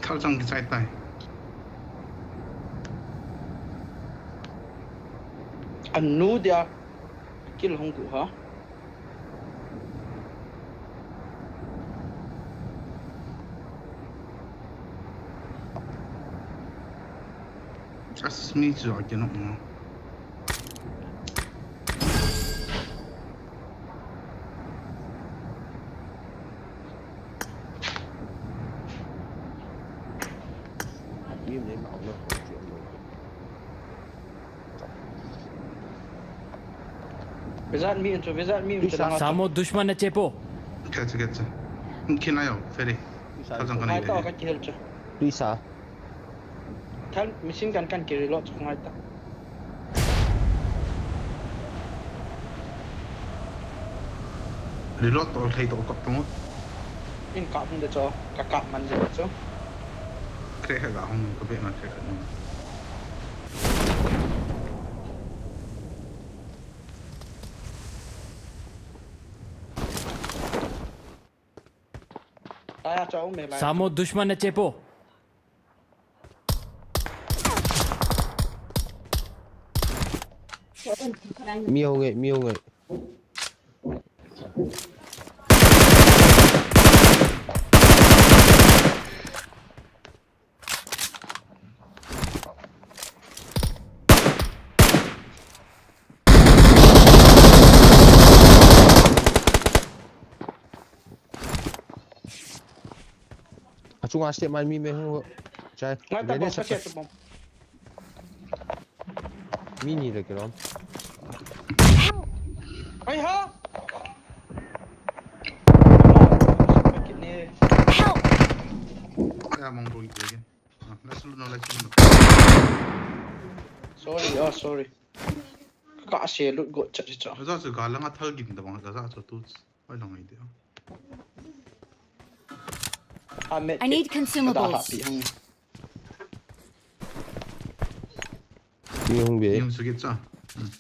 Thal chang kichai tai. Anu dia kill hung gu ha. Just me chu a kinok na. Vizat mi chu, vizat mi chu. Samo dushman na chepo. Kacha, kacha. Kinayo, Feri. Kacha kanai. Ai to ka kihel chu. Tuisa. Thal machine gun kan ki reload chu ngai ta. Reload to thei to kap tung. In kap hung de chu, ka kap man de chu. Crack ka hung ka be man crack ka hung. Samo dushman na chepo. Mi hung e, mi hung e. Achunga step mai mi me hung. Chai. Ngai ta bom, ka sia ta bom. Mi ni le ke rom. Ai ha. Help! Ya, mong bro again. Ah, let's loot now, let's loot now. Sorry, oh, sorry. Ka se lut go chat chat. Aza se ga langa thal gin da bang, aza so tu. Ai lang ai dia. I need consumables. Mi hung be. Mi hung sukit sa. Hmm.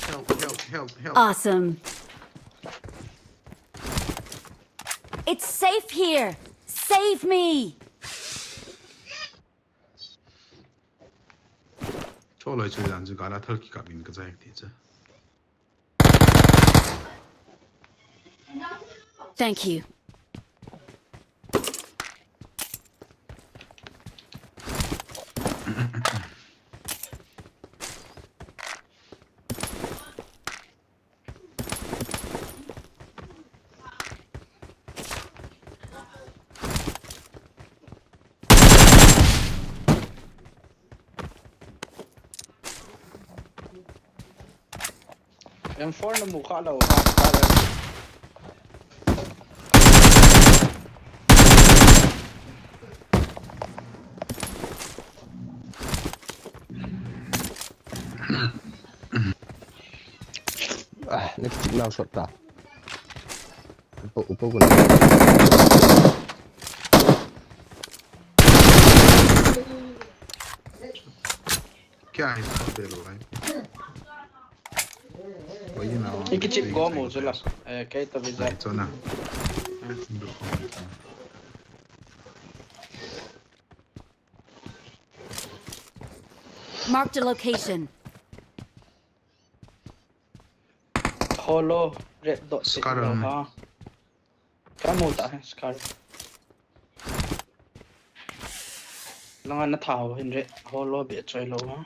Help, help, help, help. Awesome. It's safe here. Save me. Cho loi chu jan chu gala thal kikap in ka jai ti cha. Thank you. M four na mu kha lou, kha, kha lou. Ah, next chip now shot ta. Upa, upa ko na. Kya hai, shot de lo bhai. Wahi na. Iki chip go mo chula. Eh, kei to visa. Hai, chona. Marked a location. Holo, red dot se. Scar lo ha. Ka mu ta hai, Scar. Langa na tha ho hin re, holo be choi lo ha.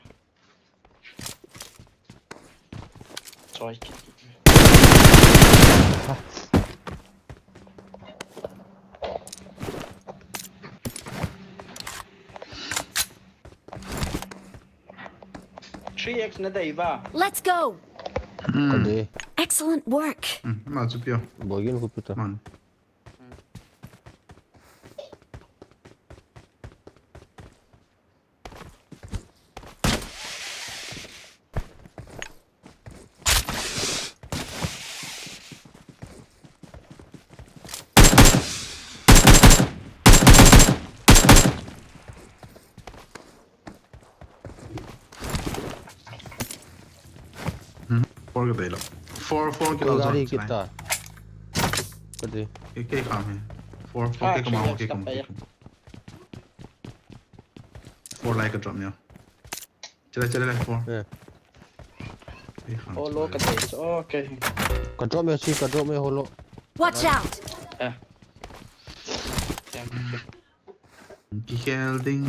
Choi ki. Three X na dei ba. Let's go. Hmm. Ka dei. Excellent work. Hmm, ma chu pia. Bogin ko pita. Man. Hmm, four ka dei lo. Four, four kilo. Gari jong kita. Ka dei. Ke, ke kham he. Four, four ke kham, ke kham, ke kham. Four lai ka drop neo. Chale, chale, four. Eh. Ke kham. Four lo ka dei. Okay. Ka drop neo si, ka drop neo holo. Watch out! Eh. Kikhel ding.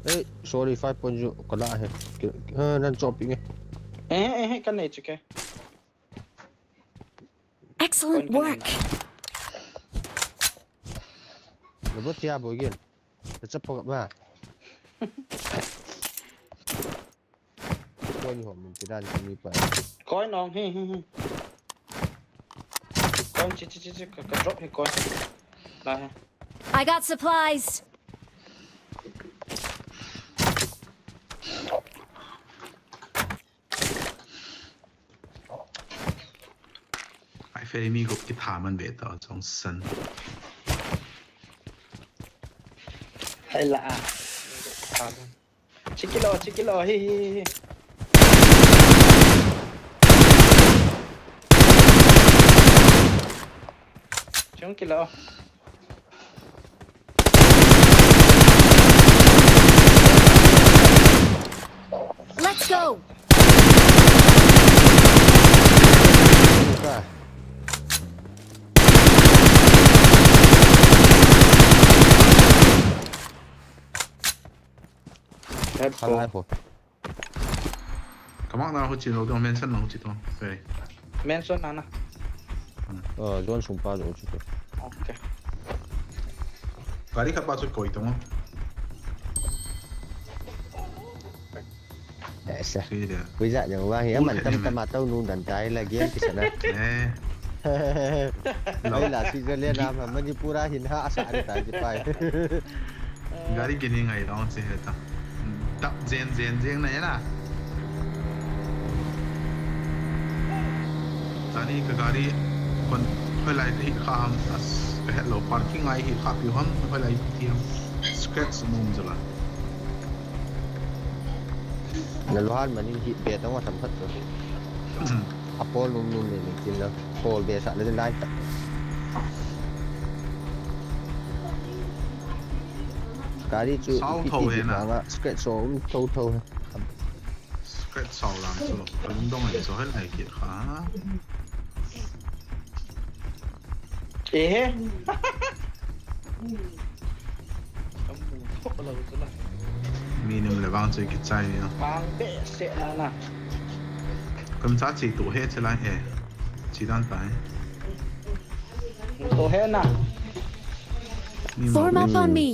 Eh, sorry, five point zero, ka la he. Ki-, ha, nan chop inge. Eh, eh, eh, ka nei chu ke. Excellent work. Lo bo tia bo again. Ka chop pa ma. Coin ho min ti dan ni pa. Coin ong, hi, hi, hi. Coin chi, chi, chi, chi, ka, ka drop hi coin. La hi. I got supplies. Ai fe mi ko ki tha man be ta chong san. Hai la a. Tha man. Chikilo, chikilo, hi, hi, hi. Chungkilo. Let's go. Let's go. Halai ho. Kamak na ho chi lo dong, mention na ho chi to. Hey. Mention na na. Hmm. Oh, zone sung pa lo chi to. Okay. Gari khat pa chu koi to. Esa. Sige. Kuiza jong wa hi aman tam tam atau nu dan tai la game kisana. Eh. Lai la si jale na ma Manipur a hin ha asa ari tai ji pai. Gari kini ngai dong si heta. Tap jen jen jeng na ena. Tani ka gari kon hoilai ka hi kha ham as ka het lo parking ai hi kha pi ham hoilai ti ham. Scratch mum jala. Na luhan manin hi be tang wa tham khat to. Hmm. A pol num num le le kin la. Pol be sa le lai ta. Gari chu sao tho he na. Scratch so um tho tho. Scratch sao lang chu. Kalung dong ai chu hel ai ki kha. Ehe. Kamu thok lo chu la. Mi nim le vang chu kichai ni. Vang behseh na na. Kam cha chi tu he che lai he. Chi dan tai. Tu he na. Form up on me.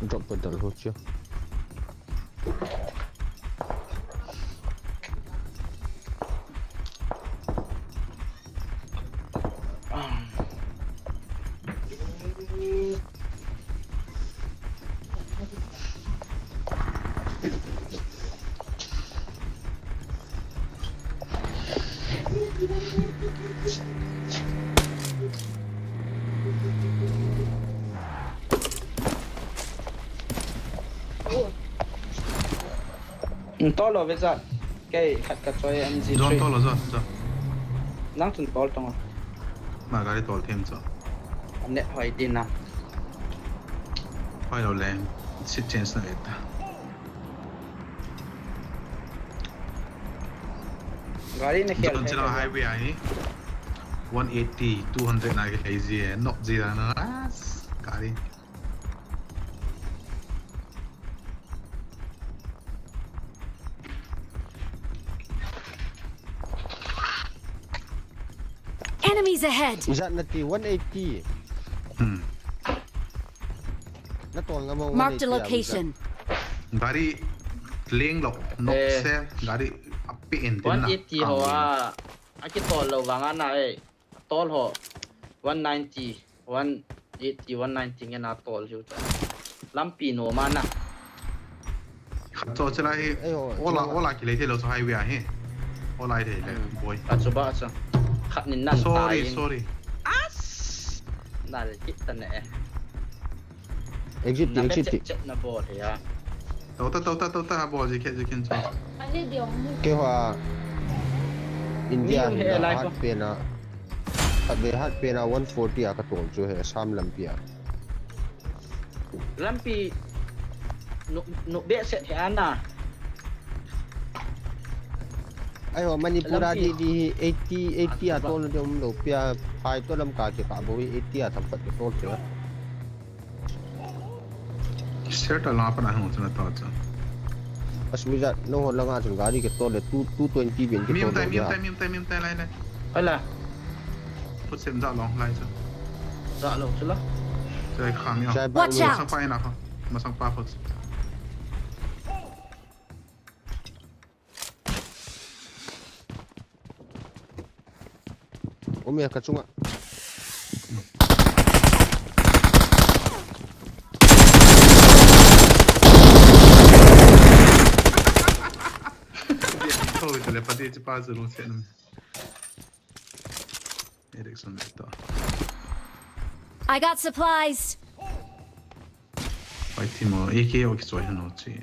Drop pedal ho chia. Tol lo ve cha. Kei khat ka choi M G three. Zone tol lo, zone, zone. Nang chun tol tong a. Ma gari tol them cho. Net hoi din na. Hoi lo le. Seat change na ve ta. Gari na khel zone chila highway ahi. One eighty, two hundred na ke lei ji e. Nok ji la na. Gari. Enemies ahead. Ijat na ti one eighty. Hmm. Na tol nga mo. Mark the location. Gari leng lo, nok se, gari api in tin na. One eighty ho a, aki tol lo vang ana e. Tol ho, one ninety, one eighty, one ninety nge na tol hiu ta. Lampi no ma na. Khat cho chila hi, ola, ola ki lei thei lo cho highway a hi. Ola hi thei le, boy. A chu ba cha. Khat nin nan ta. Sorry, sorry. As! Na le hit ta ne. Exit, exit. Chet na bol ya. Tota, tota, tota, bol ji khe ji khin cho. Kei hoa India hat pena. Hat be hat pena one forty a ka tol chu he Assam lampi a. Lampi no, no be set he ana. Ai ho Manipur a di di eighty, eighty a tol de um lo pia phai to lam ka ke ka bo eighty a tham pat ke tol chu. Share ta la pa na hung chuna ta cha. Asmi ja no ho langa chun gari ke tol le two, two twenty bin ke tol. Mim tai, mim tai, mim tai, mim tai lai lai. Ai la. Put sem da long lai cha. Da long chu la. Chai kham ya. Watch out. Masang pa ina kha. Masang pa phot. Ome ka chunga. Thôi, tale pati chi pa chu lung sen. Direction le to. I got supplies. Pai Timo, A K o kichoi hanu chi.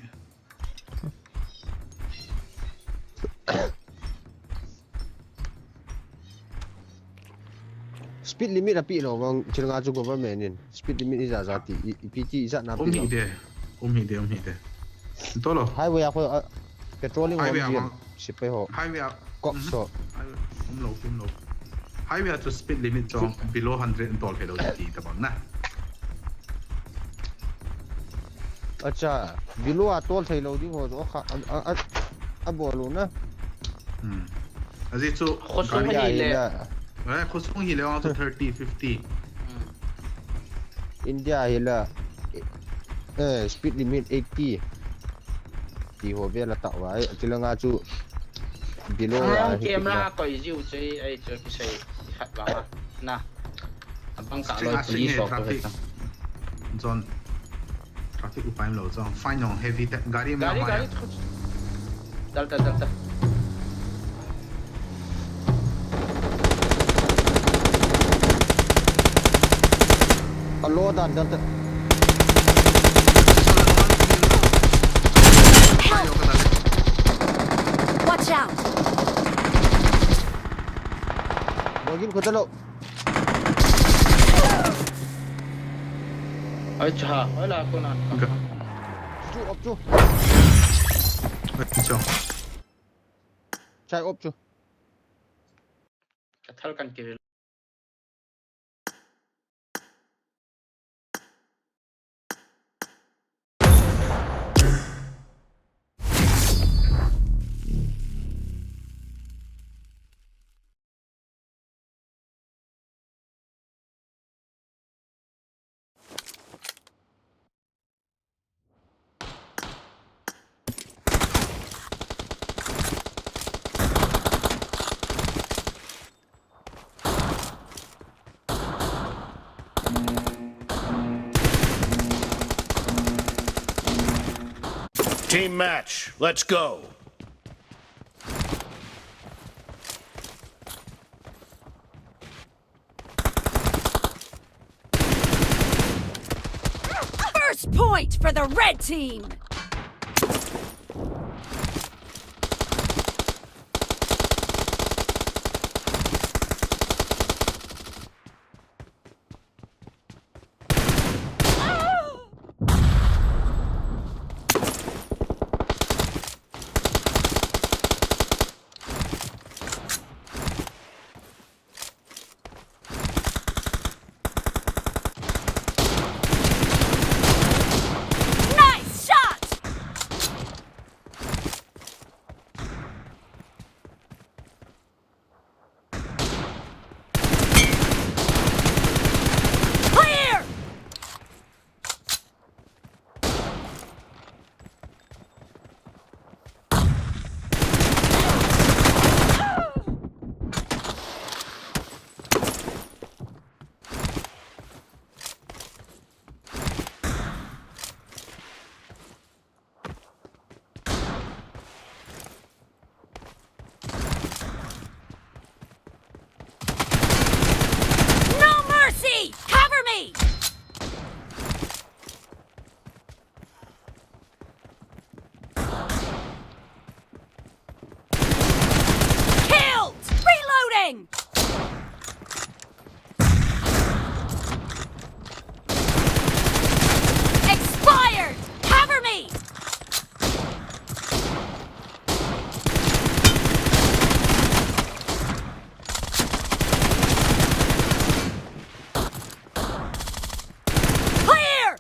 Speed limit api lo vang, chilanga chu government in speed limit ija ja ti, i, ipi ti ija na pi lo. Um hi de, um hi de, um hi de. Tolo. Highway a kho, a, patrolling highway a vang. Sipai ho. Highway a. Cops ho. Highway, um lo, um lo. Highway a chu speed limit chu below hundred in tol thei lo ti tabang na. Acha, below a tol thei lo ding ho chu kha, a, a, a, a bol u na. Hmm. Ajeh chu khosung gari hi le. Eh, khosung hi le, ang chu thirty, fifty. Hmm. India hi le, eh, speed limit eighty. Ti ho vel a tah uva, eh, chilanga chu below a hi camera koi jiu chu, eh, chu kisei khat vang a. Na. Abang ka loi police ho traffic. Zone. Traffic upai lo zone. Fine jong heavy te, gari ma gari, ma gari. Dal, dal, dal, dal. Alo, dan, dan, dan. Help! Watch out! Bogin ko talo. Ai cha, ai la ko na. Ga. Chu, op chu. Ai cha. Chai op chu. Ka thal kan kivil. Team match, let's go. First point for the red team! Nice shot! Clear! No mercy! Cover me! Killed! Reloading! Expired! Cover me! Clear!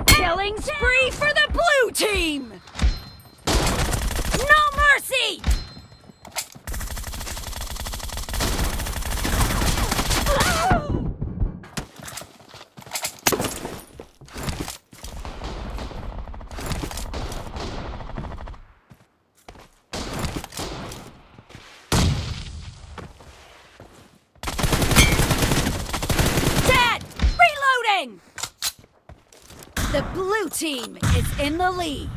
Killing spree for the blue team! No mercy! Dead! Reloading! The blue team is in the lead.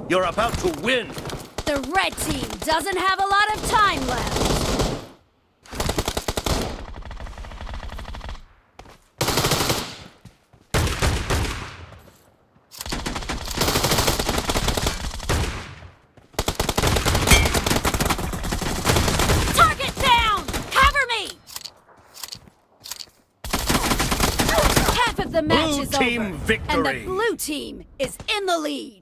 You're about to win. The red team doesn't have a lot of time left. Target down! Cover me! Half of the match is over, and the blue team is in the lead.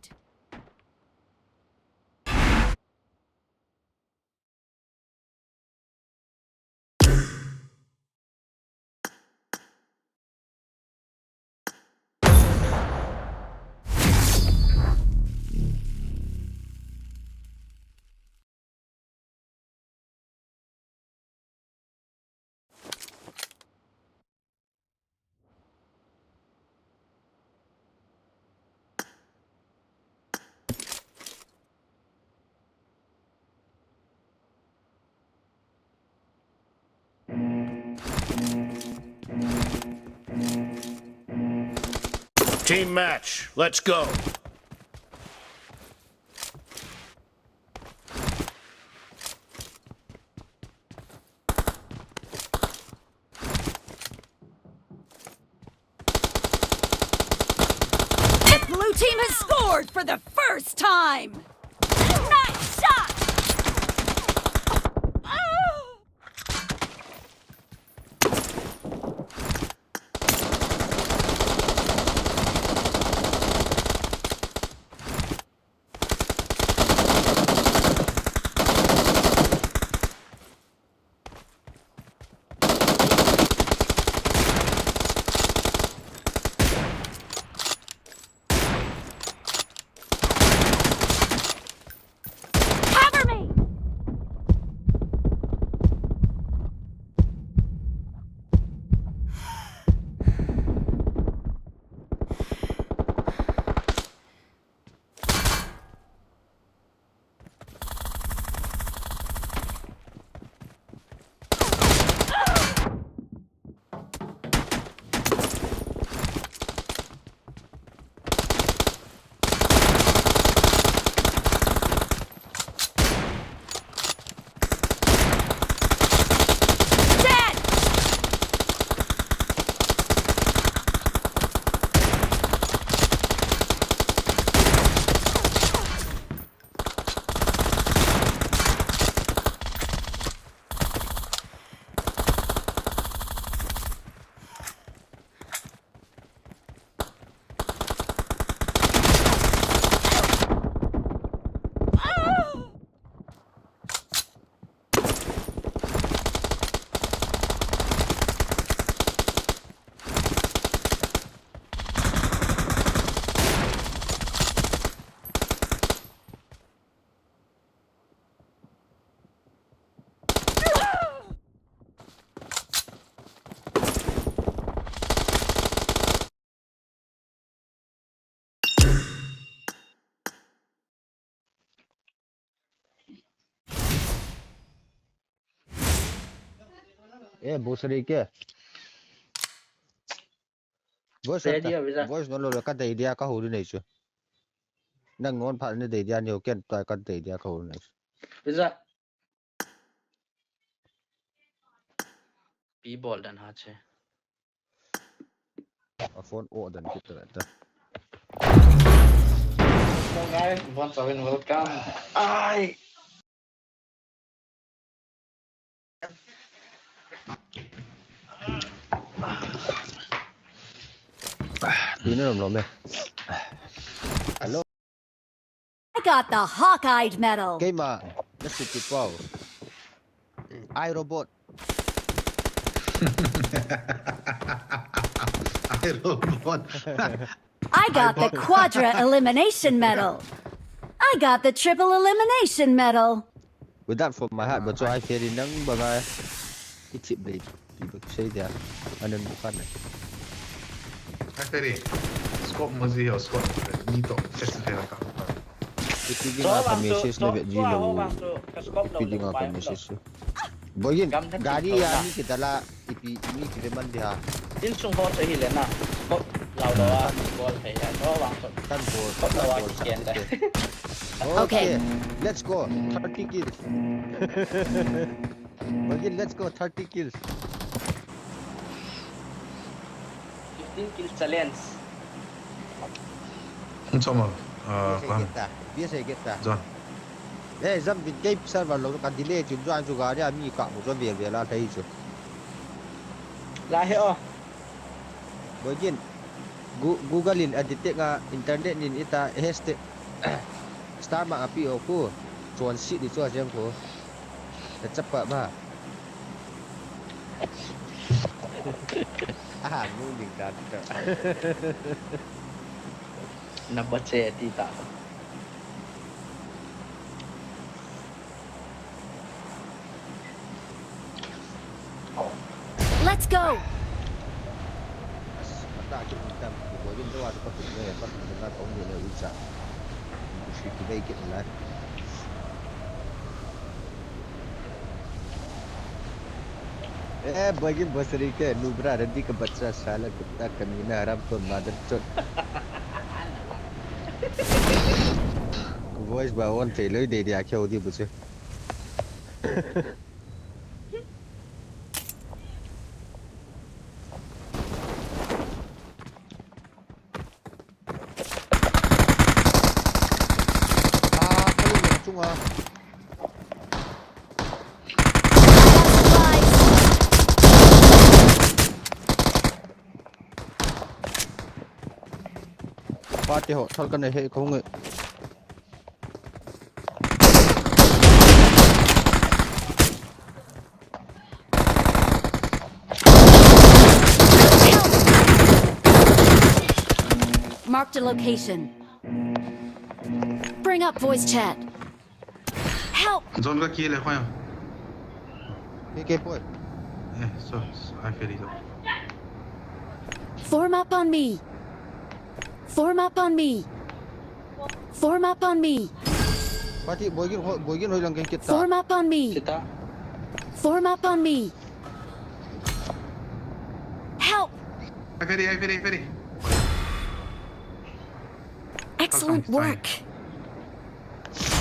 Team match, let's go. The blue team has scored for the first time! Nice shot! Cover me! Eh, bosari ke? Voice, ready ho, Visa. Voice note lou le kadei dia kahou nei chu. Nang non phat nadei dia ni ho ken tai kadei dia kahou nei chu. Visa. Pi bol dan ha che. A phone o dan kit ta ta. So guys, once again welcome. Ai. Tui na lom lom e. Hello. I got the hawk-eyed medal. Keima, na supi pau. I, Robot. I, Robot. I got the Quadra Elimination Medal. I got the Triple Elimination Medal. With that from my heart, but so I feel in nang banga. It's it, babe. People say that. And then bukan na. Actually, Scott Moses or Scott Nito, just to tell you. Ipi dinga ka message na vet ji lou. Ipi dinga ka message lou. Boyin, gari a mi kidala, ipi mi kide man dia. Insung ho chu hile na. Scott lau lou a, bol thei a. Kan bol, kan bol sak te. Okay. Okay. Let's go. Thirty kills. Boigin, let's go. Thirty kills. Fifteen kill challenge. Chama, ah, B S A kan. Get ta. B S A get ta. Ja. Eh, jam bin kei server lou ka delay chun join chu gari a mi ka mu chu vel vel a thei chu. La he o. Boigin. Gu-, Google in a detect a internet in ita hashtag star mark a pi o ku. Chuan si di chu a jeng ku. Na chapa ba. Aha, mu ding ta ta. Na ba che ti ta. Let's go. As, ata ki tam, ki bo din do a ko tin ne, ko tin na ko ni le u cha. Ku shi ki dai ki la. ए, बॉयगिन भोसड़ी के नूबरा रद्दी का बच्चा, साला कुत्ता कमीना हराम को मादर चोद। Voice ba on thei loi dei dia kheu di bu chu. Ah, khalu lung chunga. Pate ho, thal ka nei he ka hung e. Marked a location. Bring up voice chat. Help! Zone ka kill e, khoya. K K boy. Eh, sorry, sorry, I feel it. Form up on me. Form up on me. Form up on me. Pati, boigin ho, boigin hoi lang keng kita. Form up on me. Kita. Form up on me. Help! Hai, ferry, hai, ferry, ferry. Excellent work.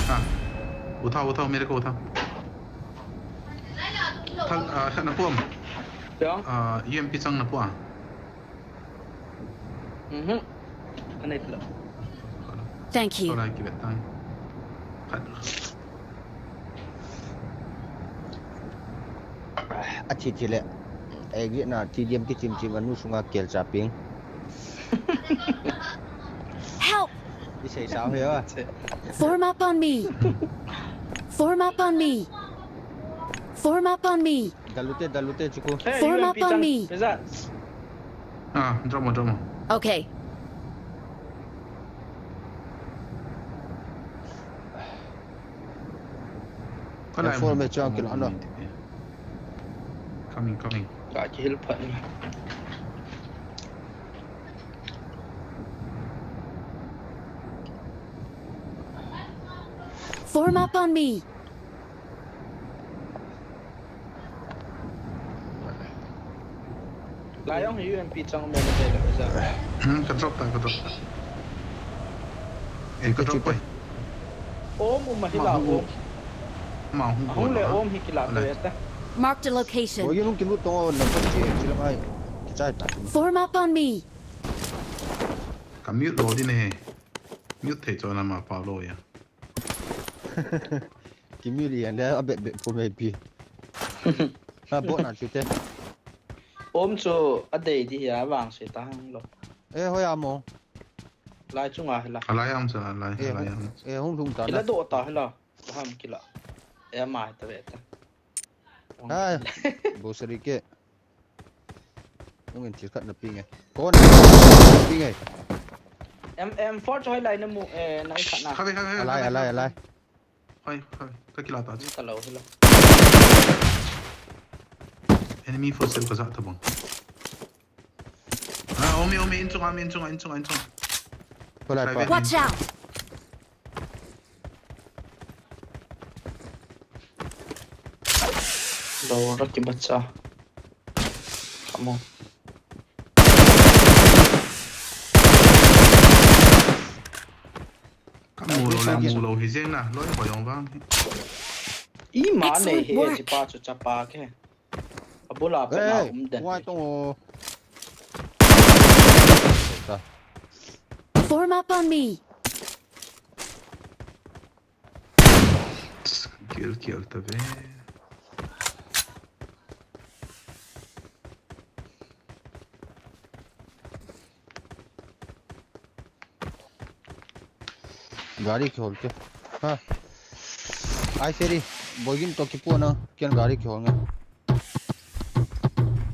हाँ, उठाओ, उठाओ, मेरे को उठाओ। थल, आ, ना पुआ। क्या? आ, U M P chang na puआ. Mhm. Anei tla. Thank you. Tolai ki bet tang. Khat. A thi thi le. Ei, na T D M ki chim chim anu sunga kel cha ping. Help! I sei sao he wa. Form up on me. Form up on me. Form up on me. Dalute, dalute, chuku. Hey, form up on me. Ah, drop mo, drop mo. Okay. Form e chang kila na. Coming, coming. Ka ki heal phat ni. Form up on me. Lai jong hi U M P chang mo na tele ja. Hmm, ka drop ta, ka drop ta. Eh, ka drop koi. Om um ahi la om. Ma hung le om hi kila ta. Marked a location. Boigin hung kilut tong o, number che, chilang ai. Kichai ta. Form up on me. Ka mute lo di ne. Mute thei cho na ma pa lo ya. Ki mute yan le a bet bet po mai pi. Ha bo na chu te. Om chu a dei di ya vang se ta hang lo. Eh, hoi a mo. Lai chunga hi la. A lai am sa, a lai, eh, a lai am. Eh, hung lhung ta. Kila do ta hi la. Ham kila. Eh, mai ta ve ta. Hai. Bo sari ke. Hung in thil khat na pi nge. Kon na pi nge. M, M four chu hoi lai na mu, eh, na i khat na. Khabe, khabe, khabe, alai, khabe, alai, khabe, alai. Hoi, hoi, ka kila ta. Ka lo, ka lo. Enemy four sel ka za ta bang. Ah, omi, omi, in chunga, in chunga, in chunga, in chunga. Khabe. Watch out! Lo ra ki bacha. Come on. Come Mu lou le, mu lou hi jeng na, loi pa jong vang. Ima nei hi, chipa chu chapa ke. Abula pa na um den. Wai tong o. Form up on me. Kill, kill ta ve. Gari kihol ke. Ha. Ai seri. Boigin to kipu na. Ken gari kihol nge.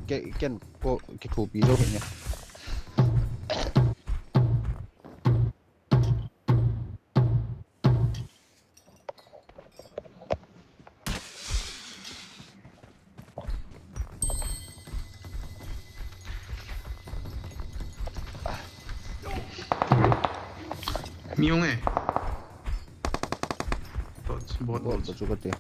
Ke, ken ko kithupi jo nge. Mi hung e. Bot, bot, bot. Bot, bot, bot.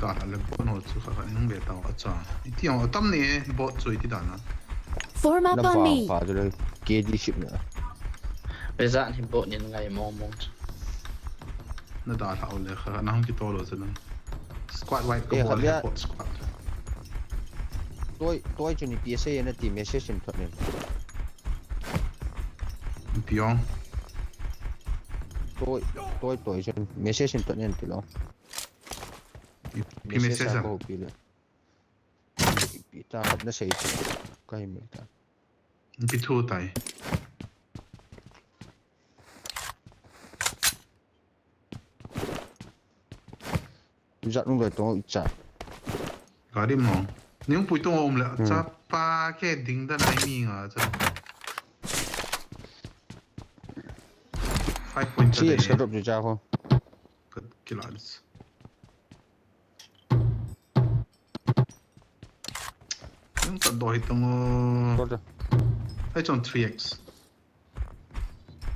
Ka le bot ho chu kha kha nung ve tao a cha. Iti ang atam ni e bot chu iti dan a. Form up on me. Lam pa chu le K D ship na. Peza ni bot ni ngai mo mo chu. Na da hlau le kha, na hung kitol lou chu na. Squad wipe ka bol le bot squad. Toi, toi chu ni P S A na ti message in thot ni. Piong. Toi, toi, toi chu message in thot ni ti lou. Pi message a ko pi le. Pi ta khat na sei chu. Ka hi mi ta. Pi thu tai. Jat nung doi tong i cha. Gari mo. Ning pui tong om le. Hmm. Chapa ke ding dan ai mi nga cha. Five point. Chi cha extra drop ju cha ko. Ka kila dis. Ning ta doi tong o. Ko cha. Ai chon three X.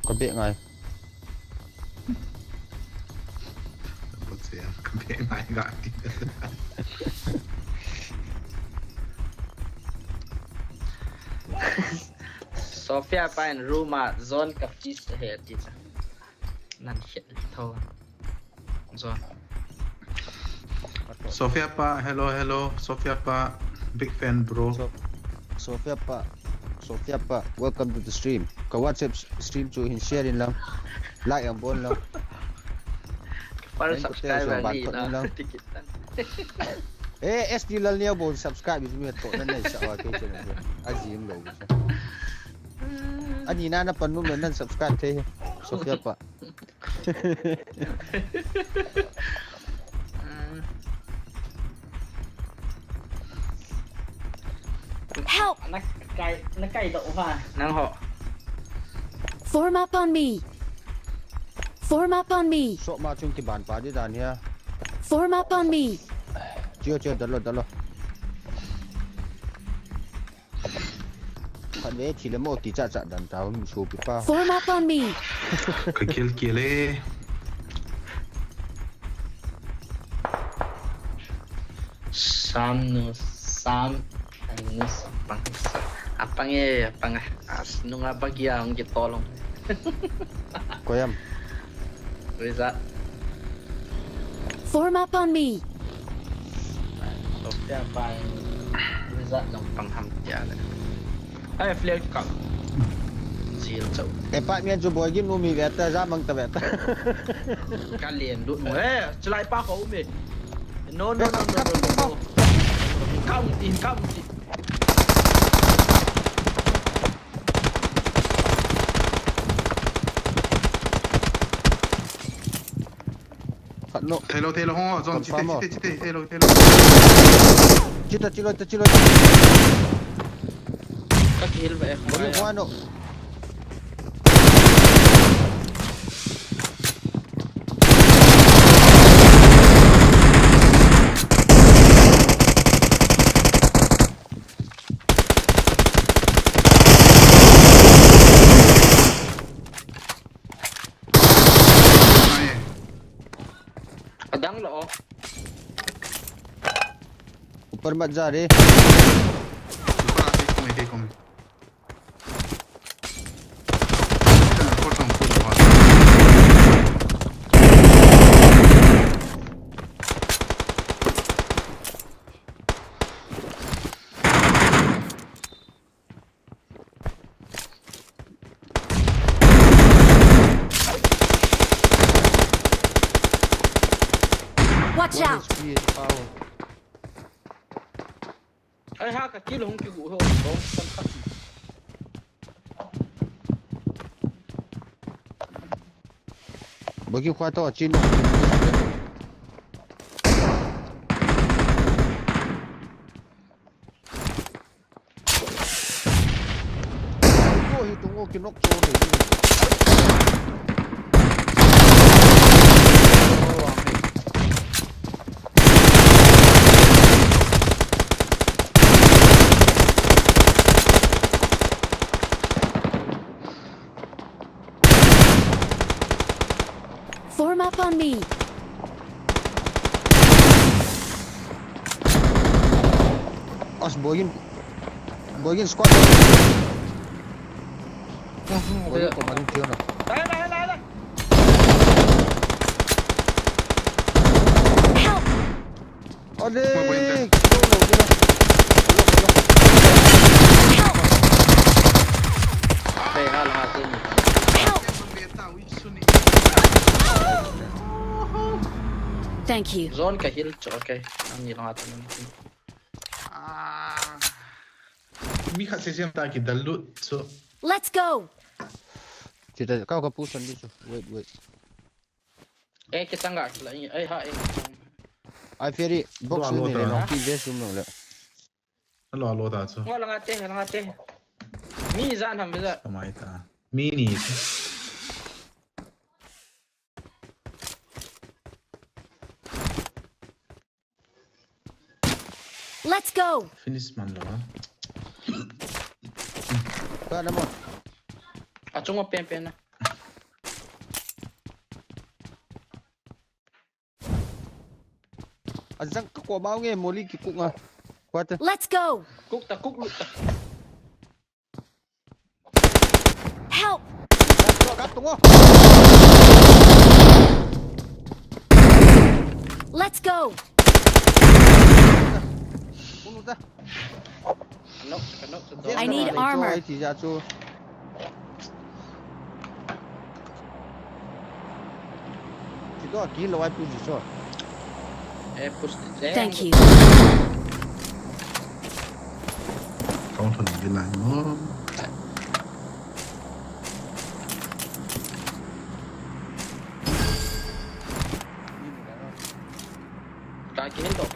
Ka beh ngai. Ka beh ngai ngai. Sophia pa in room a John ka fist he ti cha. Nan hit tho. John. Sophia pa, hello, hello. Sophia pa, big fan, bro. So-, Sophia pa, Sophia pa, welcome to the stream. Ka WhatsApp s-, stream chu hin share in lang. Like ang bon lang. Para subscribe ang ni lang. Eh, S D Lal ni bon subscribe is me to na na sa wa ke channel. Azim lo. Ani na na panu me nan subscribe the. Sophia pa. Help! Na kai, na kai da uha. Nang ho. Form up on me. Form up on me. So ma chung ki ban pa di dan hia. Form up on me. Chio, chio, dalo, dalo. Khat ve thi le mo ti cha cha dan ta hung so pi pa. Form up on me. Ka kill kill e. Sam nu, Sam. Ai nu sa pang sa. Apang e, apang e. As nunga bagia hung ki tolong. Koyam. Who is that? Form up on me. Sophia pa in. Who is that? Nung pang ham tia le. Ai, flare kikap. Zil chau. E pa mian chu boi gin umi veta, ja mang ta veta. Ka lien lut mo. Eh, chulai pa ko umi. No, no, no, no, no, no. Income, income. Khat no. Thei lou, thei lou, hung, zon, chite, chite, chite, thei lou, thei lou. Chita, chilo, ta, chilo. Ka kihil ba, eh, bol, bol, no. Adang lo. ऊपर मत जा रे। Ipara kei kong, kei kong. Kotong kong. Watch One out! H P is power. Ai ha, ka kill hung kigu ho, hung kan khat. Bagi khua to chin. Ko hi tung o kinok cho le. Form up on me. As boy in, boy in squad. Boy in ko maru kyo na. Dai, dai, dai, dai. Help! Ale, Boy in there. kyo na, kyo na. Help! Hey, hal, hal, hal. Help! Thank you. Zone ka heal cho, okay. Ani lang ata nang. Ah. Mi khat se sem ta ki dalut so. Let's go! Kita kau ka push on this. Wait, wait. Eh, kita nga la ni. Eh, ha, eh. Ai ferry box Lo, lo ni ta. Le no ki ve sum no le. Lo lo ta so. Nga lang ate, lang ate. Mi zan ham za. Kamai ta. Mi ni. Let's go! Finish man lo. Ka na mo. Achung pen pen na. Azang ka ko mau nge moli ki kuk nga. What? Let's go! Kuk ta, kuk lut ta. Help! Ka tungo. Let's go! Unu ta. Kanok, kanok sa to. I need armor. Ai ti ja chu. Ti to ki lo ai pu ji so. Eh, push the Thank you. Kong thon di lai mo. Ka ki hin to.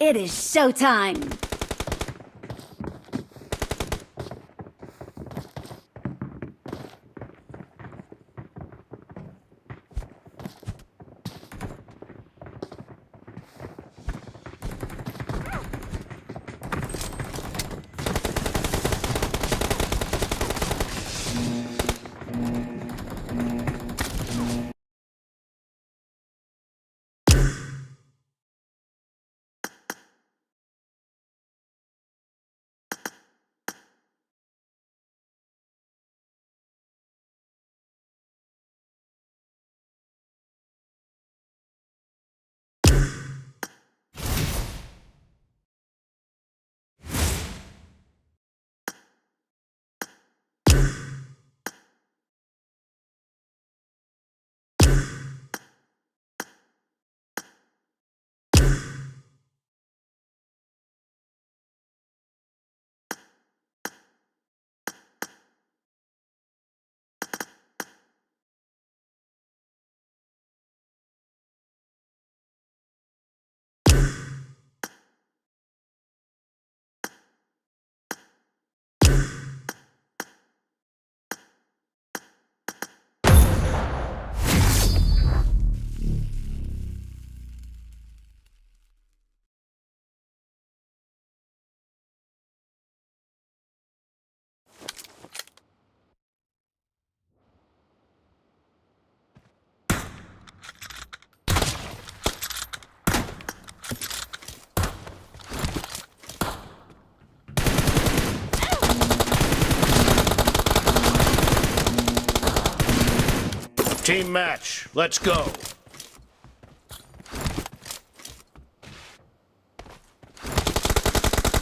It is showtime! Team match, let's go.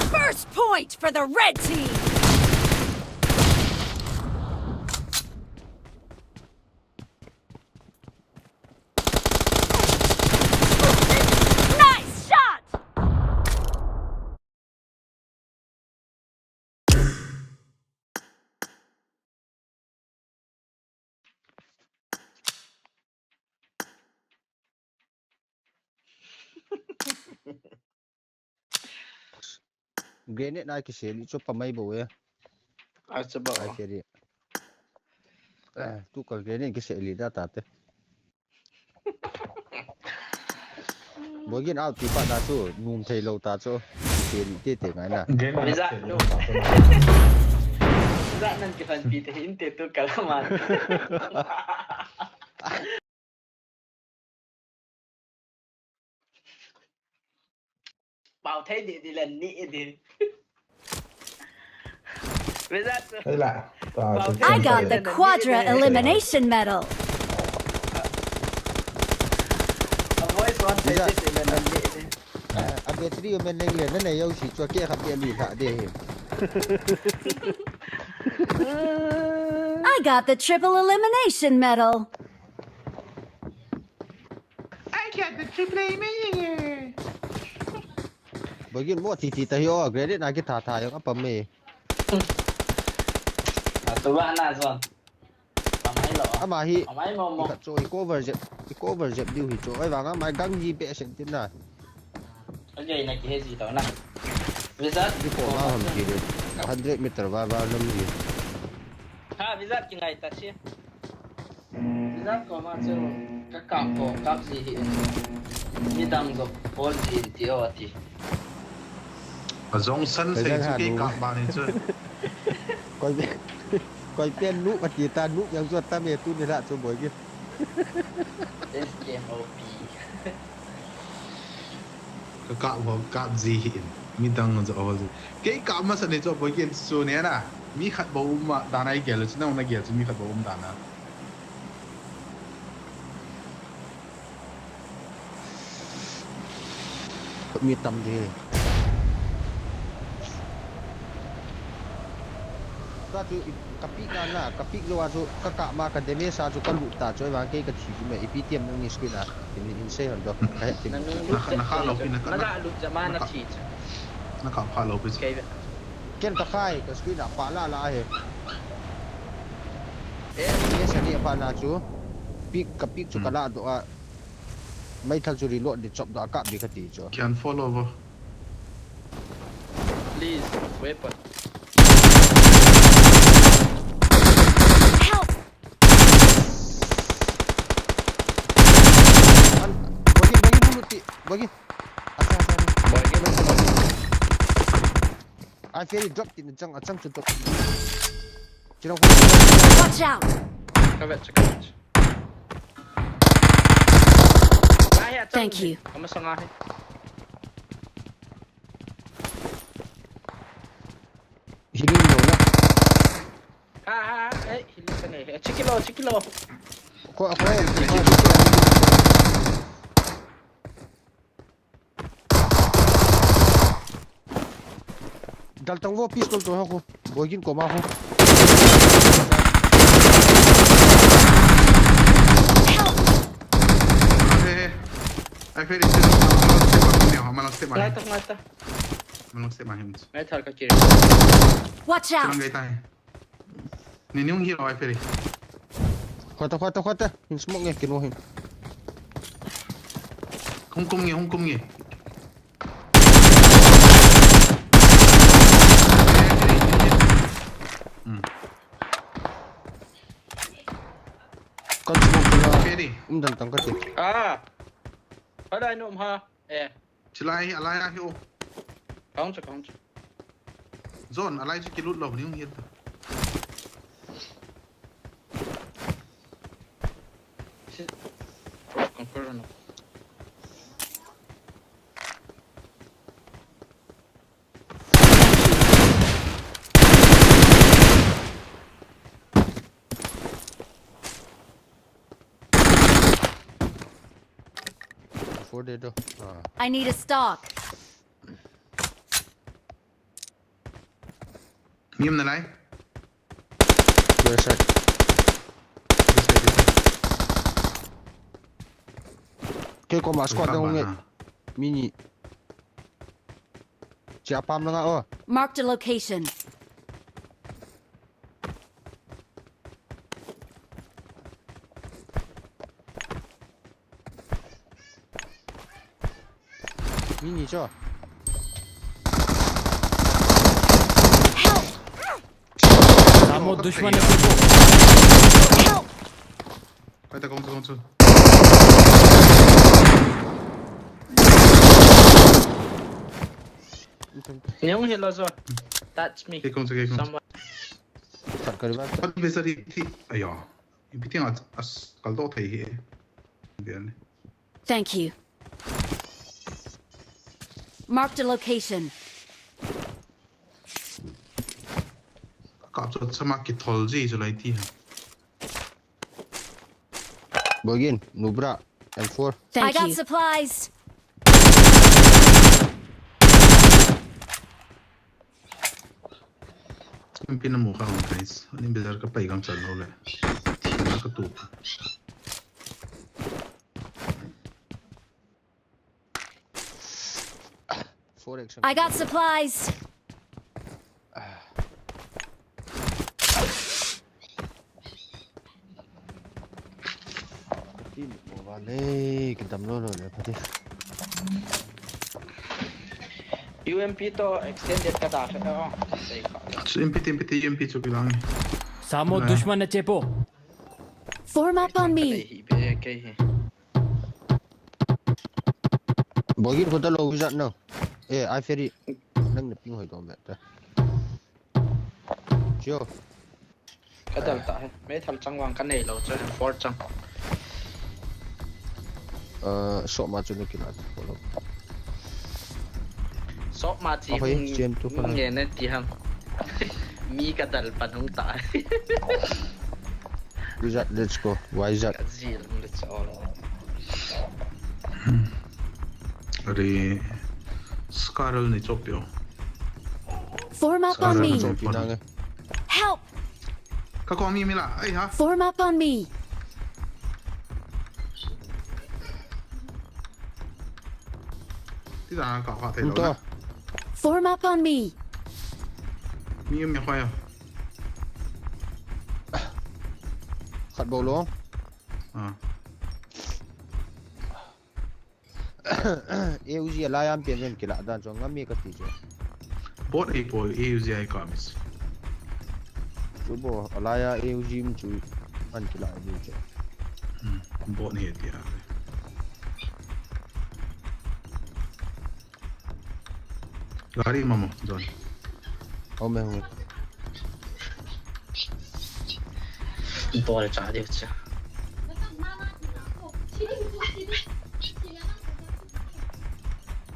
First point for the red team. Nice shot! Grenade na kisel chu pa mai bou e. Acha ba. Ai keri. Eh, tu ka grenade kisel da ta te. Boigin out pi pa da chu, num thei lou ta chu. Kisel te te ngai na. Grenade Visa, kisel no. Ta chu. Visa nan kipan pi te hin te tu kalaman. Pau thei di di len ni di. Visa tu. Ei la, ta Pau chu thei I got the quadra elimination medal. A voice one thei di di len ni di. A battery men leng le na nei yo si chu ke kha pe ni tha de he. I got the triple elimination medal. I got the triple elimination. Boigin mo ti ti ta hi o, grenade na kitha tha yo apa me. A tu ba na zon. Amai lo. Ama hi. Amai mo mo. Ka cho i cover jep, i cover jep diu hi cho. Ai vang amai gang hi pe sen tin na. Ajai na ki he ji to na. Visa. Di ko ma ham ki de. Hundred meter va va nam ji. Ha, visa ki ngai ta si. Visa ko ma chu ka kap ko kap ji hi. Midang jo pol ji ti o ti. A jong san sei chu kei kap ba ni chu. Koi, koi pen nu ka ti ta nu yang chu ta me tu ni la chu boi ki. S K O P. Ka kap ho kap ji hi in. Midang jo ho ji. Kei kap ma sa ni chu boi ki chu ne na. Mi khat bou um ma da nai gel chu na na gel chu mi khat bou um da na. Mi tam de. Ka chu ka pick na na, ka pick lou a chu ka kap ma ka damage a chu ka lut ta chu vang kei ka thi me ipi tiam nang ni screen a. In, in sei hon do. Ka he tin. Na kha lou pi na kha. Na kha lut ja ma na thi chu. Na kha pha lou pi. Kei ve. Ken ka khai ka screen a pa la la he. Damage a ni a pa na chu. Pick ka pick chu ka la do a. Mai thal chu reload di chop do a kap di ka ti chu. Can fall over. Please, weapon. Help! An, bagi, bagi dulu ti, bagi. Asa, asa, asa. Bagi, bagi. Ai, Ferry drop ti, chang, chang chu drop. Chirang. Watch out! Ka vet, ka vet. Thank you. Ama sanga he. Healing lo na. Ha, ha, ha, eh, healing ka nei. Chikilo, chikilo. Ko, ko. Dal tang vo pistol to ha ko. Boigin ko ma ko. Help! Hey, hey. Ai, Ferry, step ma, ma, step ma, ma, ma, step ma. Ngai ta, ngai ta. Ma, step ma, him. Ngai thar ka kiri. Watch out! Ngai ta. Ni ni hung hi lo ai Ferry. Khota, khota, khota. Hin smoke nge, kinu hin. Hung kum nge, hung kum nge. Hmm. Kan smoke la. Ferry. Um dan tang kati. Ah. Pada ino um ha. Eh. Chilai, alai ahi o. Count cha, count cha. Zone, alai chu kilut lou ni hung hil ta. Shit. Confirm no. Por de do. Ah. I need a stock. Mi um nalai. Where side? This side, this side. Kei koma squad dang hung e. Mi ni. Chia pam langa o. Marked a location. Mi ni cho. Help! Samo dushman ne peko. Help! Pai ta kong tu kong tu. Neung hi lo zo. Touch me. Kei kong tu kei kong tu. Someone. Sat kari ba. Pat be sari thi. Ayo. Ipi ting as as kal do thei hi. Bian. Thank you. Marked a location. Kap chot sama kithol ji chu lai ti ha. Bogin, Nubra, M four. Thank I got you. Supplies. Sim pin na mu kha guys. Ani bazar ka pai gang chal lo le. Thina ka tu. Four action. I got supplies. Tin mo ba le, kidam lo lo le, pati. U M P to extended ka da kha. Oh, sei kha. Chu M P T, M P T, M P chu kilang. Samo dushman ne chepo. Form up on me. Hi be kei hi. Bogin ko ta lo wizard no. Eh, I ferry. Nang na ping hoi to me ta. Chiu. Ka dal ta he. Meithal chang vang ka nei lo chu, M four chang. Uh, sok ma chu na kila. Follow. Sok ma chi Okay, hung, Jen tu hung follow. Nge ne ti ham. Mi ka dal pan hung ta. Wizard, let's go. Wizard. Ka zil hung le chol. Are Scarrel ni chop yo. Form up on Scarrel me. ni chop. Pinang e. Help! Ka kong mi mi la. Ai ha. Form up on me. Ti da ka kha thei Um lo to. Na. Form up on me. Mi mi khoya. Khat bou lo. Ah. A U G a lai am pen pen kila dan chong ngam mi ka ti chu. Bot ei po A U G ai ka mis. Chu bo, a lai a A U G mi chu an kila a mi chu. Hmm. Bot ni ti a. Gari mamo, John. Au me hu. Bol cha deu cha.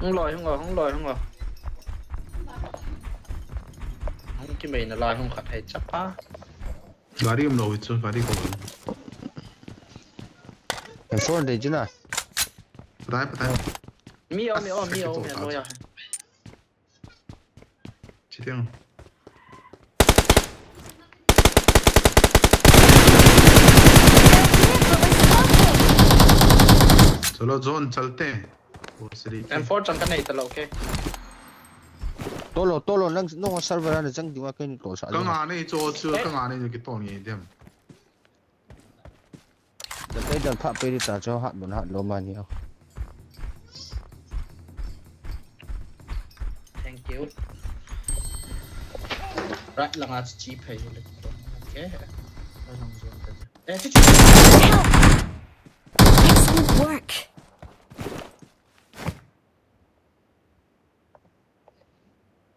Hung loi, hung loi, hung loi, hung loi. Hung ki mei na lai hung khat hai chapa. Gari um lo chu, gari ko. Em phone de jina. Patai, patai. Mi o, mi o, mi o, mi o ya. Chitiang. Chalo, John, chalte. Wo siri. M four chang ka nei ta lo, okay. Tolo, tolo, nang, nang server na chang diwa kani tol sa. Ka nga nei cho chu, ka nga nei chu kitol nge dem. Da kai dan pha pe ri ta cho hat bun hat lo ma ni. Thank you. Right langa chi phei le. Okay. Right lang zo. Eh, chi chi. Excellent work.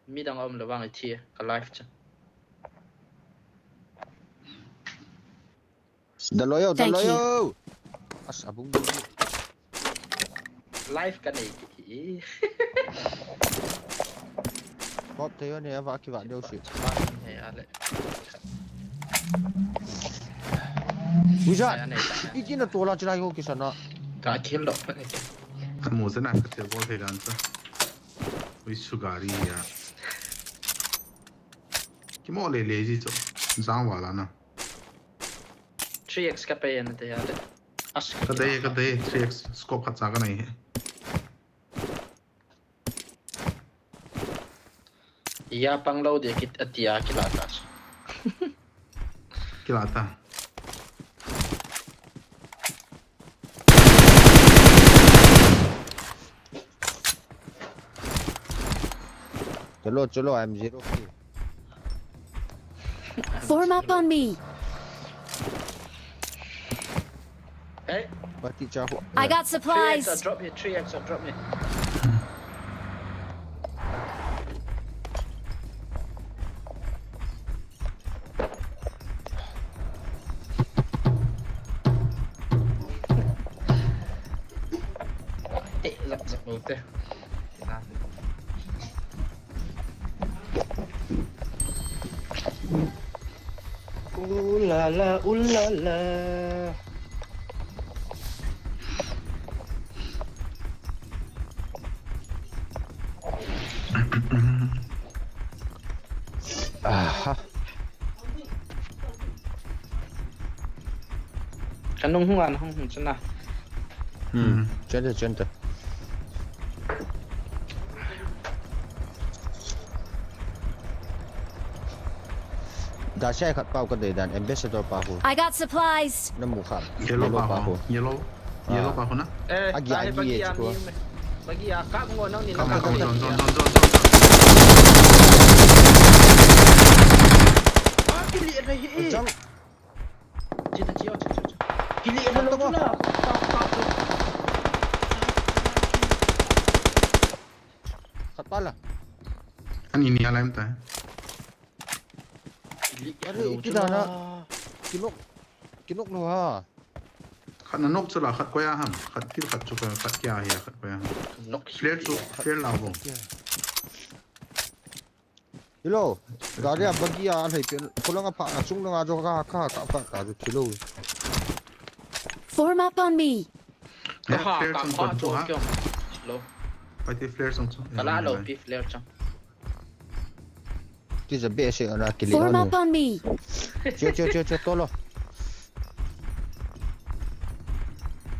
Midang a um lo vang i thi ka live cha. Da lo yo, da Thank lo you. Yo. As abung. Live ka nei ki hi. Pop te yo ne ava ki va deu si. He ale. Wizard. Ai, anei ta. Ikina tola chila yo kisana. Ka kill lo pa ne. Mu se na, ka che bol thei dan chu. Ui, su gari ya. Kimo le le ji chu. Jang wala na. Three X ka pe na te ya de. As ka Ka dei, ka dei, three X scope khat cha ka nei. Ya pang lo de kit atia kila ta. Kila ta. Chalo, chalo, I'm zero kill. Form up on me. Hey. Pati cha ho. I got supplies. Three X, drop me, three X, drop me. Te, zap, zap, zap, te. Ooh la la, ooh la la. Aha. Ka nung hung an hung hung chana. Hmm. Chanta, chanta. Dasha khat pau ka dei dan ambassador pa ho. I got supplies. Na mu kha. Yellow pa ho. Yellow. Yellow pa ho na. Eh, agi agi e chu ko. Bagi a ka ngo nang ni na ka. Zon zon zon zon zon. Ah, kili rai hi. Jump. Chita, chita, chita, chita. Kili, ano, ano, ano. Khat pa la. Ani ni alam ta. Kili, ano, ano, kita na. Kinok. Kinok lo ha. Khat na nok chu la, khat koya ham. Khat kil, khat chu koya, khat kya hi, khat koya ham. Nok flare chu, flare la bo. Hello. Gari a bagi a lhai pen. Kolang a pha a chung lang a jo ka ka ka pha ka jo kilo. Form up on me. Ka ha ka pha jo kyo. Hello. Pai ti flare song song. Ka la lo pi flare chang. Ti ja be se ana kili. Form up on me. Cho cho cho cho tolo.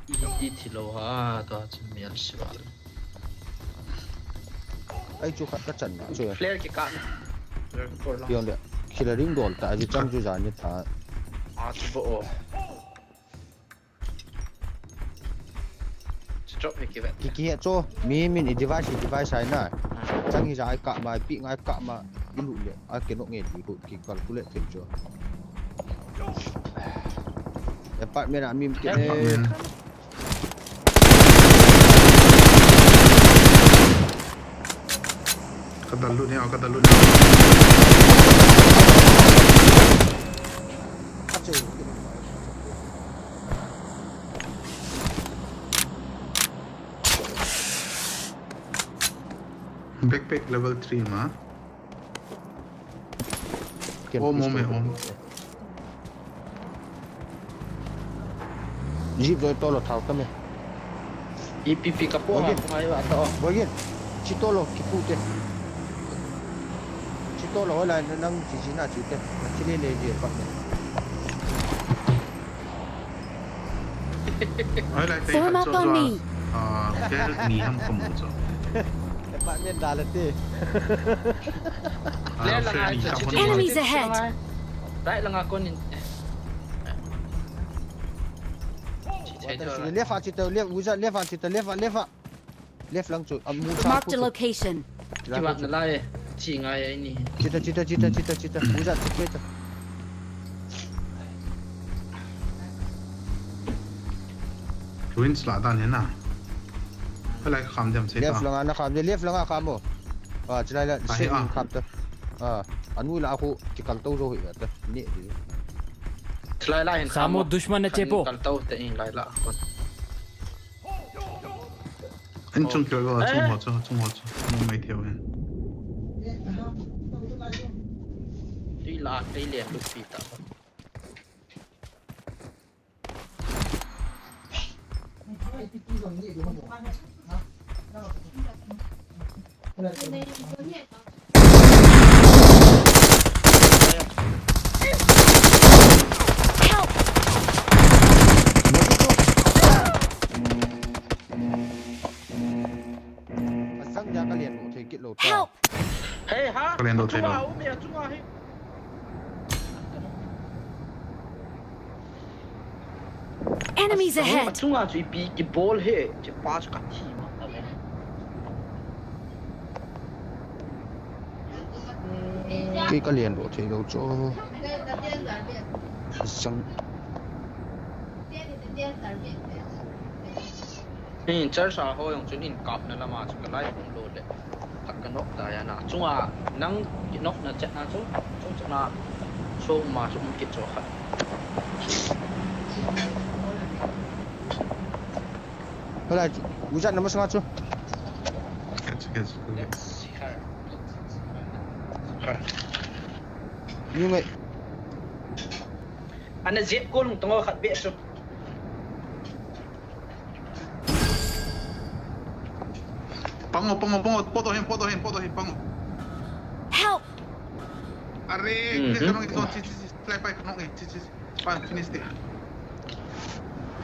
Iti thilo ha, to chu mial sival. Ai chu khat ka chan na chu. Flare ki ka. Flare for long. Yong de. Kila ring dol ta, ju cham chu jan ni ta. A chu bo o. Chu drop he ki ve. Ki ki he chu. Mi min i device, i device ai na. Chang hi ja ai ka ma, pi ngai ka ma. I lu le. A ke no nge ti ko ki calculate them chu. Apartment a mi te. Apartment. Ka dal lut ni, ka dal lut ni. Backpack level three ma. Om, om, om. Jeep doi tolo thao tame. Ipi pi kapo ha, ngai wa to. Boy, chi tolo, ki pu te. Chi tolo, hola, nang chi chi na chi te. Chi le le je pa ne. Form up on me. Ah, kel ni ham kamu cho. Apartment dalate. Enemies ahead. Right langa konin. Left a chita, left, uja, left a chita, left, left. Left lang chu, a mu cha. Marked a location. Kimat na lai, chi ngai ai ni. Chita, chita, chita, chita, chita. Mu cha, chita, chita. Ruins la dan he na. Halai kham jam se ta. Left lang a na kham, left lang a kham o. Ah, chilai la, se kham ta. Ah, anu la khu, kikal to jo hi ta. Ni. Chilai la hin samo dushman na chepo. Kal to te in lai la. An chung kyo lo, chung ho chu, chung ho chu. Nung mai theo hen. Tui la, tui lian lu pi ta. Help! Asang dia ka lian mo thei kit lo ta. Help! Hey, ha? Ka lian lo thei lo. Achunga um e, achunga hi. Enemies ahead! Achunga chu ipi kibol he, che pa chu ka thi ma ta le. Kei ka lian lo thei lo chu. Sang. Hin char sa ho jong chun hin kap na lama chu ka lai hung lo le. Thak ka nok ta ya na. Chunga nang ki nok na chat na chu. Chung chat na. So ma chu um kit chu khat. Hola, ujan na masanga chu. Kech, kech, kech. Ni ngai. Ana jet ko lung tongo khat be chu. Pango, pango, pango, poto hin, poto hin, poto hin, pango. Help! Are, hmm, kre kanong ito, chi, chi, chi, fly by kanong e, chi, chi, chi. Pan, finish de.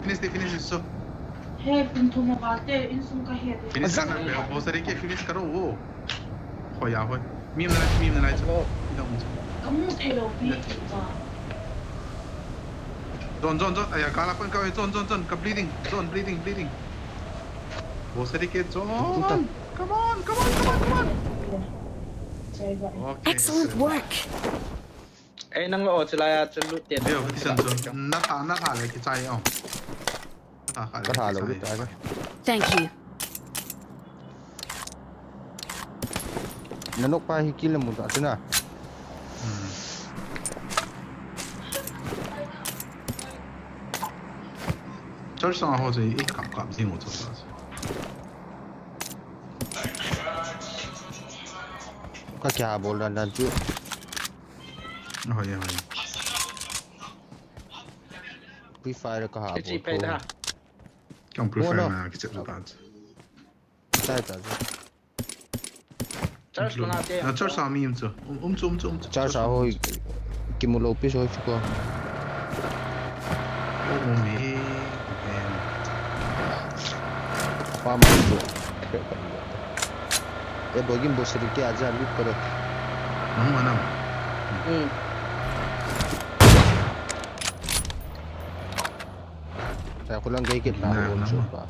Finish de, finish de, so. He, pun thum a valte, insung ka he de. Finish ka na, bo, sari ke finish karo, wo. Hoi ya, hoi. Mi na, mi na, oh. Ina, um. Kamu thei lo, pi, pi, pa. Zone, zone, zone. Aya, kala pun ka, zone, zone, zone. Ka bleeding. Zone, bleeding, bleeding. Bo sari ke zone. Come on, come on, come on, come on. Okay, excellent work. Eh, nang lo, chilaya, chilu te. Yo, kisan zone. Na tha, na tha le, kichai, oh. Na tha, le, ka tha lo, kichai. Thank you. Na nok pa hi kill mu ta chuna. Hmm. Char sang ho se i kap kap jing u chu. Ka kya bol dan dan chu. Hoi, hoi. Free Fire ka ha bol. Kong Free Fire na kichep ta. Chai ta chu. Charge langa te. Na charge a mi um chu. Um, um chu, um chu, um chu. Charge a hoi. Kimu lo pi hoi chu ko. Oh, mi. Pa ma chu. E bo gim bo seri ke aja lut karo. Nang manam. Hmm. Sa kulang gay kit na, na, ko na, so pa.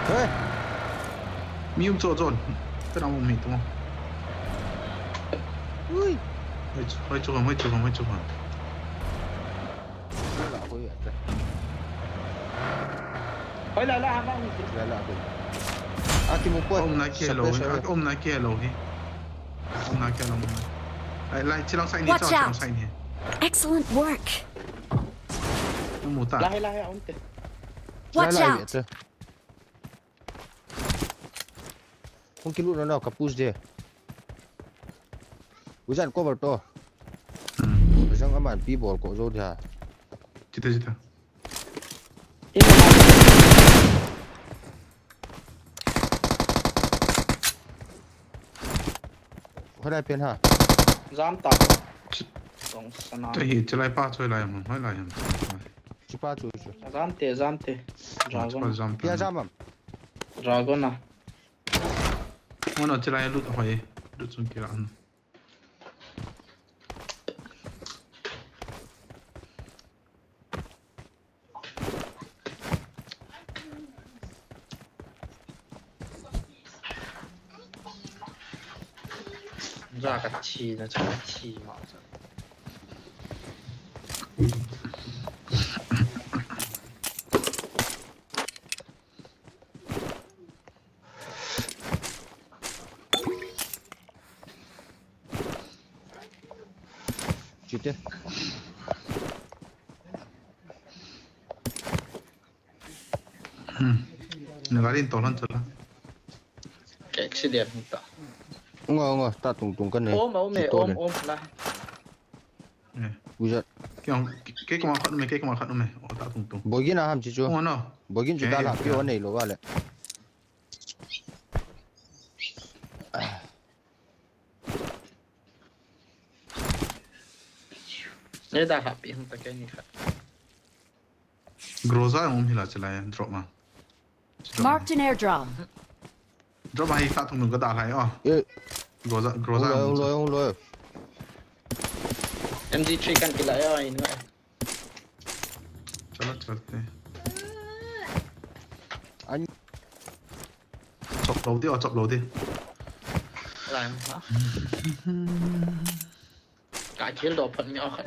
Hey! Mi um cho zone. Tena um mi tu. Ui. Hoi chu, hoi chu, hoi chu, hoi chu. Hoi la, hoi la, hoi la. Hoi la, la, hoi la. Hoi la, la, hoi la. Aki mo po. Um na ke lo, um na ke lo hi. Umna kya lo umna. Lai, lai, chilang side ni, chilang side ni. Excellent work. Umta. Lahi, lahi, aunte. Watch out. Kong kilu na na, ka push de. Ujan cover to. Hmm. Ujan aman pi bol ko jo dia. Chita, chita. Hoi lai pen ha. Jam ta. Ch-, Tong sana. Te hi, chilai pa choi lai ham, hoi lai ham. Chi pa choi chu. Jam te, jam te. Dragon. Jam te. Pia jam am. Dragon a. Mono chilai lut hoi. Lut sung kila. Za ka thi na, za ka thi ma. Chite. Hmm. Na gari in tolan chala. Accident ta. Unga, unga, ta tung tung kan ne. Om, om, om, om la. Eh. Uja. Kei, kei kuma khat nume, kei kuma khat nume. Tung tung. Bogin a ham chi chu. Oh no. Bogin chu. Kei, da la kei, pi o nei lo va le. Nei da la pi hung ta kei ni kha. Groza um hi la chalai drop ma. Marked an airdrop. Drop ma hi kha thung nung ka da lai o. Eh. Groza, Groza. Hung lo, hung lo, hung lo. M G three kan kila ya in. Chalo, chalo te. An. Chop lo di, o, chop lo di. Lai ma. Ka kill do phat mi o khat.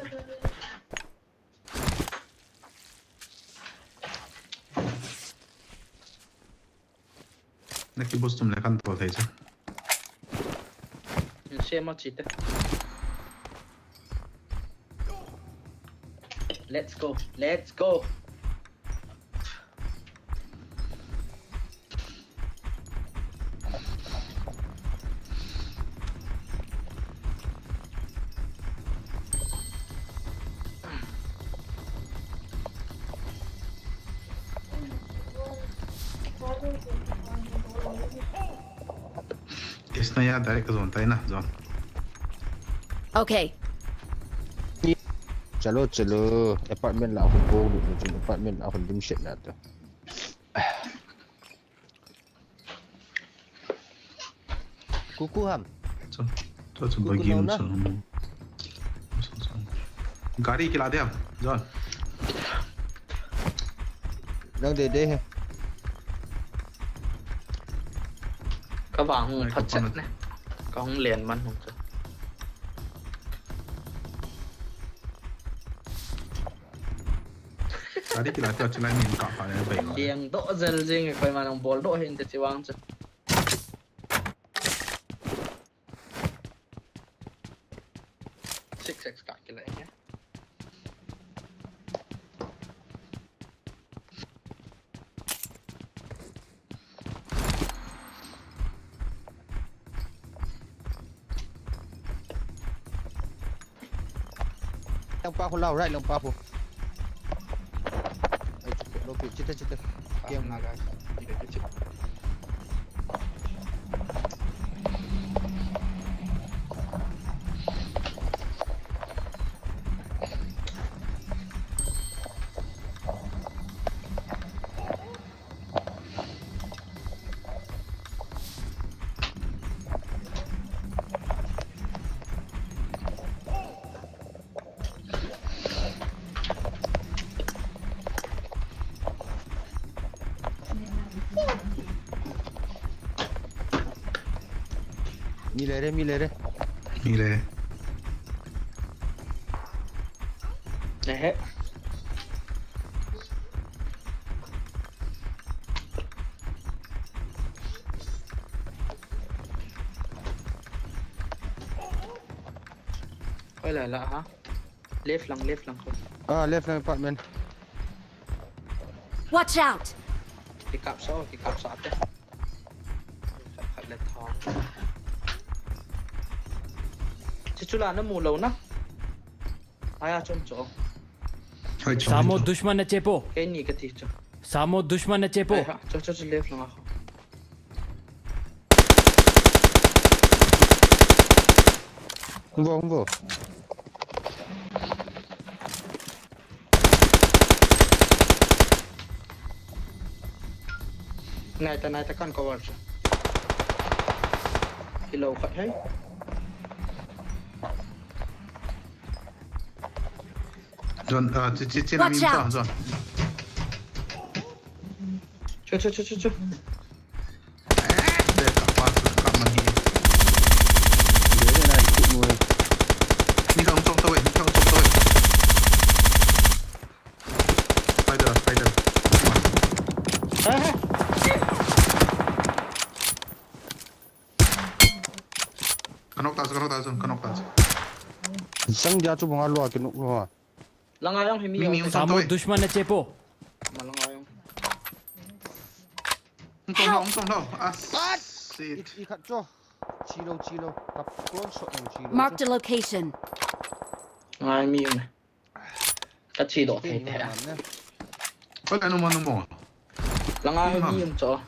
Na ki boost tum le kan tol thei cha. Share ma chi te. Let's go. Let's go. Isna ya direct zone tai na zone. Okay. Chalo, chalo. Apartment la hung bol lut, apartment la hung dim shet na to. Kuku ham. Cho, cho, cho, kuku bagi no na. Gari kila de ham, John. Nang de de he. Ka vang hung phat chet ne. Ka hung len man hung cha. Gari kila te chilai min ka pha le bai lo. Liang do zel jing koi ma nang bol do hin te chi vang cha. Six X ka kila e. Lang pa khu lau, right lang pa khu. Ai, chu lo pi, chita, chita. Kiang na ga. Mi le re, mi le re. Mi le re. Ehe. Oi la la ha. Left lang, left lang. Ah, left lang apartment. Watch out! Kikap sa, kikap sa ate. Khat le thong. Chu chu la na mu lo na. Aya chom cho. Hai chom. Samo dushman na chepo. Kei ni ka ti cho. Samo dushman na chepo. Ai ha, cho cho cho left lang a. Hung vo, hung vo. Nai ta, nai ta kan cover chu. Kilo khat hai. John, ah, chi, chi, chi na mi ta, John. Cho, cho, cho, cho, cho. Eh, de ka pa, ka man hi. De de na ikut mo. Ni ka hung chom ta we, ni ka hung chom ta we. Spider, spider. Ah. Ka knock ta, ka knock ta, ka knock ta. Sang dia chu bang a lua ki knock lua. Langa jong hi mi. Mi, mi jong. Samo dushman na chepo. Ma langa jong. Hung tong lo, hung tong lo. Ah, shit. I, i khat cho. Chilo, chilo. Ka phone shot nang chilo. Marked a location. Ngai mi jong. Ka chi doh thei thei a. Koi la no mo no mo. Langa ho ni um cho.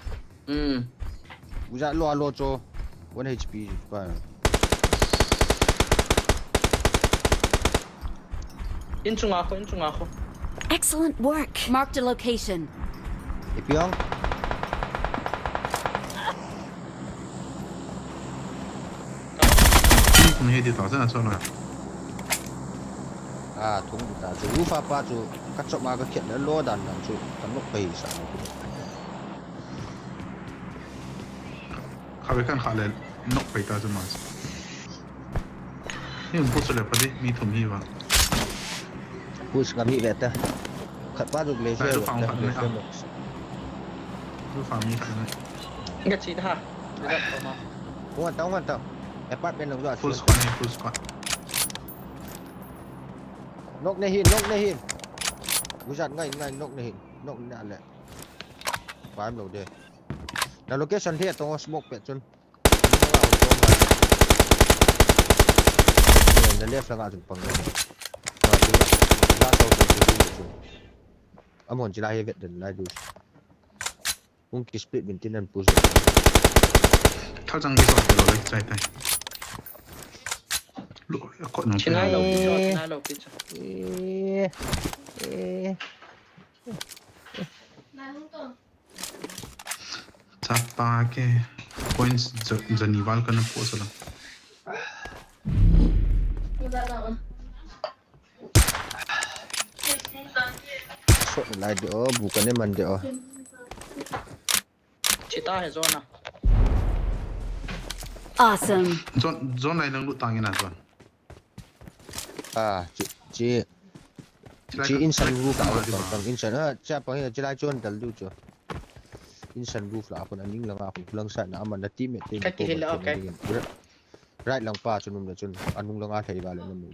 Hmm. Uja lo lo cho. One H P pa. In chunga kho, in chunga kho. Excellent work. Marked a location. Ipi ong. Kung he di ta sa na so na. A, thung ta chu. Ufa pa chu ka chop ma ka khet le lo dan dan chu. Ka nok pai sa. Kha ve kan kha le nok pai ta chu ma. Ni push le pa di, mi thum hi va. Push ngam hi ve ta. Khat pa chu le. Lai se lu ve phang ta, khat le le phang. Lu phang mi khat le. Nga chi ta. Nga ta ma. Ngan ta, ngan ta. Apartment lang chu. Full squad ni, full squad. Nok ne hin, nok ne hin. Gujat ngai, ngai, nok ne hin. Nok ne le. Paim lo de. Na location hi tong smoke pet chun. Na left langa chun pang. Na chun la to to to to. Amon chila hi vet den lai du. Kung ki split min tin an push. Thal chang ki so lo le chai tai. Lo ko no. China lo pi cho, China lo pi cho. Eh. Eh. Chapa ke points jo, jani val kana post la. Shot lai de o, bu kane man de o. Chita he zona. Awesome. Zon, zon lai lang lu tang ina zon. Ah, chi, chi, chi insan roof la pang, pang insan, ah, cha pang hi, chi lai chun dal du chu. Insan roof la khun aning langa khun lang sa na ama na teammate te. Ka ki hil, okay. Right lang pa chun um le chun, anung langa thei va le na mu.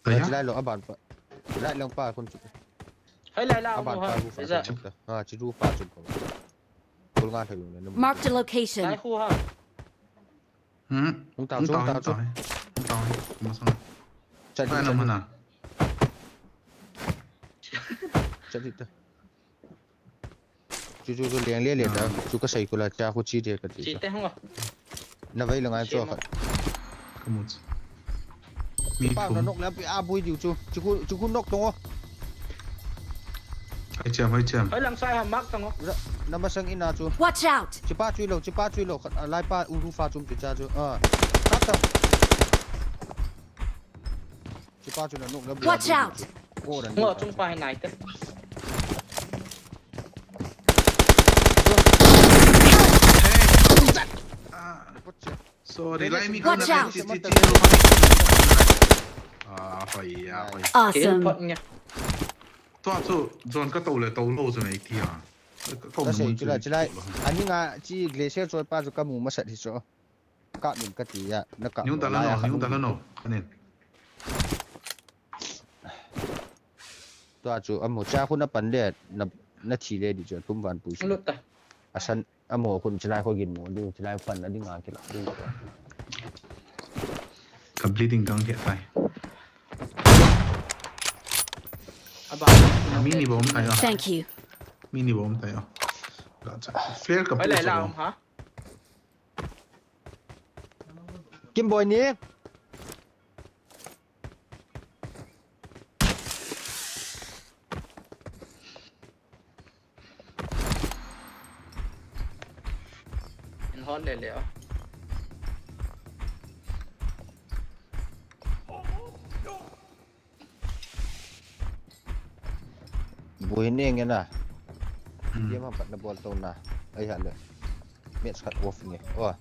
Aya? Chi lai lo aban pa. Right lang pa khun chu. Hai lai la, aban pa roof la chun. Ah, chi roof pa chun pang. Kul nga thei le na mu. Marked a location. Lai khu ha. Hmm. Hung tao chu, hung tao chu. Hung tao, hung tao. Masang. Chat di, chat di. Chat di ta. Chu, chu, chu, leng le le ta. Chu ka sei ko la, cha ko chi de ka ti. Chi te hung a. Na vai la ngai chu ka. Ka mu. Mi pa na nok la pi a bui diu chu. Chu ku, chu ku nok tong o. Hai chiam, hai chiam. Hai lang sai ha mark tang o. Na masang ina chu. Watch out. Chi pa chui lo, chi pa chui lo. Khat, a, lai pa u ru fa chum ti cha chu. A. Tap tap. Chi pa chu na nok la. Watch out. Ko ran. Ngo chung pa hai nai te. Sorry, lai mi. Watch out. Chi, chi, chi, chi. Ah, hoi, ah, hoi. Awesome. Tua chu, zone ka to le, to lo chu nei ti a. Ka to. Ka sei mun chu la, chu chu la. Ani nga, chi glacier choi pa chu ka mu masat hi chu. Ka min ka ti a, na ka. Ni hung ta la no, ni hung ta la no. Anin. Tua chu, amo cha khu na pan le, na, na thi le di chu, tum van pu si. Lut ta. Asan. Amo khun chilai kho gin mo ding, chilai pan na ding a kila ding. Ka bleeding kang khe tai. Aba. Mi ni bom tai a. Thank you. Mi ni bom tai a. Ga cha. Flare ka pu lai la ha. Kim boy ni. In hon le le o. Bui neng na. Hmm. Dia ma pat na bol to na. Ai ha le. Match cut off ni. Oh.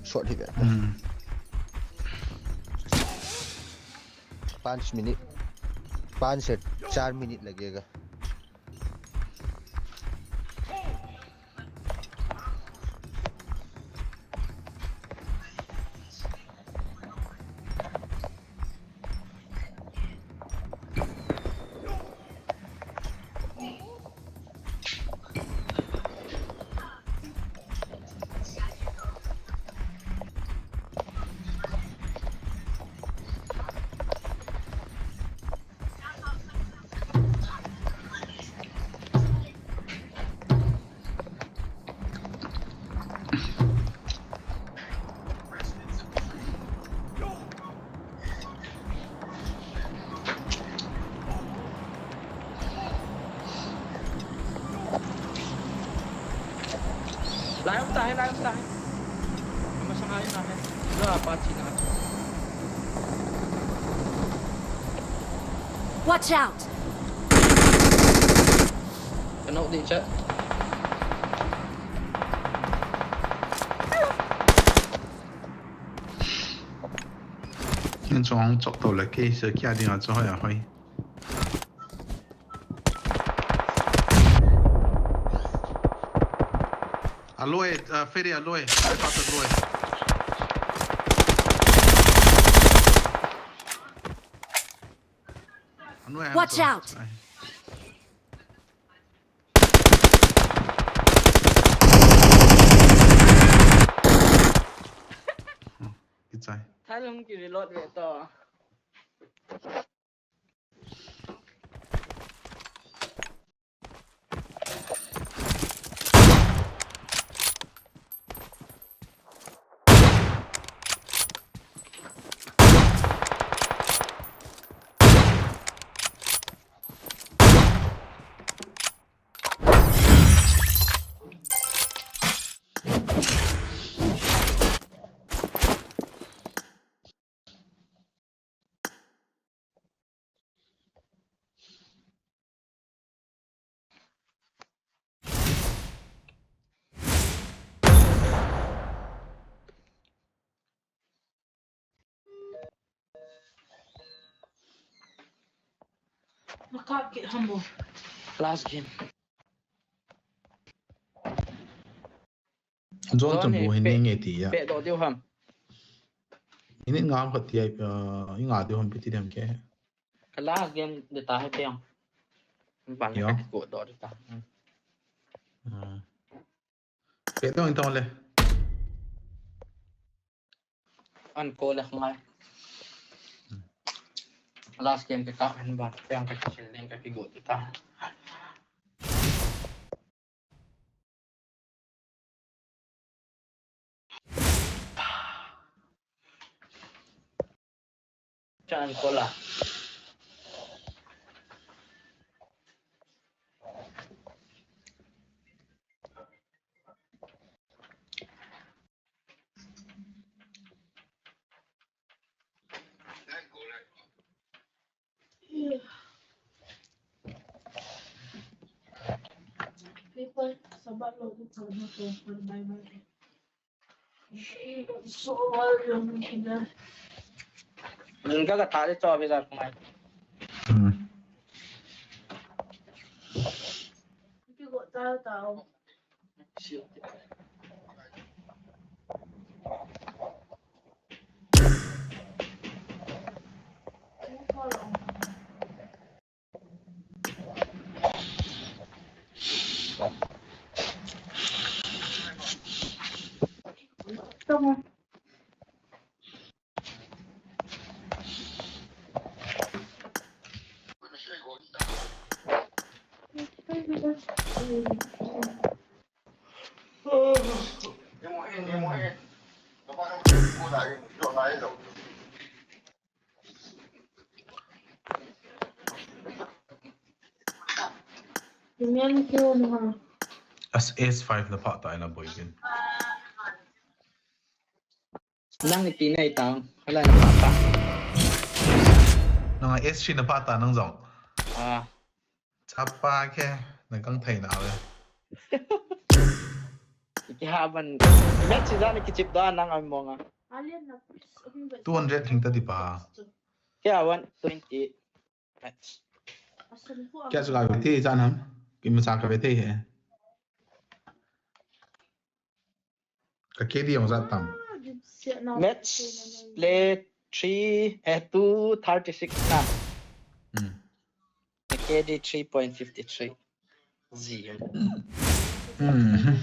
Short hi. Hmm. पाँच मिनट, पाँच से चार मिनट लगेगा। Lai um ta hai, lai um ta hai. Ama sang hai na hai. Lo pa chi na. Watch out! Kano di cha. Nin chong chok to le ke se kya ding a cho ya hoi. Aloe, uh, Fede, aloe. Ai, pa, aloe. Aloe, watch out! Ai. Oh, kichai. Thalung ki reload ve to. Makap kit ham bo. Last game. Zone, zone chu bu hi nge ti ya. Pe do diu ham. Ini ngam khat ti ai, uh, i nga diu ham pi ti dem ke. Ka last game de ta hai pe ang. Ban ka ko do de ta. Hmm. Pe do in tong le. An ko le ngai. Last game ke ka han ban pe ang ka chil leng ka ki go de ta. Chan kola. Nunca ka thale cho bi za kumai. Hmm. Ki go ta ta. As S five na pha ta ina boy din. Nang iti nei tang, hala na pha ta. Nang S three na pha ta nang jong. Ah. Chapa ke, na kang thei na ve. Ki ha ban. Match si jani ki chip da nang am monga. Two hundred thing ta di pa. Kya one twenty. Match. Kya chu ka ve thei jan ham? Ki ma cha ka ve thei he. Ka K D jong jat tam. Match play three, eh, two thirty-six na. Hmm. Ka K D three point five three. Zim. Hmm.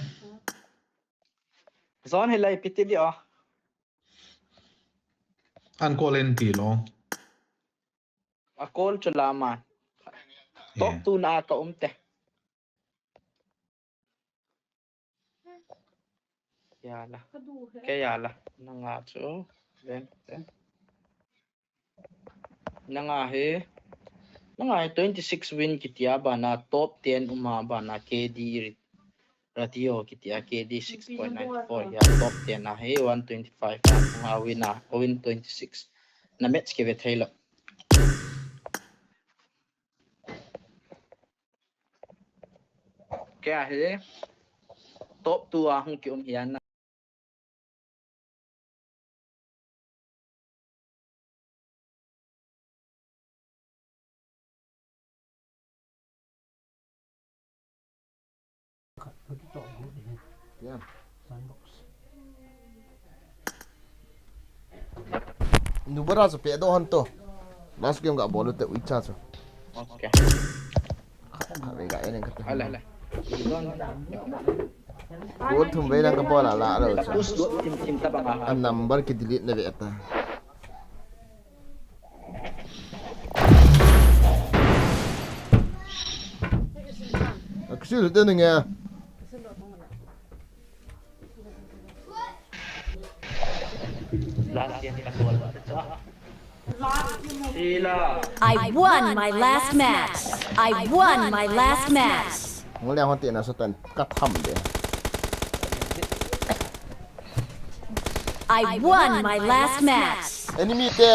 Zone hi lai piti di o. An call in ti lo. A call chu lama. Top two na ka um te. Yala. Kei yala. Nanga chu. Ven, ven. Nanga hi. Nanga hi twenty-six win kiti a bana top ten uma bana K D ri-, ratio kiti a K D six point nine four ya top ten a hi one twenty-five a nga win a win twenty-six. Na match kive thei lo. Kei a hi top two a hung ki um hi ana. Yan. Nubara chu pe do han to. Last game ga bol te ui cha chu. Okay. Kha, kha ve ga en ka. Hala, hala. Ko thum ve nang ka bol a la lo chu. Push do tim tim ta bang a. A number ki delete na ve ta. Aksi lu te ninge. I won my last match. I won my last match. Ngol yang hon ti na so tan ka tham de. I won my last match. Enemy te.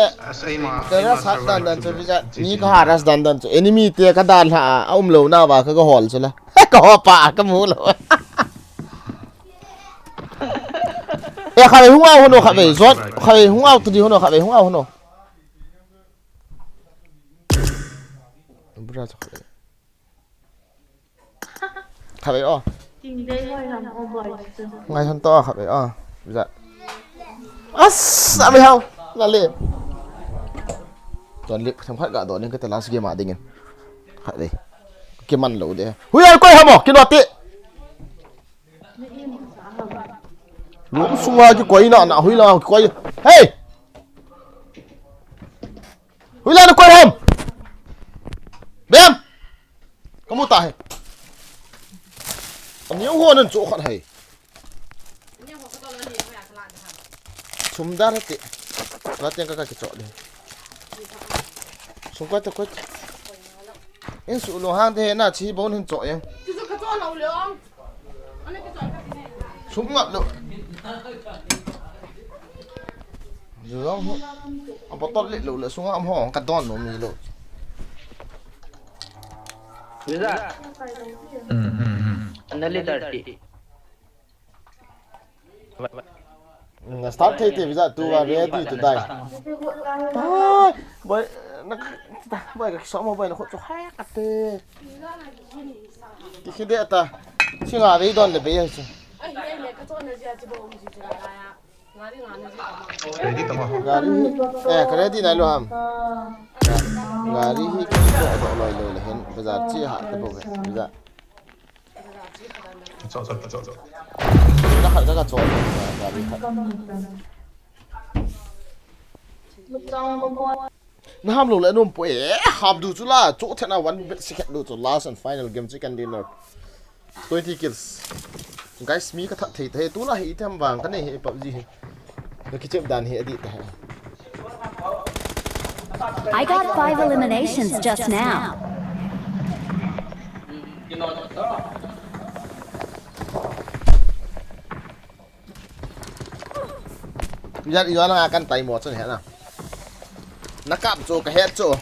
Ka ras hat dan dan chu visa. Ni ka ha ras dan dan chu. Enemy te ka dan ha a um lo na va ka ka hol chu la. Ka ho pa ka mu lo. E kha ve hung au hono kha ve zot. Kha ve hung au tu di hono kha ve hung au hono. Bra chu kha ve. Kha ve o. Ngai hon to kha ve o. Visa. As, a ve hao. La le. Ton lip tham khat ga do ning ka ta last game a dingin. Kha ve. Ki man lo de. Hui ai koi hamo, ki no ti. Lung sunga ki koi na na hui la ki koi. Hey! Hui la na koi ham. Bem. Kamu ta hai. Ani ho nan chu khat hai. Sum dar te. La teng ka ka ki cho de. Sum ko to ko. In su lo hang de na chi bon hin cho yang. Sum ngat lo. Zong ho. A bottle le lo le sunga am ho ka don no mi lo. Visa. Hmm, hmm, hmm. Ana leader ti. Na start thei te visa tu are ready to die. Tai, boy, na, boy, ka so mo boy na khut chu hai ka te. Ki khi de ta. Singa ve don le be ya chu. Ready tamo. Gari, eh, ka ready nai lo ham. Gari hi ki to do loi loi le hin bazar chi ha te bo ve. Bazar. Cho, cho, cho, cho. Na khat ka ka cho. Gari khat. Na ham lo le nom po e, ham du chu la, cho thena one bet sikhet lo chu last and final game chicken dinner. Twenty kills. Guys, mi ka that thei ta he, tu la hi item vang ka nei he PUBG he. Ka kichep dan he edit ta he. I got five eliminations just now. Yan, yan nga kan tai mo chun he na. Na kap chu ka het chu.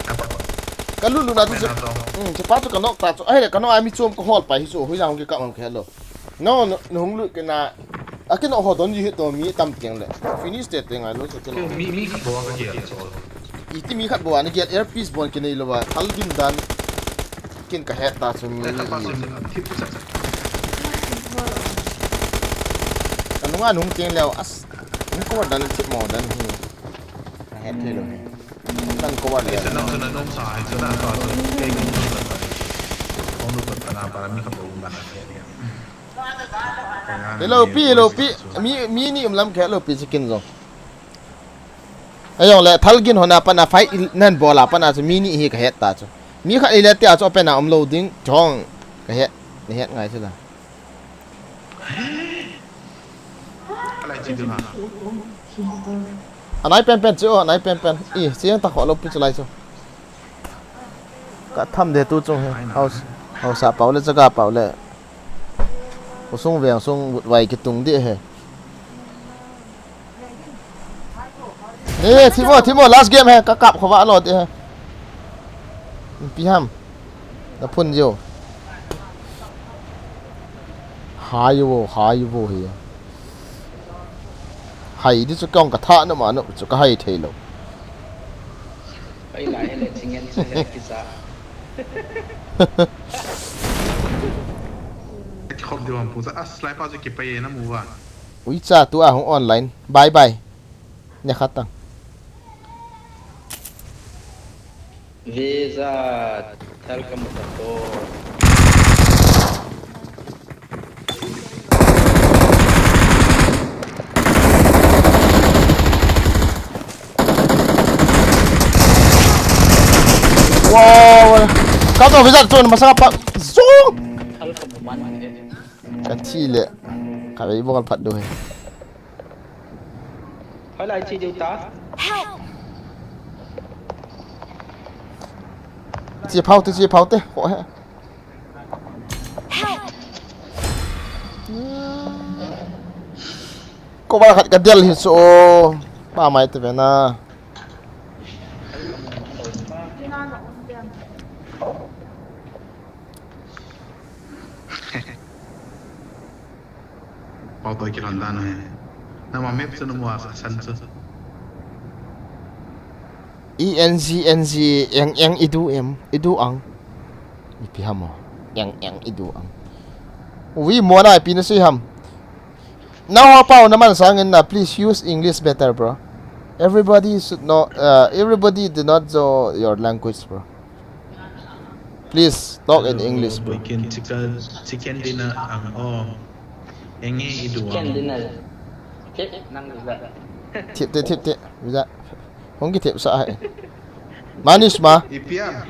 Ka lulu na chu. Hmm, chu pa chu ka nok ta chu. Ai le ka no ami chom ka hol pai hi chu. Hui la hung ki kap ang ka het lo. No, no, no hung lu ke na. A ki no ho don ji hi to mi tam tiang le. Finish te te ngai lo chu ki no. Mi, mi khat bo ka ki chu. Iti mi khat bo ani ki earpiece bon ki nei lo ba. Thal gin dan. Kin ka het ta chu mi. Ka nunga nung tiang leo as. Ni ko dan ti mo dan hi. Ka het thei lo hi. Kan ko wan le. Sa nang sa na nong sa hai sa na sa sa. Kei kong sa sa. Kong lu sa na pa mi ka bo ma na. Hello pi, hello pi. Mi, mi ni um lam ke hello pi chicken zong. Ayong le thal gin hona pana fight nan bola pana chu mi ni hi ka het ta chu. Mi khat ile tia chu pen a um lo ding chong ka het. Ni het ngai chu da. Lai chi du ha. Anai pen pen chu, anai pen pen. I, chiang ta kho lo pi chu lai chu. Ka tham de tu chu he. House, house a pau le chaga pau le. Khosung veng sung vutvai kitung di he. Ne, Thimo, Thimo, last game he, ka kap kho va lo di he. Pi ham. Na phun jo. Hai vo, hai vo hi. Hai di chu kong ka tha na ma no chu ka hai thei lo. Hai lai he le chingen chu he kisa. Khop di wan pu sa, ah, sniper chu kipai na mu va. Ui cha tu a hung online. Bye bye. Nya khat tang. Visa, thal ka mu ta to. Wow. Ka to visa tu masa pa. Zoom. Thal ka mu man. Ka thi le. Ka vei bol phat do he. Hoilai chi diu ta. Help! Chi phau te, chi phau te. Ko he. Help! Ko ba khat ka del hi so. Ba mai te ve na. Pau toh kilhon dan u hi. Nama map chu namu a san chu. E N G, N G, eng, eng, i du em, i du ang. Ipi ham o. Eng, eng, i du ang. Ui, mo na, ipi na sei ham. Nangho pau naman sangin na, please use English better, bro. Everybody should know, uh, everybody do not know your language, bro. Please talk in English, bro. Weekend chicken, chicken dinner ang o. Enge i du ang. Chicken dinner. Tip nang visa. Tip te, tip te. Visa. Hung ki tip sa hai. Manish ma. Ipi ham.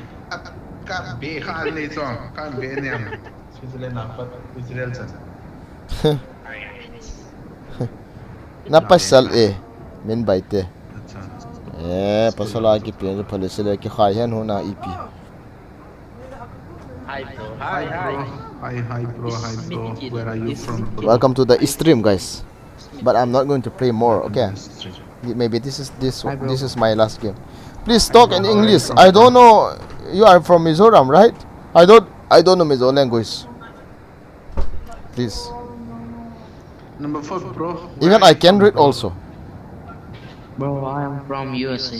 Ka be kha le cho. Ka be ne am. Switzerland a pat Israel chan. Na pasal e, min bai te. Acha. Eh, pasal a kipen phalei sele kikhai hen huna ipi. Hi, bro. Hi, hi. Hi, hi, bro. Hi, bro. Where are you from, bro? Welcome to the stream, guys. But I'm not going to play more, okay? Stream. Maybe this is, this, hi, bro, this is my last game. Please talk in English. I don't know. You are from Mizoram, right? I don't, I don't know Mizo language. Please. Number four, bro. Even I can read also. Bro, I am from U S A.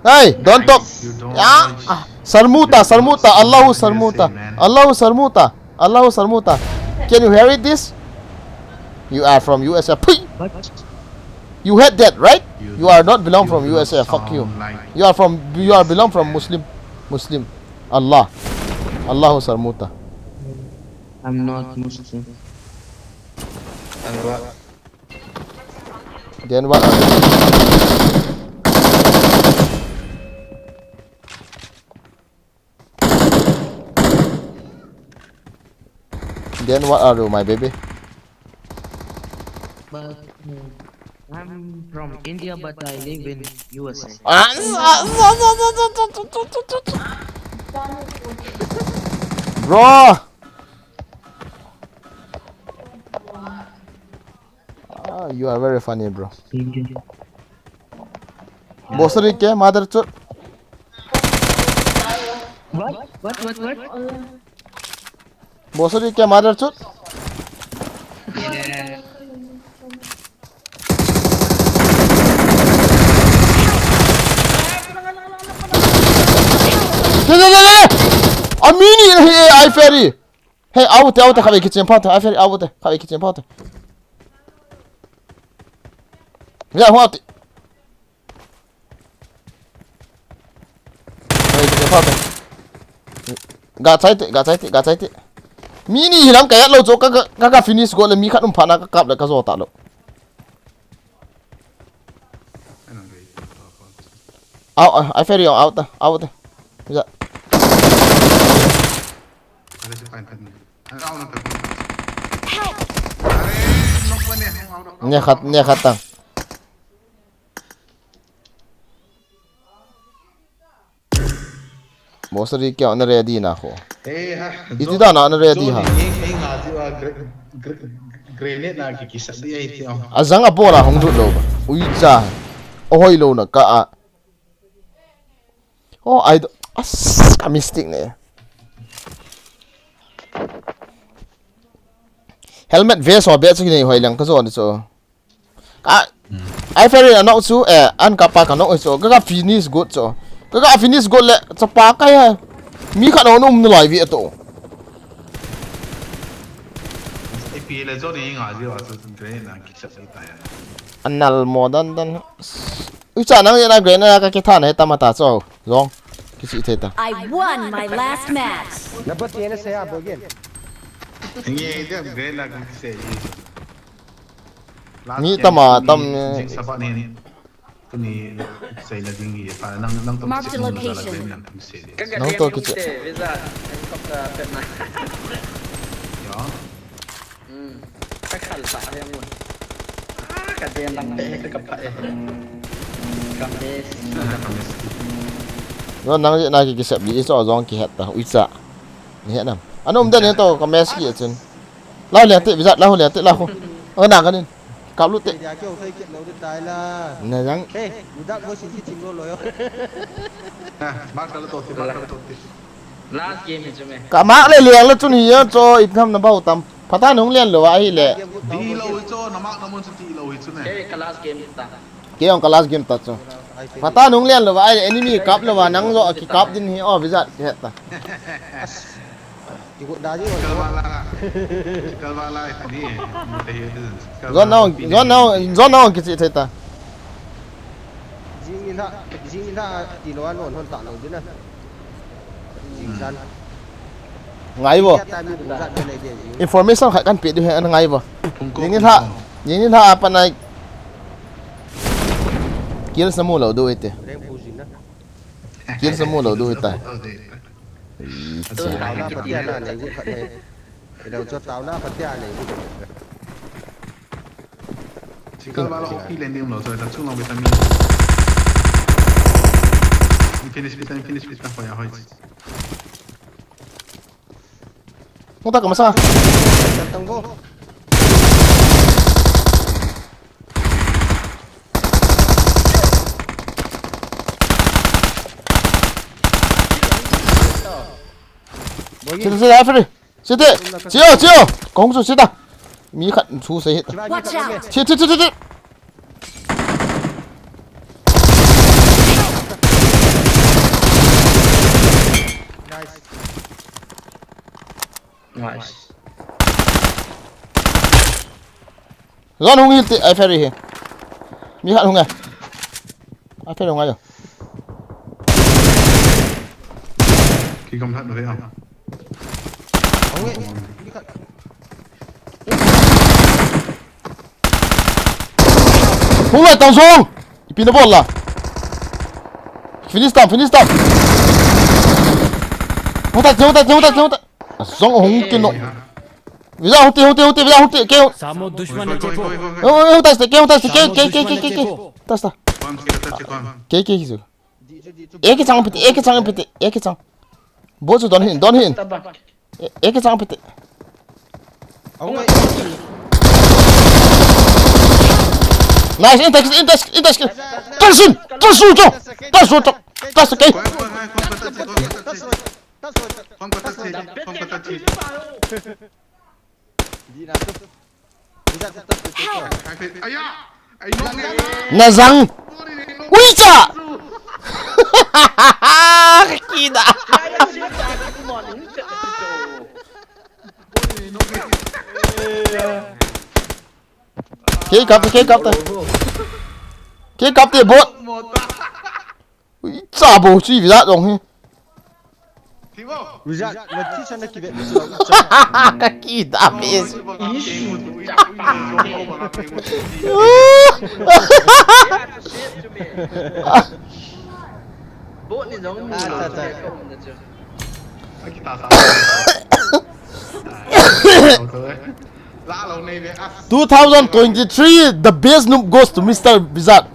Hey, don't talk. You don't, yeah. Ah, Sarmuta, Sarmuta, Allahu Sarmuta. U S A, man. Allahu Sarmuta. Allahu Sarmuta. Can you hear it, this? You are from U S A. Pui! What? You heard that, right? You are not belong from U S A. Fuck you. You are from, you are belong from Muslim. Muslim. Allah. Allahu Sarmuta. I'm not Muslim. And what? Then what are you? Then what are you, my baby? But, uh, I'm from India, but I live in U S A. Ah, bro! Ah, you are very funny, bro. Thank you. Bosri ke mother chut. What? What, what, what? Bosri ke mother chut. Yeah. Amini hi ai feri. Hey, out, out, khatvei kichen pha te, a feri, out, khatvei kichen pha te. Ya, hua te. Khatvei kichen pha te. Ga chai te, ga chai te, ga chai te. Mi ni hilam ka yat lou chu ka, ka, ka, ka finish go le mi khat um pha na ka kap le ka jo ta lou. Out, a feri out, out. Ya. Help! Ne khat, ne khat tang. Mosari kya na ready na ko. Eh, ha. Iti da na na ready ha. Ei, ei, nga ti wa gre-, gre-, grenade na ki kisa di ai ti o. Azang a bola hong lut lo ba. Ui cha. O hoi lo na ka a. Oh, I do. As ka mistake ne. Helmet vest ho be chu nei hoi lang ka zo ni chu. Ka, ai, Ferry anok chu, eh, an kapa ka nok chu. Ka, ka finish good chu. Ka, ka finish good le, chapa kai ha. Mi khat no um na lai vi ato. Ipi le zo ni nga ji wa chu grenade na ki chap ni ta ya. Anal mo dan dan. Ui cha nang ya na grenade na ka ki tha na he ta ma ta chu. Zong. Ki si the ta. I won my last match. Number ten se ya bo gen. Nge de grenade na ki se. Mi tama tam ni. Jing sapa ni. Tuni sei la jing hi pa nang, nang to. Mark the location. Nang to kiche. Visa helicopter pe na. Ya. Hmm. Ka khal ta le mo. Ah, ka den lang pe ka pa e. Kam de. Nang je na ki kisep li iso zong ki het ta. Ui cha. Ni het nam. Anu um den he to ka mes ki chun. Lau le te, visa lau le te, lau. O na ka nin. Kap lu te. Dia kyo sai kit lo de tai la. Na jang. Hey, udak go sin ki chim lo lo yo. Ah, mark kal to ti, mark kal to ti. Last game hi chu me. Ka mark le liang le chun hi ya cho ip tham na bau tam. Phata nung lian lo wa hi le. Di lo hi cho na mark na mun chu ti lo hi chu ne. Hey, ka last game ta. Kei ong ka last game ta chu. Phata nung lian lo wa ai enemy kap lo wa nang zo ki kap din hi o visa ki het ta. Igot da ji. Kalwala. Kalwala ni. Zon nong, zon nong, zon nong kichi thei ta. Jing ni la, jing ni la ti lo an on hon ta lo din na. Jing san. Ngai bo. Information khat kan pe di he an ngai bo. Jing ni la, jing ni la apa nai. Kills na mu lo du ite. Kills na mu lo du ite. Tauna phatea na nei gu khat he. Ilo cho tauna phatea nei gu khat he. Sikal bala opi lending lo cho ta chung lo vitamin. Finish vitamin, finish vitamin pa ya hoi. Mo ta ka masa. Tang bo. Sita, sita, Alfred. Sita. Sio, sio. Kong su sita. Mi khat su se hit. Watch out. Sita, sita, sita. Nice. Nice. Zon hung hil ti, ai Ferry hi. Mi khat hung e. Ai Ferry hung ayo. Ki kam khat na ve a. Hung e. Mi khat. Hung le tang zong. Ipi na bol la. Finish tam, finish tam. Hung ta, hung ta, hung ta, hung ta. Zong hung kin no. Visa hung ti, hung ti, hung ti, visa hung ti, ke. Samo dushman ne cheko. Hung, hung, hung ta, ke, hung ta, ke, ke, ke, ke, ke. Ta, ta. Ke, ke, ke. Ek chang piti, ek chang piti, ek chang. Bo chu don hin, don hin. Ek chang piti. Nice, in touch, in touch, in touch. Touch him, touch him, touch him, touch him, touch him. Kom kata che, kom kata che, kom kata che. Di na tu. Di na tu. Ai, ai, aya, ai, no, ne. Nazang. Ui cha. Kida. Ke kap, ke kap ta. Ke kap te bot. Ui, cha bo chi visa dong hi. Visa, na thi sa na ki ve. Ka ki da me. Bo ni jong. Ah, ta, ta. Kita sa. Lah lo nei ve. Ah. Two thousand twenty-three, the best noob goes to Mister Bizarre.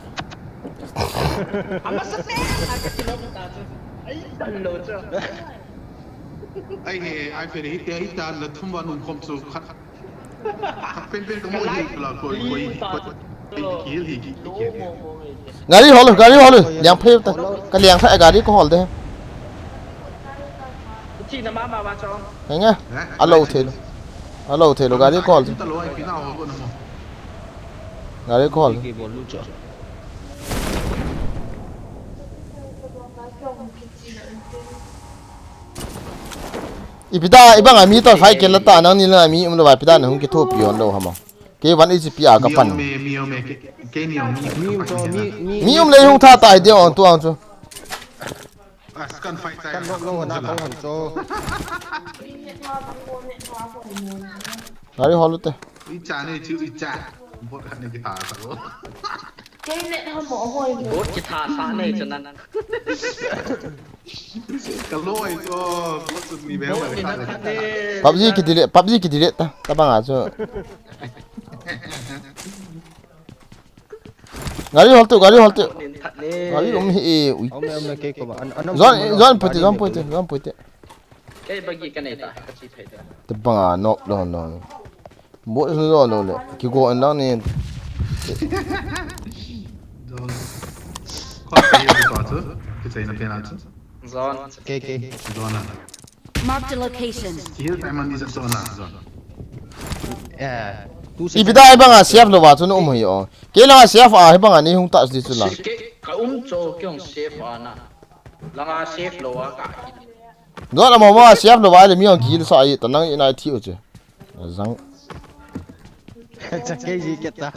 Ai he, ai fe hi te, hi ta la thum ba num khom chu khat. Khat pen pen ka mo hi la koi, koi, koi, koi, ki hil hi, ki, ki, ki. Gari hol, gari hol. Liang phe ta. Ka liang tha gari ko hol de. Thi na ma ma ba chong. Henge. Eh? Alo thei lo. Alo thei lo gari ko hol. Ta lo ai ki na ho ko na mo. Gari ko hol. Ki bol lu cho. Ipi da, ibang a mi to fight kei la ta nang ni la mi um lo ba ipi da na hung kithopi hon lo hama. Kei van H P a ka pan. Mi om e, mi om e, ke, ke ni om mi. Mi um to, mi, mi, mi um le hung tha ta ide on tu ang chu. Ah, scan fight ta. Kan lo lo na ko hon cho. Gari hol te. I cha ni chu i cha. Bot khat ni ki tha sa lo. Kei net ha mo hoi mo. Bot ki tha sa nei chu nan. Ka loi chu, bot chu ni be ma ka. PUBG ki delete, PUBG ki delete ta, tabang a chu. Gari hol tu, gari hol tu. Bot nin that le. Gari um hi e, ui. Om e, om e, kei ko ba. An, an, Zon, an, zon an, puti, zon puti, zon puti. Kei bagi ka nei ta, ka chi thei ta. Tabang a nok lo lo. Bot su zo lo le. Ki go an lang ni. Zon. Ko ka yi ko chu. Ki chai na pe na chu. Zon. Ke, ke. Zon na. Marked a location. Ki hil time man ni zon na zon. Eh. Tu se. Ipi da ibang a safe lo ba chu no um hi o. Kei lang a safe a hibang a ni hung ta di chu la. Ke ka um cho ke hung safe a na. Lang a safe lo a ka. Zon a mo mo a safe lo ba le mi hung ki hil sa ai ta nang in ai thi u che. Zang. Cha kei ji ke ta.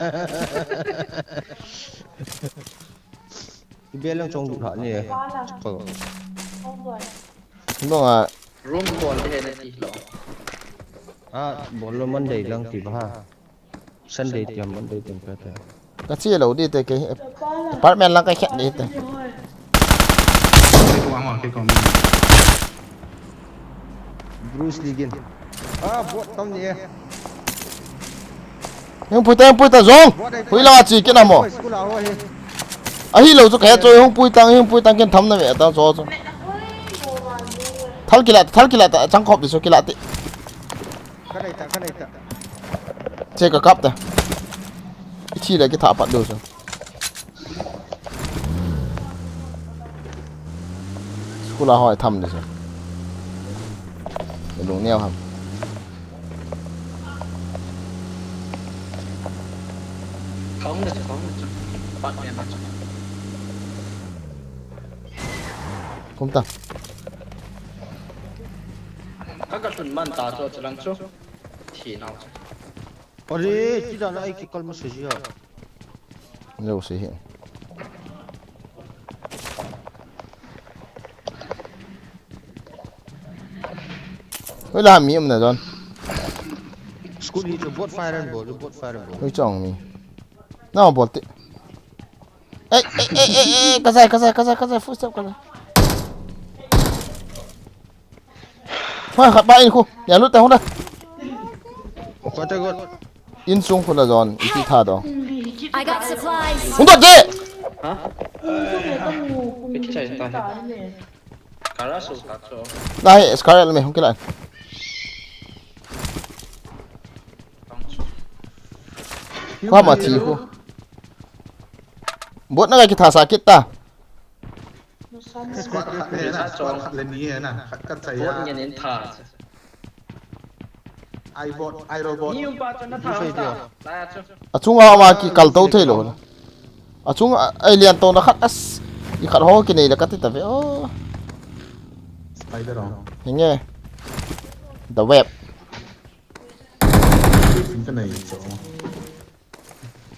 Ibe lang chong du tha ni. Ko. Nong a. Room bol de na ti lo. Ah, bol lo Monday lang ti ba ha. Sunday ti Monday ti ka ta. Ka chi lo di te ke. Apartment lang ka khet di te. Bruce Lee gin. Ah, bot tam ni e. Hung pui ta, hung pui ta, zong. Hui la chi kina mo. School a ho hi. Ahi lo chu ka he choi hung pui tang, hung pui tang ken tham na ve ta cho chu. Thal kila, thal kila ta, chang khop di chu kila ti. Ka dai ta, ka dai ta. Che ka kap ta. I thi le ki tha pat do chu. School a hoi tham de se. Lung neo ham. Khong de, khong de. Pat ne ma. Kum ta. Ka ka sun man ta cho chalang chu. Thi nau chu. Ore, ti da na ai ki kal ma se ji ha. Lo se hi. Hoila mi um na don. School hi chu bot fire and bol, bot fire and bol. Hoi chong mi. Na bol ti. Ei, ei, ei, ei, ei, ka jai, ka jai, ka jai, ka jai, full step ka jai. Hoi, khat ba in khu. Ya lut ta hung da. Khat ta got. In sung khu la zon, iti tha do. I got supplies. Hung da de. Ha? Kichai ta. Kara su ta cho. Nahi, Scar el me hung kila. Khu ma thi khu. Bot na ka kitha sa kit ta. Squad khat le na, squad khat le ni na, khat ka chai a. Bot ngen in tha. Ai bot, ai robot. Ni um pa chu na tha ta. La chu. Achunga ma ki kal to thei lo. Achunga ai lian to na khat as. I khat ho ki nei la ka ti ta ve. Oh. Spider ho. Hinge. The web. Ka nei cho.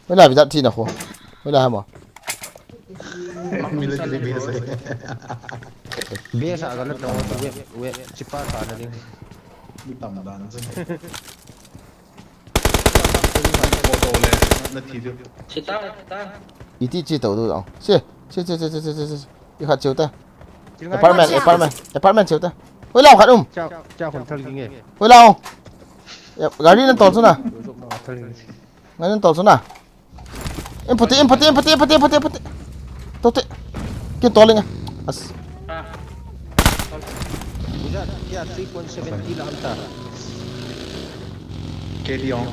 Hoila bi dat thi na khu. Hoila hama. Military base. Base a ka na tong we we chipa ka na ding. Mi tam dan je. Photo le na thi ju. Chita, chita. Iti chi to do. Che, che, che. I khat cheu ta. Apartment, apartment, apartment cheu ta. Hoila khat um. Cha, cha khun thal ging e. Hoila. Ya, gari nan tol chu na. Gari nan tol chu na. Empathy, empathy, empathy, empathy, empathy, empathy. Tote. Kin tol inge. As. Uja, kya three point seven kill ham ta. Keliong.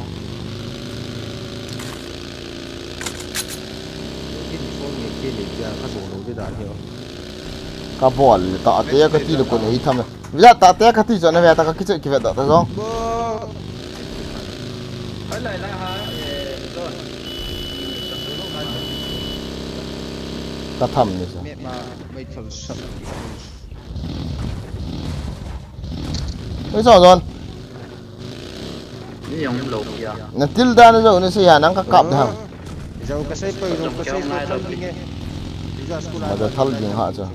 Kin phone ye keli kya ka so lo de da ni. Ka bol le ta te ka ti le ko nei tham. Vila ta te ka ti cho na ve ta ka kicho ki ve da ta jong. Ka tham ni sa. Oi so don. Ni yong lo ya. Na til da na zo ni se ya nang ka kap da. Zo ka sai pa zo ka sai pa. Ba da thal ding ha cha.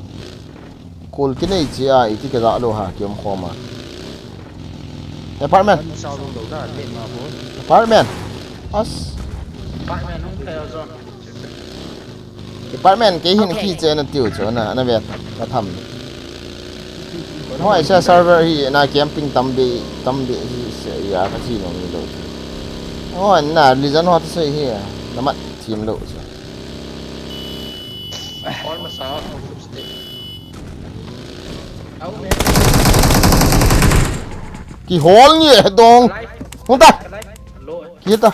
Kol kinei chi a, iti kija lo ha, kiom khom a. Apartment. Apartment. As. Apartment kei hin kiche na tiu chu na, na vet, na tham. Hoi, sa server hi na camping tambi, tambi hi se ya ka chi no mi lo. Hoi, na lijan hot se hi, na mat thim lo chu. Ki hol ni e dong. Hung ta. Ki ta.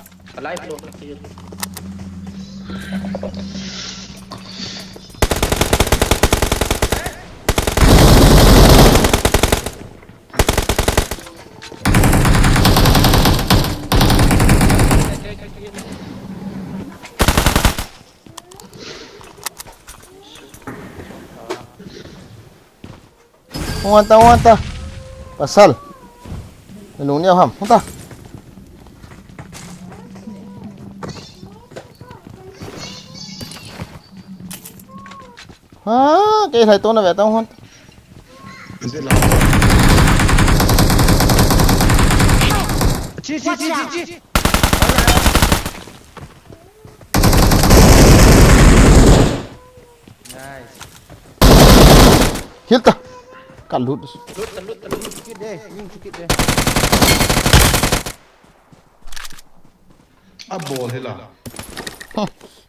Hung ta, hung ta. Pasal. Nalung neo ham. Hung ta. Ha, kei lai to na ve ta hung. Chi, chi, chi, chi, chi. Nice. Heal ta. Ka lut. Lut, lut, lut. Kit de, yung kit de. A bol hila.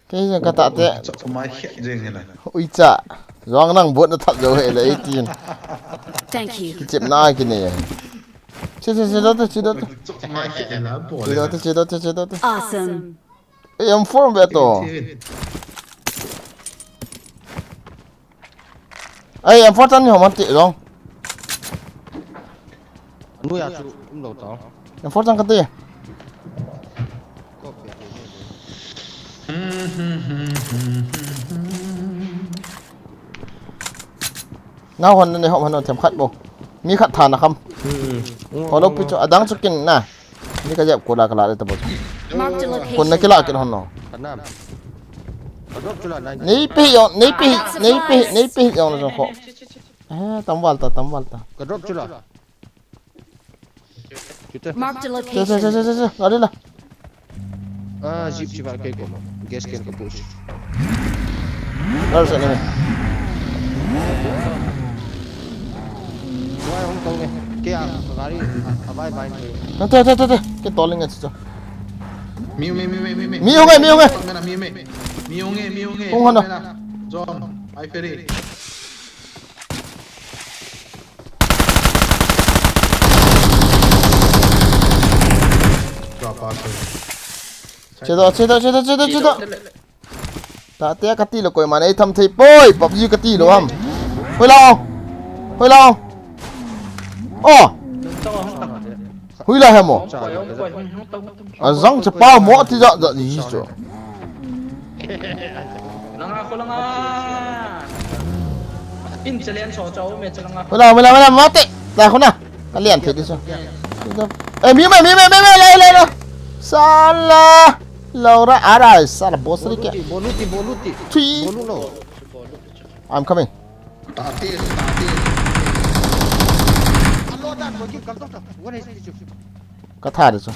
Kei jeng ka ta te. Chak mai khe jeng hila. Ui cha. Jong nang bot na that jo he le eighteen. Thank you. Ki chep na ki ne. Che che che da te che da te. Chak mai khe hila bol. Che da te che da te che da te. Awesome. Ei, M four ve to. Ei, M four chan ni hom an ti jong. Anu ya chu um lo to. M four chan ka ti. Na hon ne hom han them khat bo. Mi khat tha na kham. Holo pi chu adang chu kin na. Ni ka jep ko la ka la le ta bo. Marked a location. Kon na kila kin hon no. Kanam. Ka drop chula nine. Nei pe yo, nei pe, nei pe, nei pe yo na ko. Eh, tam wal ta, tam wal ta. Ka drop chula. Chute. Marked a location. Che che che che che. Gari la. Ah, jeep chiba ke ko. Gas can ka push. Gal sa ne. Wai hung tong ne. Ke a gari a bai bai ne. Te te te te. Ke toling a chicho. Mi mi mi mi mi mi. Mi hung e, mi hung e. Mi mi. Mi hung e, mi hung e. Hung hana. John, ai ferry. Che do, che do, che do, che do, che do. Ta te ka ti lo koi man ei tham thei poi, PUBG ka ti lo ham. Hoi lao. Hoi lao. Oh. Hui la hemo. Ajang chapa mo ti ja ja ji chu. Langa ko langa. In chalen so chau me chalanga. Wala wala wala mate. La khuna. Kalian thei di so. Eh, mi me mi me mi me lai lai la. Sala. Laura ara sala boss ri ke. Boluti boluti. Three. Bolu lo. I'm coming. Tati, tati. Ka tha de chu.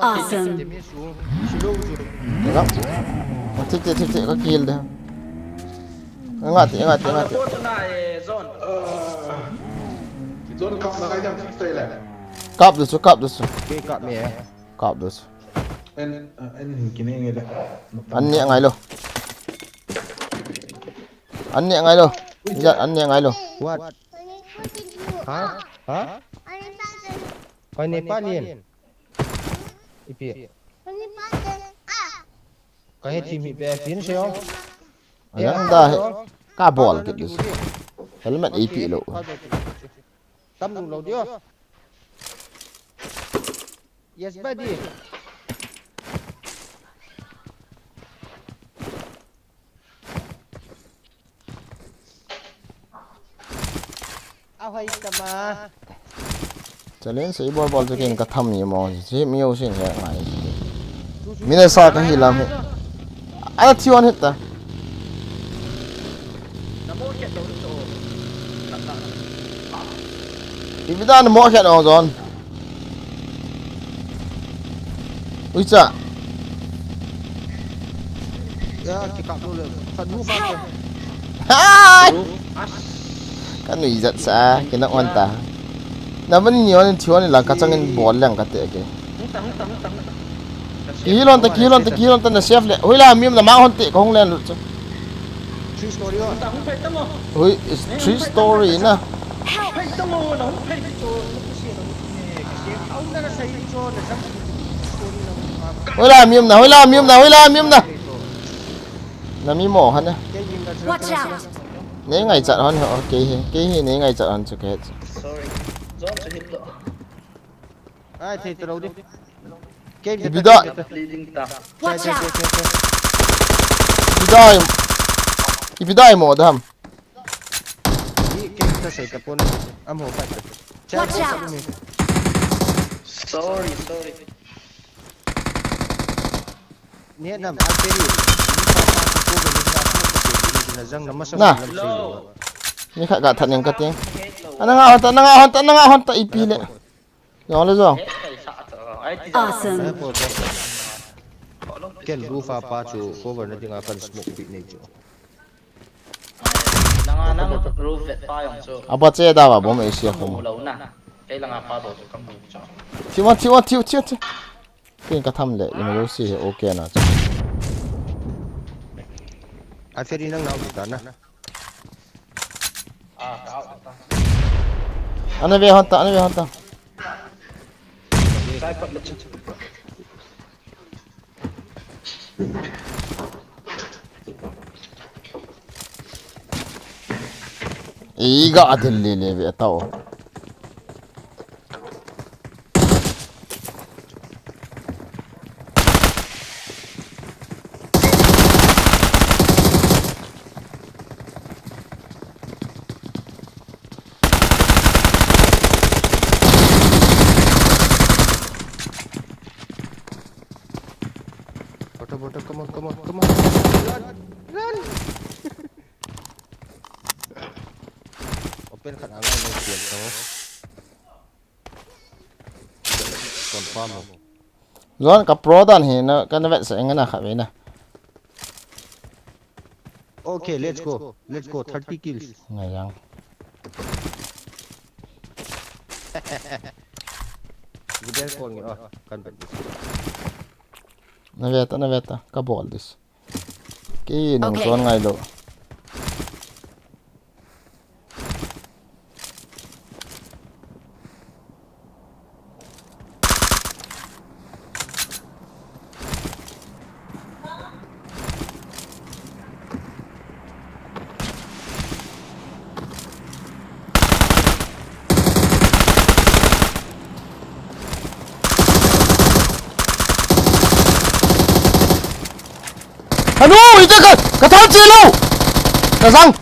Awesome. Thik thik thik thik ka kill de. Nga ti, nga ti, nga ti. Zone. Zone kap na kai jam six tai le. Kap du chu, kap du chu. Ke kap me. Kap du chu. En, en hin kine nge le. An ne ngai lo. An ne ngai lo. Ja, an ne ngai lo. What? Ha? Ha? Koi Nepal in. Ipi. Ka he team hi pe pin se ong. Alang da he. Ka bol kit lu. Helmet ipi lo. Tam lu lo dio. Yes, buddy. Ahoi tama. Challenge sei bol bol chu ken ka tham ni mo, si mi u sin he ngai. Mina sa ka hi lam he. Ala thion hita. Ipi dan mo khe no zon. Ui cha. Ya, kikap lo le. Khat bu fa ke. Hai! Ka nui jat sa, kina on ta. Na man ni on thi on la ka chang in bol leng ka te ke. Ki lon ta, ki lon ta, ki lon ta na safe le. Hoi la mi um na ma hon te ka hung len lut chu. Three story o. Hoi, is three story na. Hoi la mi um na, hoi la mi um na, hoi la mi um na. Na mi mo hana. Watch out! Nei ngai chat hon ho, kei hi, kei hi nei ngai chat hon chu ke. Sorry. Zone chu hit lo. Ai, thei tro di. Kei Ipi da. Bleeding ta. Watch out! Ipi da. Ipi da mo dam. Ni kei ta sei ka pon. Am ho fight. Watch out! Sorry, sorry. Ni nam a teri. Ni pa pa ko ko ni na ko ko ni na jang na masa Na. lam sei lo. Ni kha ka that ning ka ting. Ana nga hon ta, na nga hon ta, na nga hon ta ipi le. Jong le jong. Awesome. Ken roof a pa chu cover na dinga kan smoke pi nei chu. Nanga nang roof vet pa jong chu. Aba che da ba bom e sia khum. Lo na. Kei langa pa do chu kam bu cha. Thiu, thiu, thiu, thiu, thiu. Ken ka tham le, imo lo si he okay na chu. A teri nang nau ta na. Ana ve hon ta, ana ve hon ta. Iga adil le le ve tao. Bota, bota, come on, come on, come on. Run, run. Open khat a ngai ngai kian to. Confirm. Zon ka pro dan hi na, ka na vet sa enga na kha ve na. Okay, let's go. Let's go. Thirty kills. Ngai yang. Video call ngi, oh, kan vet. Na vet ta, na vet ta. Ka bol dis. Ki nung Okay. Zon ngai lo. Hello, ite ka, ka thal che lo. Ka sang.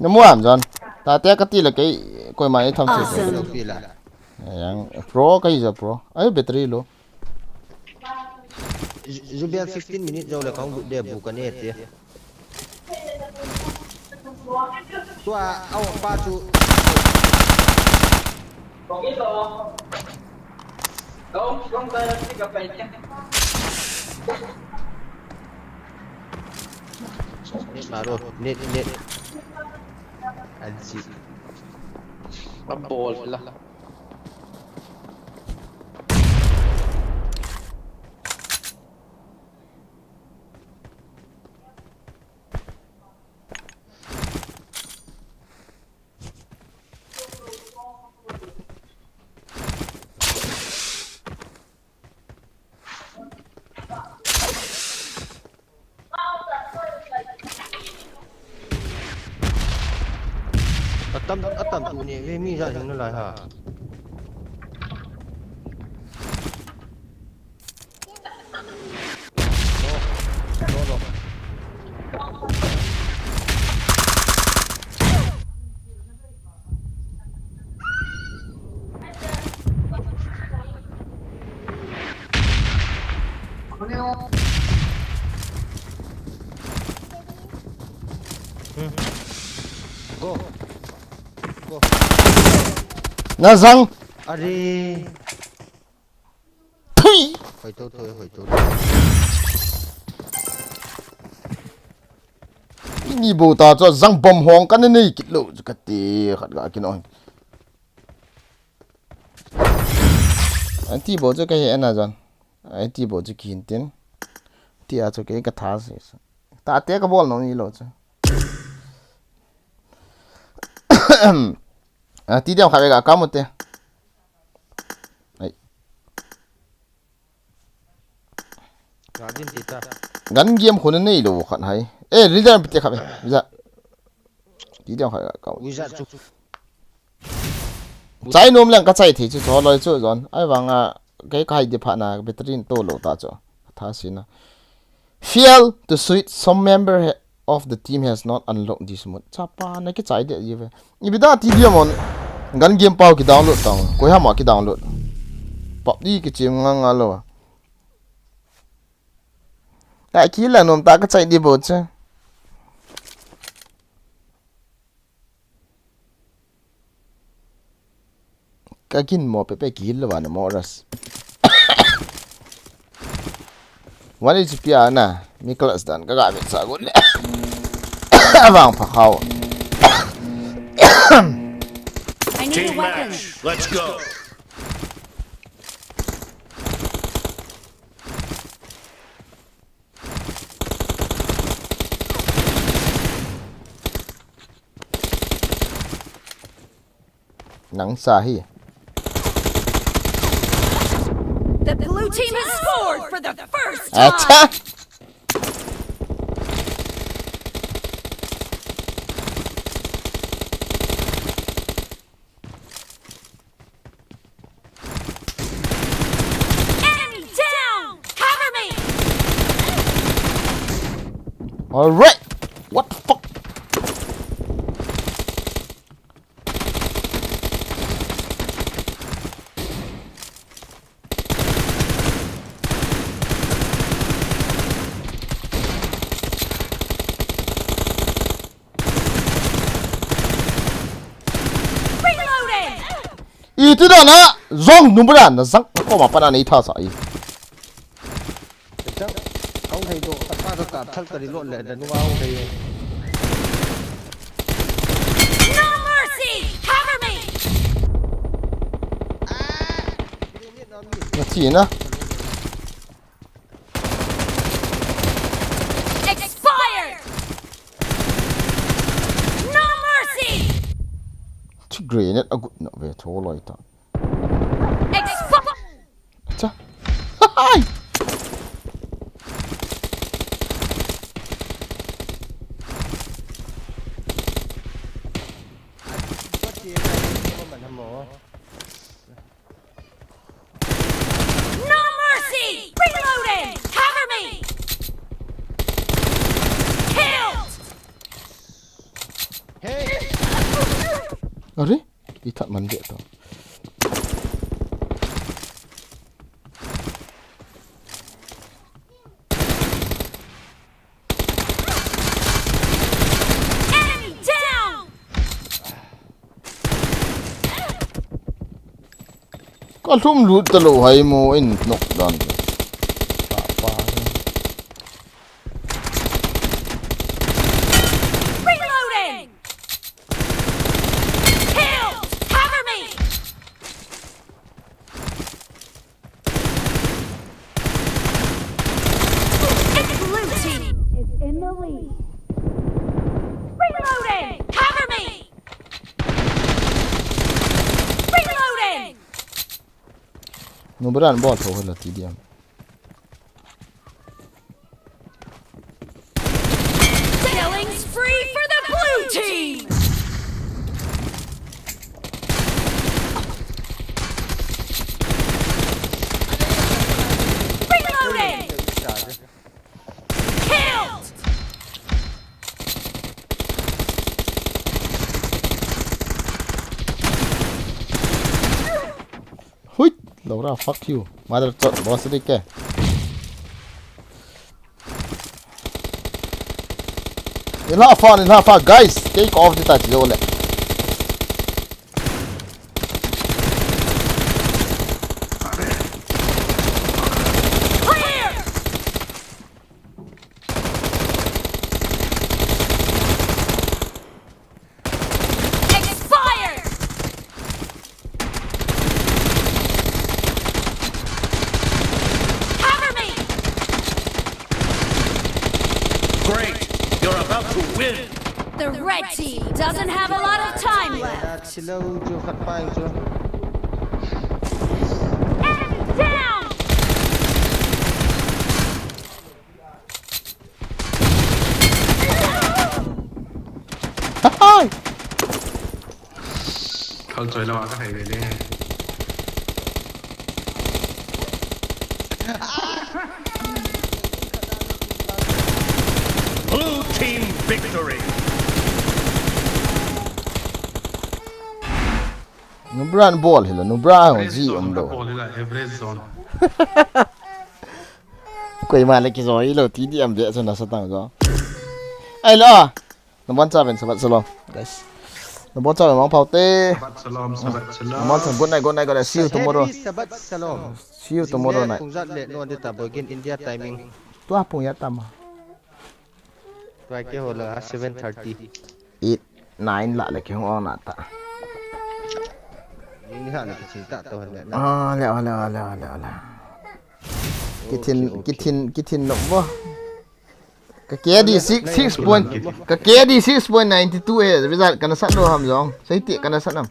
Namu am John. Tate kati le kei koima itham chu. Awesome. Lo pi la. Yang pro kahi ja pro. Ai battery low. Ju-, Jubia fifteen minute jou le kahung lut de bu kane te. Tua, au pa chu. Net maro, net, net. Ansi. Abol la. Atam, atam tu ni, ve mi ja hing na lai ha. No, no, no. Hmm. Go. Go. Na jang. Are. Thui. Hoi to, to, hoi to. Ini bo ta cho jang bom hong kan nei kit lo kati khat ga kin oi. Anti bo cho ka he na jan. Anti bo cho kin tin. Ti a cho ke ka tha se. Tate ka bol nom ni lo cho. A, ti diam kha ve ga ka mo te. Ai. Ga din ti ta. Gun game khun nei lo khat hai. Eh, leader pi te kha ve. Visa. Ti diam kha ga ka. Visa chu. Chai nom leng ka chai thei chu cho loi chu jon. Ai vang a kei ka hai di pha na battery to lo ta cho. Tha si na. Fail to shoot, some member ha-, of the team has not unlocked this mode. Chapa na ki chai de ji ve. Ibi da ti dia mon. Gun game pau ki download tang. Koi ha ma ki download. PUBG ki chim nga nga lo. Ta ki la nom ta ka chai di bo che. Ka kin mo pepe ki hil lo vana mo ras. One H P a na, mi class dan ka ga ve sa gun le. Avang pha khau. I need a Team weapon. Match. Let's go. Nang sa hi. The blue team has scored for the first time. Acha. Enemy down! Cover me! All right. What the fuck? Reloading! Iti dan a, jong number na jang, ko ma pana nei tha sa i. Jang, kau thei to, ta pa ta ta thal ka ri lo le, da nu au thei. No mercy! Cover me! Na chi na. Expired! No mercy! Chi grenade a gut na ve tho loi ta. Expi- Cha. Hai! No mercy! Reloading! Cover me! Killed! Hey! Are? Ithat man dia to. Enemy down! Ka lhum lut talou hai mo in knock dan. Ka pa. Reloading! Kill! Cover me! Blue team is in the lead. Reloading! Cover me! Reloading! Nubran bol tho hela T D M. Killing spree for the blue team! Reloading! Killed! Hui, Laura, fuck you. Mother chot, boss dike. Inha fa, inha fa, guys. Take off the touch, le. Clear! Expired! Cover me! Great! You're about to win! The red team doesn't have a lot of time left. Enemy down! Hai! Thal choi lou a ka hai ve le. Blue team victory. Nubran bol hila, Nubran ho ji um lo. Bol hila, average zone. Koima le kijoi lou, T D M ve chu nasa tang jo. Ai lo. Nabon chauvin, Shabbat Shalom, guys. Nabon chauvin, mangpha u te. Shabbat Shalom, Shabbat Shalom. Nabon chauvin, good night, good night, good night. See you tomorrow. Shabbat Shalom. See you tomorrow night. Pung jat le non de ta boi gin India timing. Tua pung ya tama. Tua ke hola seven thirty. Eight, nine la le ke hung on ata. Ni ni ha le ke chin ta to le na. Ah, le, le, le, le, le. Kithin, okay, okay. Kithin, kithin no bo. Ka K D six, six point, ka K D six point nine two eh, result kana sat lou ham jong. Sei ti kana sat nam.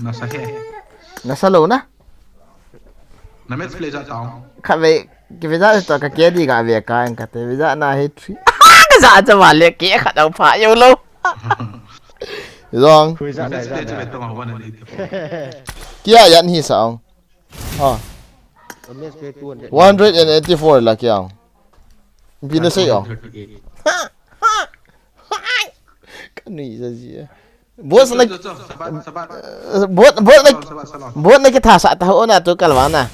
Nasa he. Nasa lou na. Na match play ja tao. Kha ve, ki ve ja to ka K D ga ve ka en ka te ve ja na he three. Ka ja ja ma le ke kha dau pha yo lou. Jong. Match play ja ve to ma one and eighty-four. Kia yan hi sa ong. Ah. One hundred and eighty-four la kiang. Pi na sei ong. Ka nui ja ji. Boss na, boss, boss na, boss na kitha sa ta ho na tu kalvana.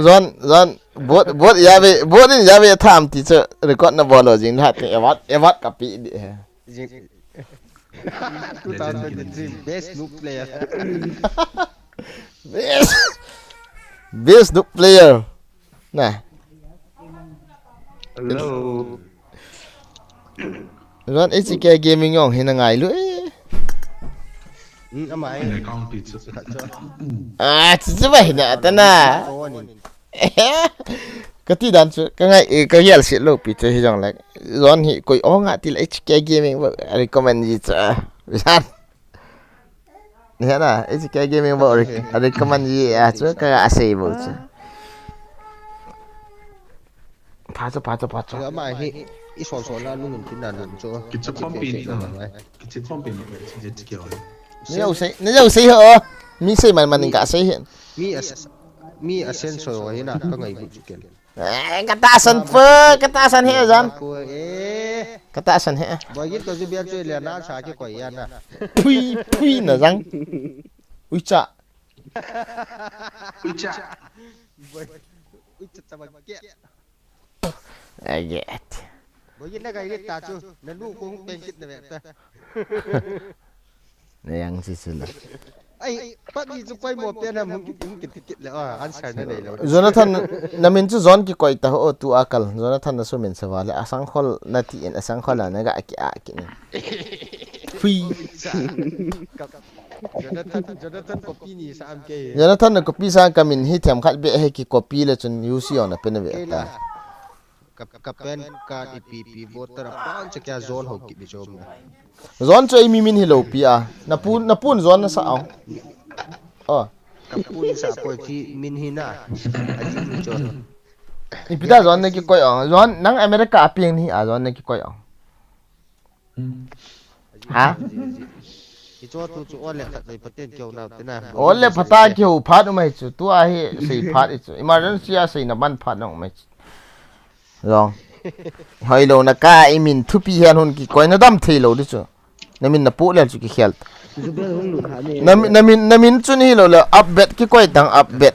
Zon, zon, boss, boss ya ve, boss in ya ve tham ti chu record na bol lou jing na ti award, award ka pe di he. Two thousand twenty-three best noob player. Best, best noob player. Na. Hello. Ron H K Gaming ong hina ngai lu eh. Hmm, ama eh. Account pi chu. Ah, chu chu ba hina ta na. Ka ti dan chu, ka ngai, eh, ka gel sit lou pi chu hi jong le. Zon hi koi ong a til H K Gaming ba recommend ji chu. Zan. Ni na, H K Gaming ba re-, recommend ji a chu, ka ga sei bo chu. Pha chu, pha chu, pha chu. Ama hi, i sol sol na nung tin na nung chu. Kichu khom pi ni na. Kichu khom pi ni, H K. Ni yo sei, ni yo sei ho. Mi sei man man ka sei hin. Mi as, mi a sen so hi na, ka ngai bu chu ken. Eh, katahsan pe, katahsan he jan. Ko e. Katahsan he. Boigin ko Zubel chu le na sa kikoi ya na. Pui, pui na jang. Uicha. Uicha. Boi. Uicha tabang ke. Aget. Boigin na gai le ta chu. Na nu kong peng kit na ve ta. Na yang si sila. Ai, pat ni chu poimo pen ham hung kit, hung kit, kit le, ah, answer na nei lo. Jonathan, na min chu John kikoi ta ho, tu a kal. Jonathan na sumin sa vale, asang khol na ti in, asang khol na ga ki a ki ni. Hui. Jonathan, Jonathan copy ni sa am ke. Jonathan na copy sa ka min hi them khat be he ki copy le chun U C on na pen ve ta. Ka, ka pen card ipi ipi voter a pang cha kya John ho kit ni chom na. John chu ei mi min hi lo pi a. Na pu, na pun John na sa au. Oh. Ka pun sa poi ti min hi na. A ji ni John. Ipi da John na kikoi au. John nang America a piang ni a John na kikoi au. Ha? Icho tu chu ole khat nei paten kyo na te na. Ole phata kyo phat umai chu. Tu a hi sei phat i chu. Emergency a sei na ban phat na umai chu. Long. Hoi lo na ka i min thupi hian hun kikoi na dam thei lo di chu. Na min na pu le chu ki khel. Zubel hung lut ha ne. Na min, na min, na min chun hi lo le up bet kikoi tang up bet.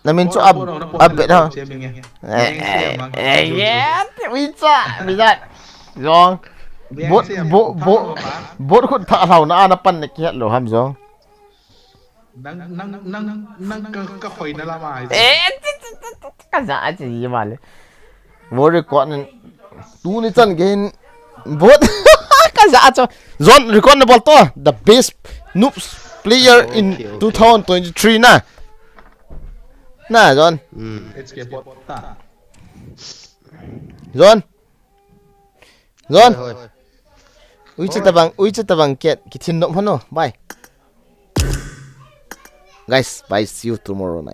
Na min chu up, up bet ha. Eh, eh, eh, yeah, ui cha, mi zat. Long. Bot, bot, bot, bot khut tha hlau na ana pan na ki het lo ham Jong. Nang, nang, nang, nang ka, ka hoina lama ai. Eh, ti, ti, ti, ti, ti, ka za a chi yi ma le. Wo record nin. Tu ni chan gen. Bot. Ka za a cho. Zon record na bol to. The best noobs player in Okay, okay. two thousand twenty-three na. Na, Zon. Hmm. H K bot ta. Zon. Zon. Hoi, hoi. Ui, chu tabang, ui, chu tabang ket, kithin nom hano. Bye. Guys, bye. See you tomorrow night.